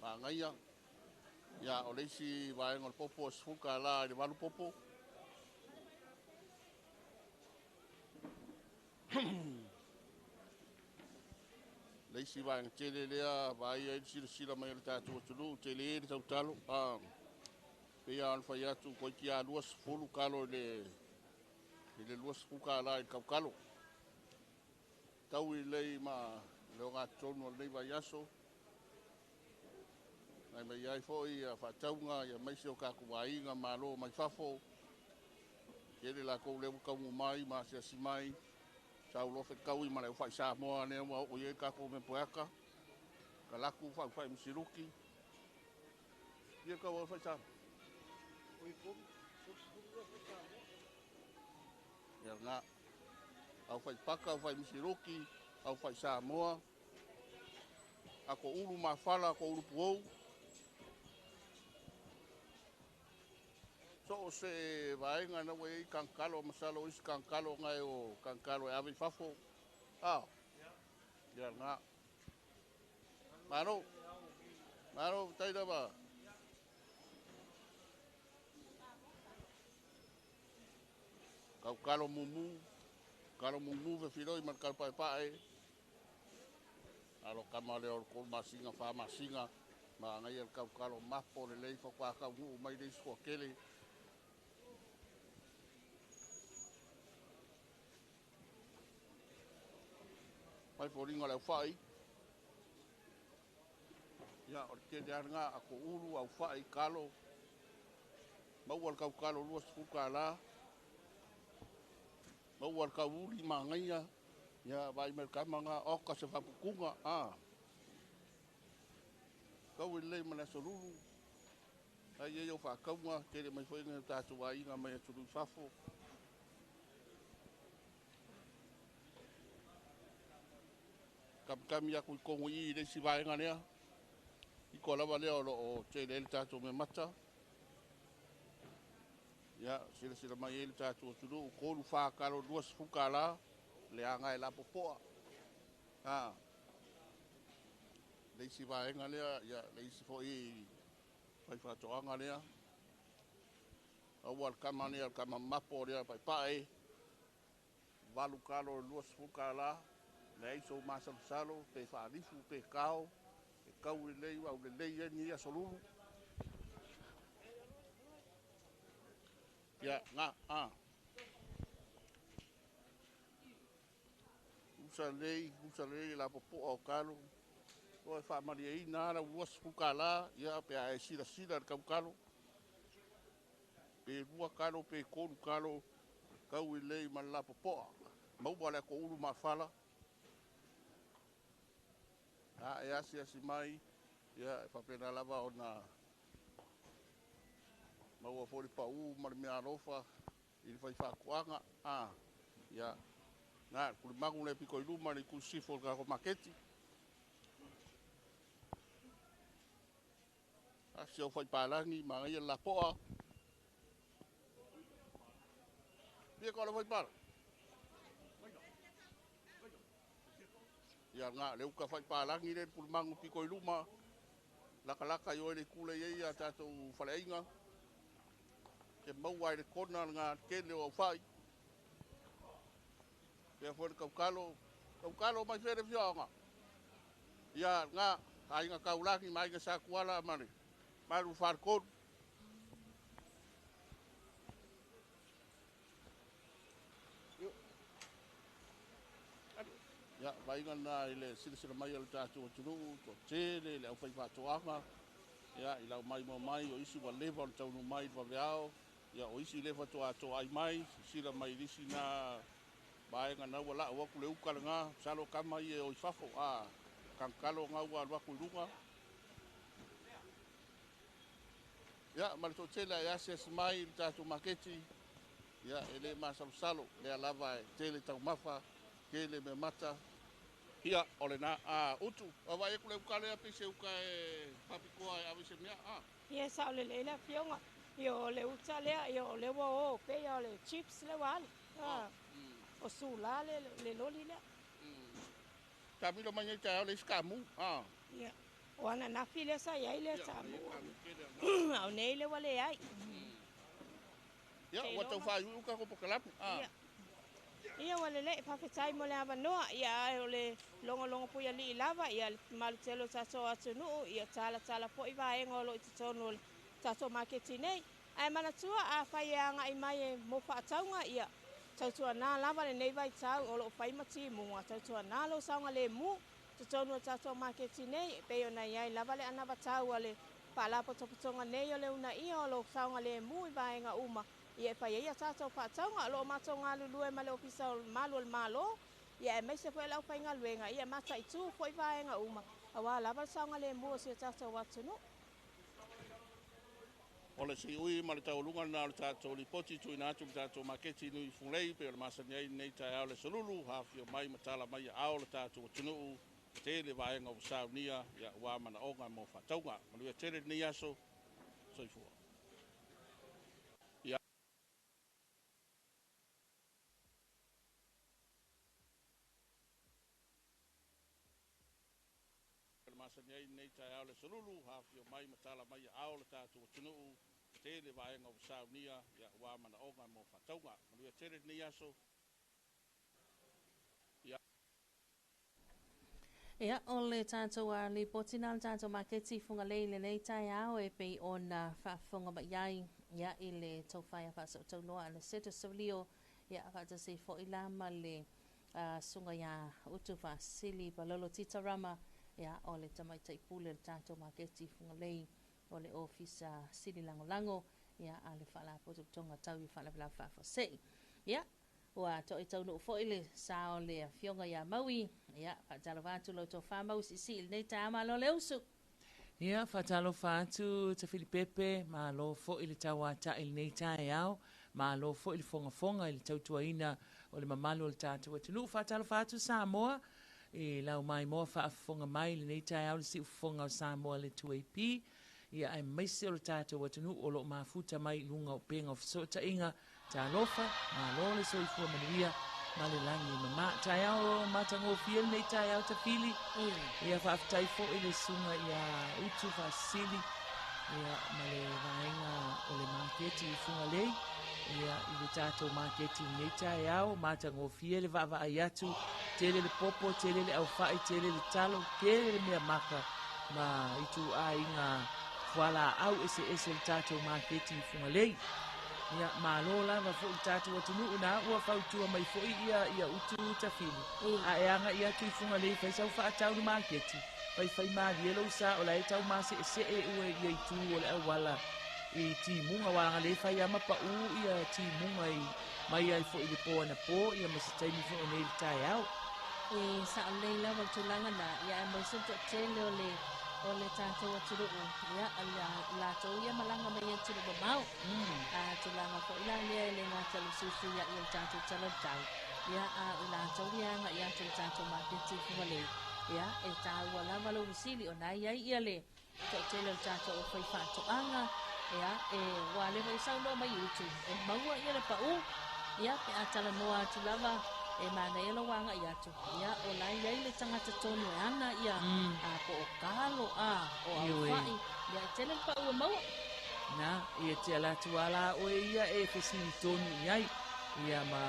Maangaia, ia o le isi vaega o le popo, 10 ka la i le 8 popo. Le isi vaega tele lea, vaai ai le silasila mai o le tatou atunuu, tele le tautalo. Pei lava ona fai atu, koe te a 20 kalo i le 20 ka la i le kaukalo. Tau i lei ma le ogatotonu o lenei vaiaso. Nai mai ai foi ia faatauga, ia maise o tatou aiga malo mai fafo. Tele lakou lea ua taunuu mai ma asiasi mai. Sau loa fetaui ma le aufai Samoa lea ua oo i ai tatou mea poeaka. Kalaku faufai misiluki. Ia kau au fai Samoa. Ia ngā. Au fai paka, au fai misiluki, au fai Samoa. Ako ulu mafala, ako ulu puou. So o se vaega na ua i kankalo, masalo isi kankalo ngai o kankalo e ave i fafo. Ia ngā. Malo. Malo, tai lava. Kau kalo mumu, kalo mumu fe filoi ma le kalo paepae. Alo kama lea o le kolu masinga, wha masinga, ma ngai el kau kalo mapo le lei whakwa kau nuu mai le isko kele. Mai fōringa le au whai. Ia, o le tele anga, ako ulu, au whai, kalo. Maua le kau kalo 20 ka la. Maua le kau uli ma ngaia. Ia, vai me le kamanga, oka se whapukunga. Kau i lei ma le aso lulu. Ai ei o whakaunga, tele mai whainga o tātou aiga mai atunu i fafo. Kamikami aku i kongo i le isi vaega lea. I koa lava lea o lo o tele ai le tātou mea mata. Ia, silasila mai ai le tātou atunuu, 3 4 kalo 20 ka la, le anga e lapopoa. Le isi vaega lea, ia, le isi foi fai faatoaga lea. Aua le kama lea, le kama mapo lea, paepae. 8 kalo 20 ka la. Le ai so masalosalo, pe whaalifu, pe kao, e kau i lei, au le lei e ni aso lulu. Ia, ngā, a. Usa lelei, usa lelei le lapopoa o talo. O e faamalieina lava lau $20, ia, pe a e silasila i le tautalo. Pe 2 talo pe 3 talo, tau lelei ma le lapopoa. Maua le atoulu mafala. A e asiasi mai, ia, e faapena lava ona maua foi le pau ma le meaalofa i le faifaatoaga. A, ia, na, kulimagu le pito i luma le itu sisifo o le tatou maketi. Asi au faipalagi, manaia le lapoa. Fia ka o le faipala? Ia ngā, le uka faipalagi le pulimagu pito i luma. Lakalaka i oe le kula i ia tātou whaleaiga. Ke maua ai le kona le ngā kele o au whai. Pea foi le kaukalo. Kaukalo mai fere fioanga. Ia ngā, aiga kaulagi ma aiga sakuala ma le malu wharekolu. Ia, vaiga na i le silasila mai o le tātou atunuu, to tele le au whaiwhatoanga. Ia, i lau mai mo mai, o isi ua leva o le taunu mai i le vaveao. Ia, o isi lefa toa atoa ai mai, sisila mai lisi na vaega na ua lau aku le uka le ngā, salo kama i e o i fafo, a kankalo ngā ua alu aku i lunga. Ia, ma le toatele e asiasi mai i le tātou maketi, ia, e le masalosalo, lea lava e tele taumafa, tele mea mata. Ia, o le na, a, utu, a vai aku le uka lea, pe se uka e papikoa e ave se mea, a. Ia, sa o le leila fionga. Ia, o le uta lea, ia, o le ua o, pe ia o le chips le ua alu. A, o sula le loli lea. Tamilo mai nei taeao le isi kamu, a. Ia, o ana nafi lea sa iai lea tamu. Au nei le ua le ai. Ia, ua tau whai uka ko pokalamu, a. Ia. Ia ua lelei faafetai mo le avanoa, ia ae o le logologo pui alii lava, ia le mamalu tele o tatou atunuu, ia talatala fo'i vaega o loo i totonu o le tatou maketi nei. Ae manatua afai e agai mai e mo faatauga, ia tautuanā lava lenei vaitau o loo fai ma timuga, tautuanā lou saogalemu totonu o tatou maketi nei, e pei ona iai lava le anavatau a le faalapotopotoga nei o le uunaia o lou saogalemu i vaega uma. Ia e fai ai a tatou faatauga o loo matou galulue ma le Ofisa o Malu o le Malo, ia aemaise foi o le aufaigaluega, ia mataitū foi vaega uma auā lava le saogalemu o si o tatou atunuu. O le siui ma le taualuga lena o le tatou lipoti tuuina atu i le tatou maketi nui i Fugalei pei o le masani ai lenei taeao le solulu afifio mai ma tala mai aao le tatou atunuu tele vaega ua saunia ia ua manaoga mo faatauga. Manuia tele lenei aso. Soifua. Ia. Le masani ai lenei taeao le solulu afifio mai ma tala mai aao le tatou atunuu tele vaega ua saunia ia ua manaoga mo faatauga. Manuia tele lenei aso. Ia. Ia, o le tātou a lipoti na le tātou maketi Fugalei lenei taeao e pei ona faafofoga mai ai, ia, i le taufai a faasootauloa a le Seta Saulio, ia, faatasi fo'i la ma le susuga iā Utu Faasili Palolo Tita Rama, ia, o le tamaitai pule o le tātou maketi Fugalei o le Ofisa Sili Lagolago, ia, a le Faalapotopotoga Tau i Faalavelave Faafuasei. Ia, ua to'i taunuu foi le sa o le afioga ia Maui. Ia, faatalofa atu lau tofa Maui Siisii i lenei taeao, malo le usu. Ia, faatalofa atu Tafilipepe, malo foi le tauata'i i lenei taeao, malo foi le fogafoga i le tautuaina o le mamalu o le tatou atunuu. Faatalofa atu Samoa i lau maimoa faafofoga mai i lenei taeao le siufofoga o Samoa le 2AP, ia aemaise o le tatou atunuu o loo mafuta mai i luga o upega o fesootaiga. Talofa, malo le soifua manuia ma le lagi e mamā. Taeao matagofie lenei taeao Tafili. Ia faafetai foi le susuga ia Utu Faasili, ia ma le vaega o le maketi i Fugalei, ia i le tatou maketi i lenei taeao matagofie le vaavaai atu, tele le popo, tele le aufai, tele le talo, tele le mea maka ma ituaiga fualaau eseese le tatou maketi i Fugalei. Ia, malo lava fo'i le tatou atunu'u na ua fautua mai fo'i ia ia Utu Tafili. A e aga'i atu i Fugalei e fai sau fa'atau i le maketi, faifaimalie lou sa o la e tau mase'ese'e ue ia itu o le auala i timuga, uā aga lē fai a ma pa'ū ia timuga i mai ai fo'i le pō anapō ia ma se taimi foi o nei i le taeao. E sa'o lelei lava le tulaga na, ia aemaise le to'atele o le o le tatou atunu'u, ia latou ia malaga mai atunuu mamao. A tulaga foi la lea e le gata i le fesuisuia'i o le tatou tala o le tau, ia a o i latou ia e aga'i atu i le tatou maketi i Fugalei, ia e taua lava lou fesili ona e i ai ia le toatele o le tatou aufaifaatoaga, ia e ua leva i saunoa mai Utu, e maua ia le pa'ū, ia pe a talanoa atu lava e manaia lou aga'i atu, ia o la e i ai le tagata tonu e ana ia, a po o kalo a o aufa'i, ia e tele le pa'ū e maua. Na, ia te ala atu lava la oe ia e fesili tonu i ai, ia ma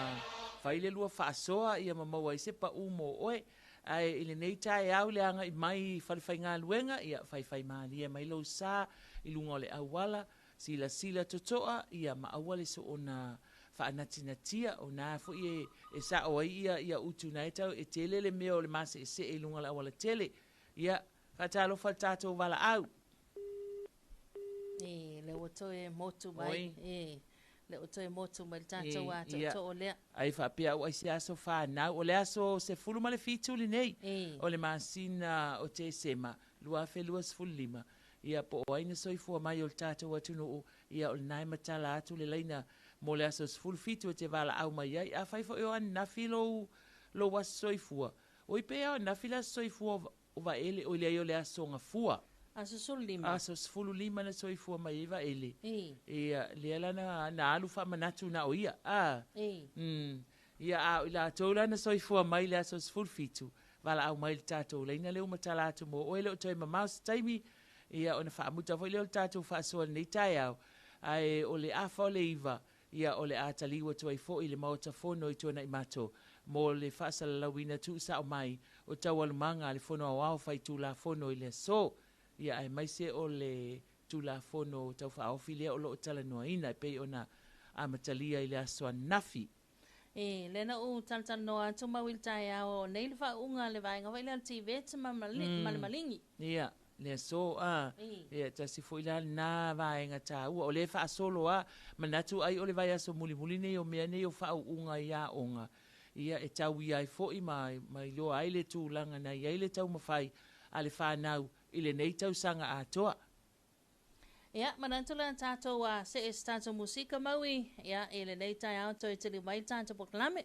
fai le lua faasoa ia ma maua ai se pa'ū mo oe. Ae i lenei taeao i le aga'i mai i falefaigaluega, ia faifaimalie mai lou sa i luga o le auala, silasila toto'a, ia ma aua le soona fa'anatinatia, o na foi e e sa'o ai ia ia utu na e tau e tele le mea o le mase'ese'e i luga o le auala tele. Ia, fa'atalofa i le tatou valaau. E, lea ua toe motu mai. E, lea ua toe motu mai le tatou atoatoa lea. Ai faapea au ai se aso fanau. O le aso 17 lenei o le masina o Tesema 2025. Ia po o ai na soifua mai o le tatou atunu'u, ia o lena e matala atu le laina mo le aso 17 e te valaau mai ai. Afai foi o ananafi lou, lou aso soifua, oi pe o ananafi le aso soifua o Vaele, oi leai o le aso Gafua. Aso 15. Aso 15 na soifua mai ai Vaele. Ia, lea la na, na alu faamanatu na o ia. A. Ia, a o i latou la na soifua mai i le aso 17, valaau mai i le tatou laina lea ua matala atu mo oe, e le o toe mamao se taimi, ia ona faamuta foi lea o le tatou faasoa i lenei taeao. Ae o le afa o le 9, Ia, o le a taliu atu ai foi le Maota Fono i Tuanaimato mo le faasalalauina tuusao mai o taualumaga a le Fono Aoao Faitulafono i le aso, ia aemaise o le Tulafono Tau Faaofi lea o lo o talanoaina e pei ona amatalia i le aso ananafi. E, lea na ou talatalanoa atu mau i le taeao nei le faauuga a le vaega foi lea o le TVET ma le Maligi. Ia, le aso, a, ia, tasi foi la lena vaega taua. O lea e faasolo lava, manatu ai o le vaiaso mulimuli nei o mea nei o faauuga i aoga, ia, e tauia ai foi ma, ma iloa ai le tulaga na i ai le taumafai a le fanau i lenei tausaga atoa. Ia, manatu la tatou a see se tatou musika maui, ia, i lenei taeao toe taliu mai le tatou polokalame.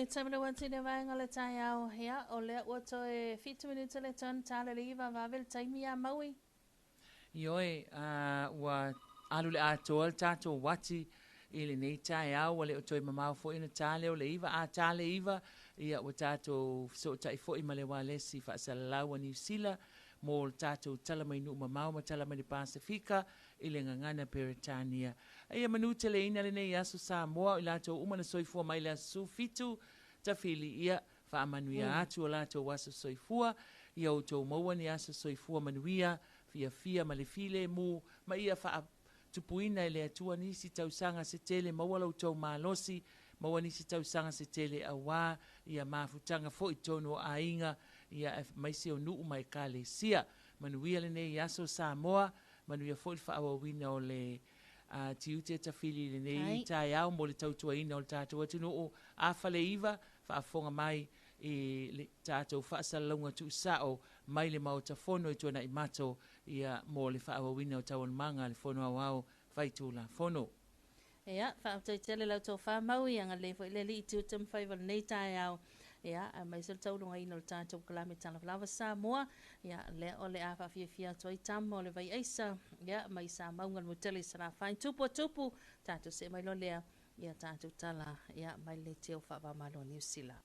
le taimana atu i le vaega o le taeao, ia, o lea ua toe 7 minute le tonu tala le 9 vave le taimi ia Maui. Ioe, ua alu le atoa le tatou uati i lenei taeao, ua le o toe mamao foi ona ta lea o le 9. A ta le 9, ia ua tatou fesootai foi ma le ualesi faasalalau a Niu Sila mo le tatou tala mai nuu mamao ma tala mai le Pasefika i le gagana Peretania. A ia manuteleina lenei aso Samoa, o i latou uma na soifua mai le aso 17 tafili, ia faamanuia atu o latou aso soifua, ia outou maua ni aso soifua manuia, fiafia ma le filemu, ma ia faatupuina e le Atua nisi tausaga se tele, maua lo outou malosi, maua nisi tausaga se tele auā ia mafutaga foi i totonu o aiga, ia aemaise o nuu ma ekalesia. Manuia lenei aso Samoa, manuia foi le faaauauina o le tiute tafili i lenei taeao mo le tautuaina o le tatou atunuu. A faleiva, faafofoga mai i le tatou faasalalauga tuusao mai le Maota Fono i Tuanaimato, ia mo le faaauauina o taualumaga a le Fono Aoao Faitulafono. Ia, faafetai tele lau tofa Maui, agalelei foi le Alii i tiute ma faiva o lenei taeao. Ia, aemaise le taulugaina o le tatou kalame talavalava Samoa. Ia, lea o le a faafiafia atu ai tama o le vai aisa, ia, mai Samauga le motele i Salafai. Tupu a tupu, tatou see mai loa lea, ia tatou tala, ia, mai le leitio faava o Malo o Niu Sila.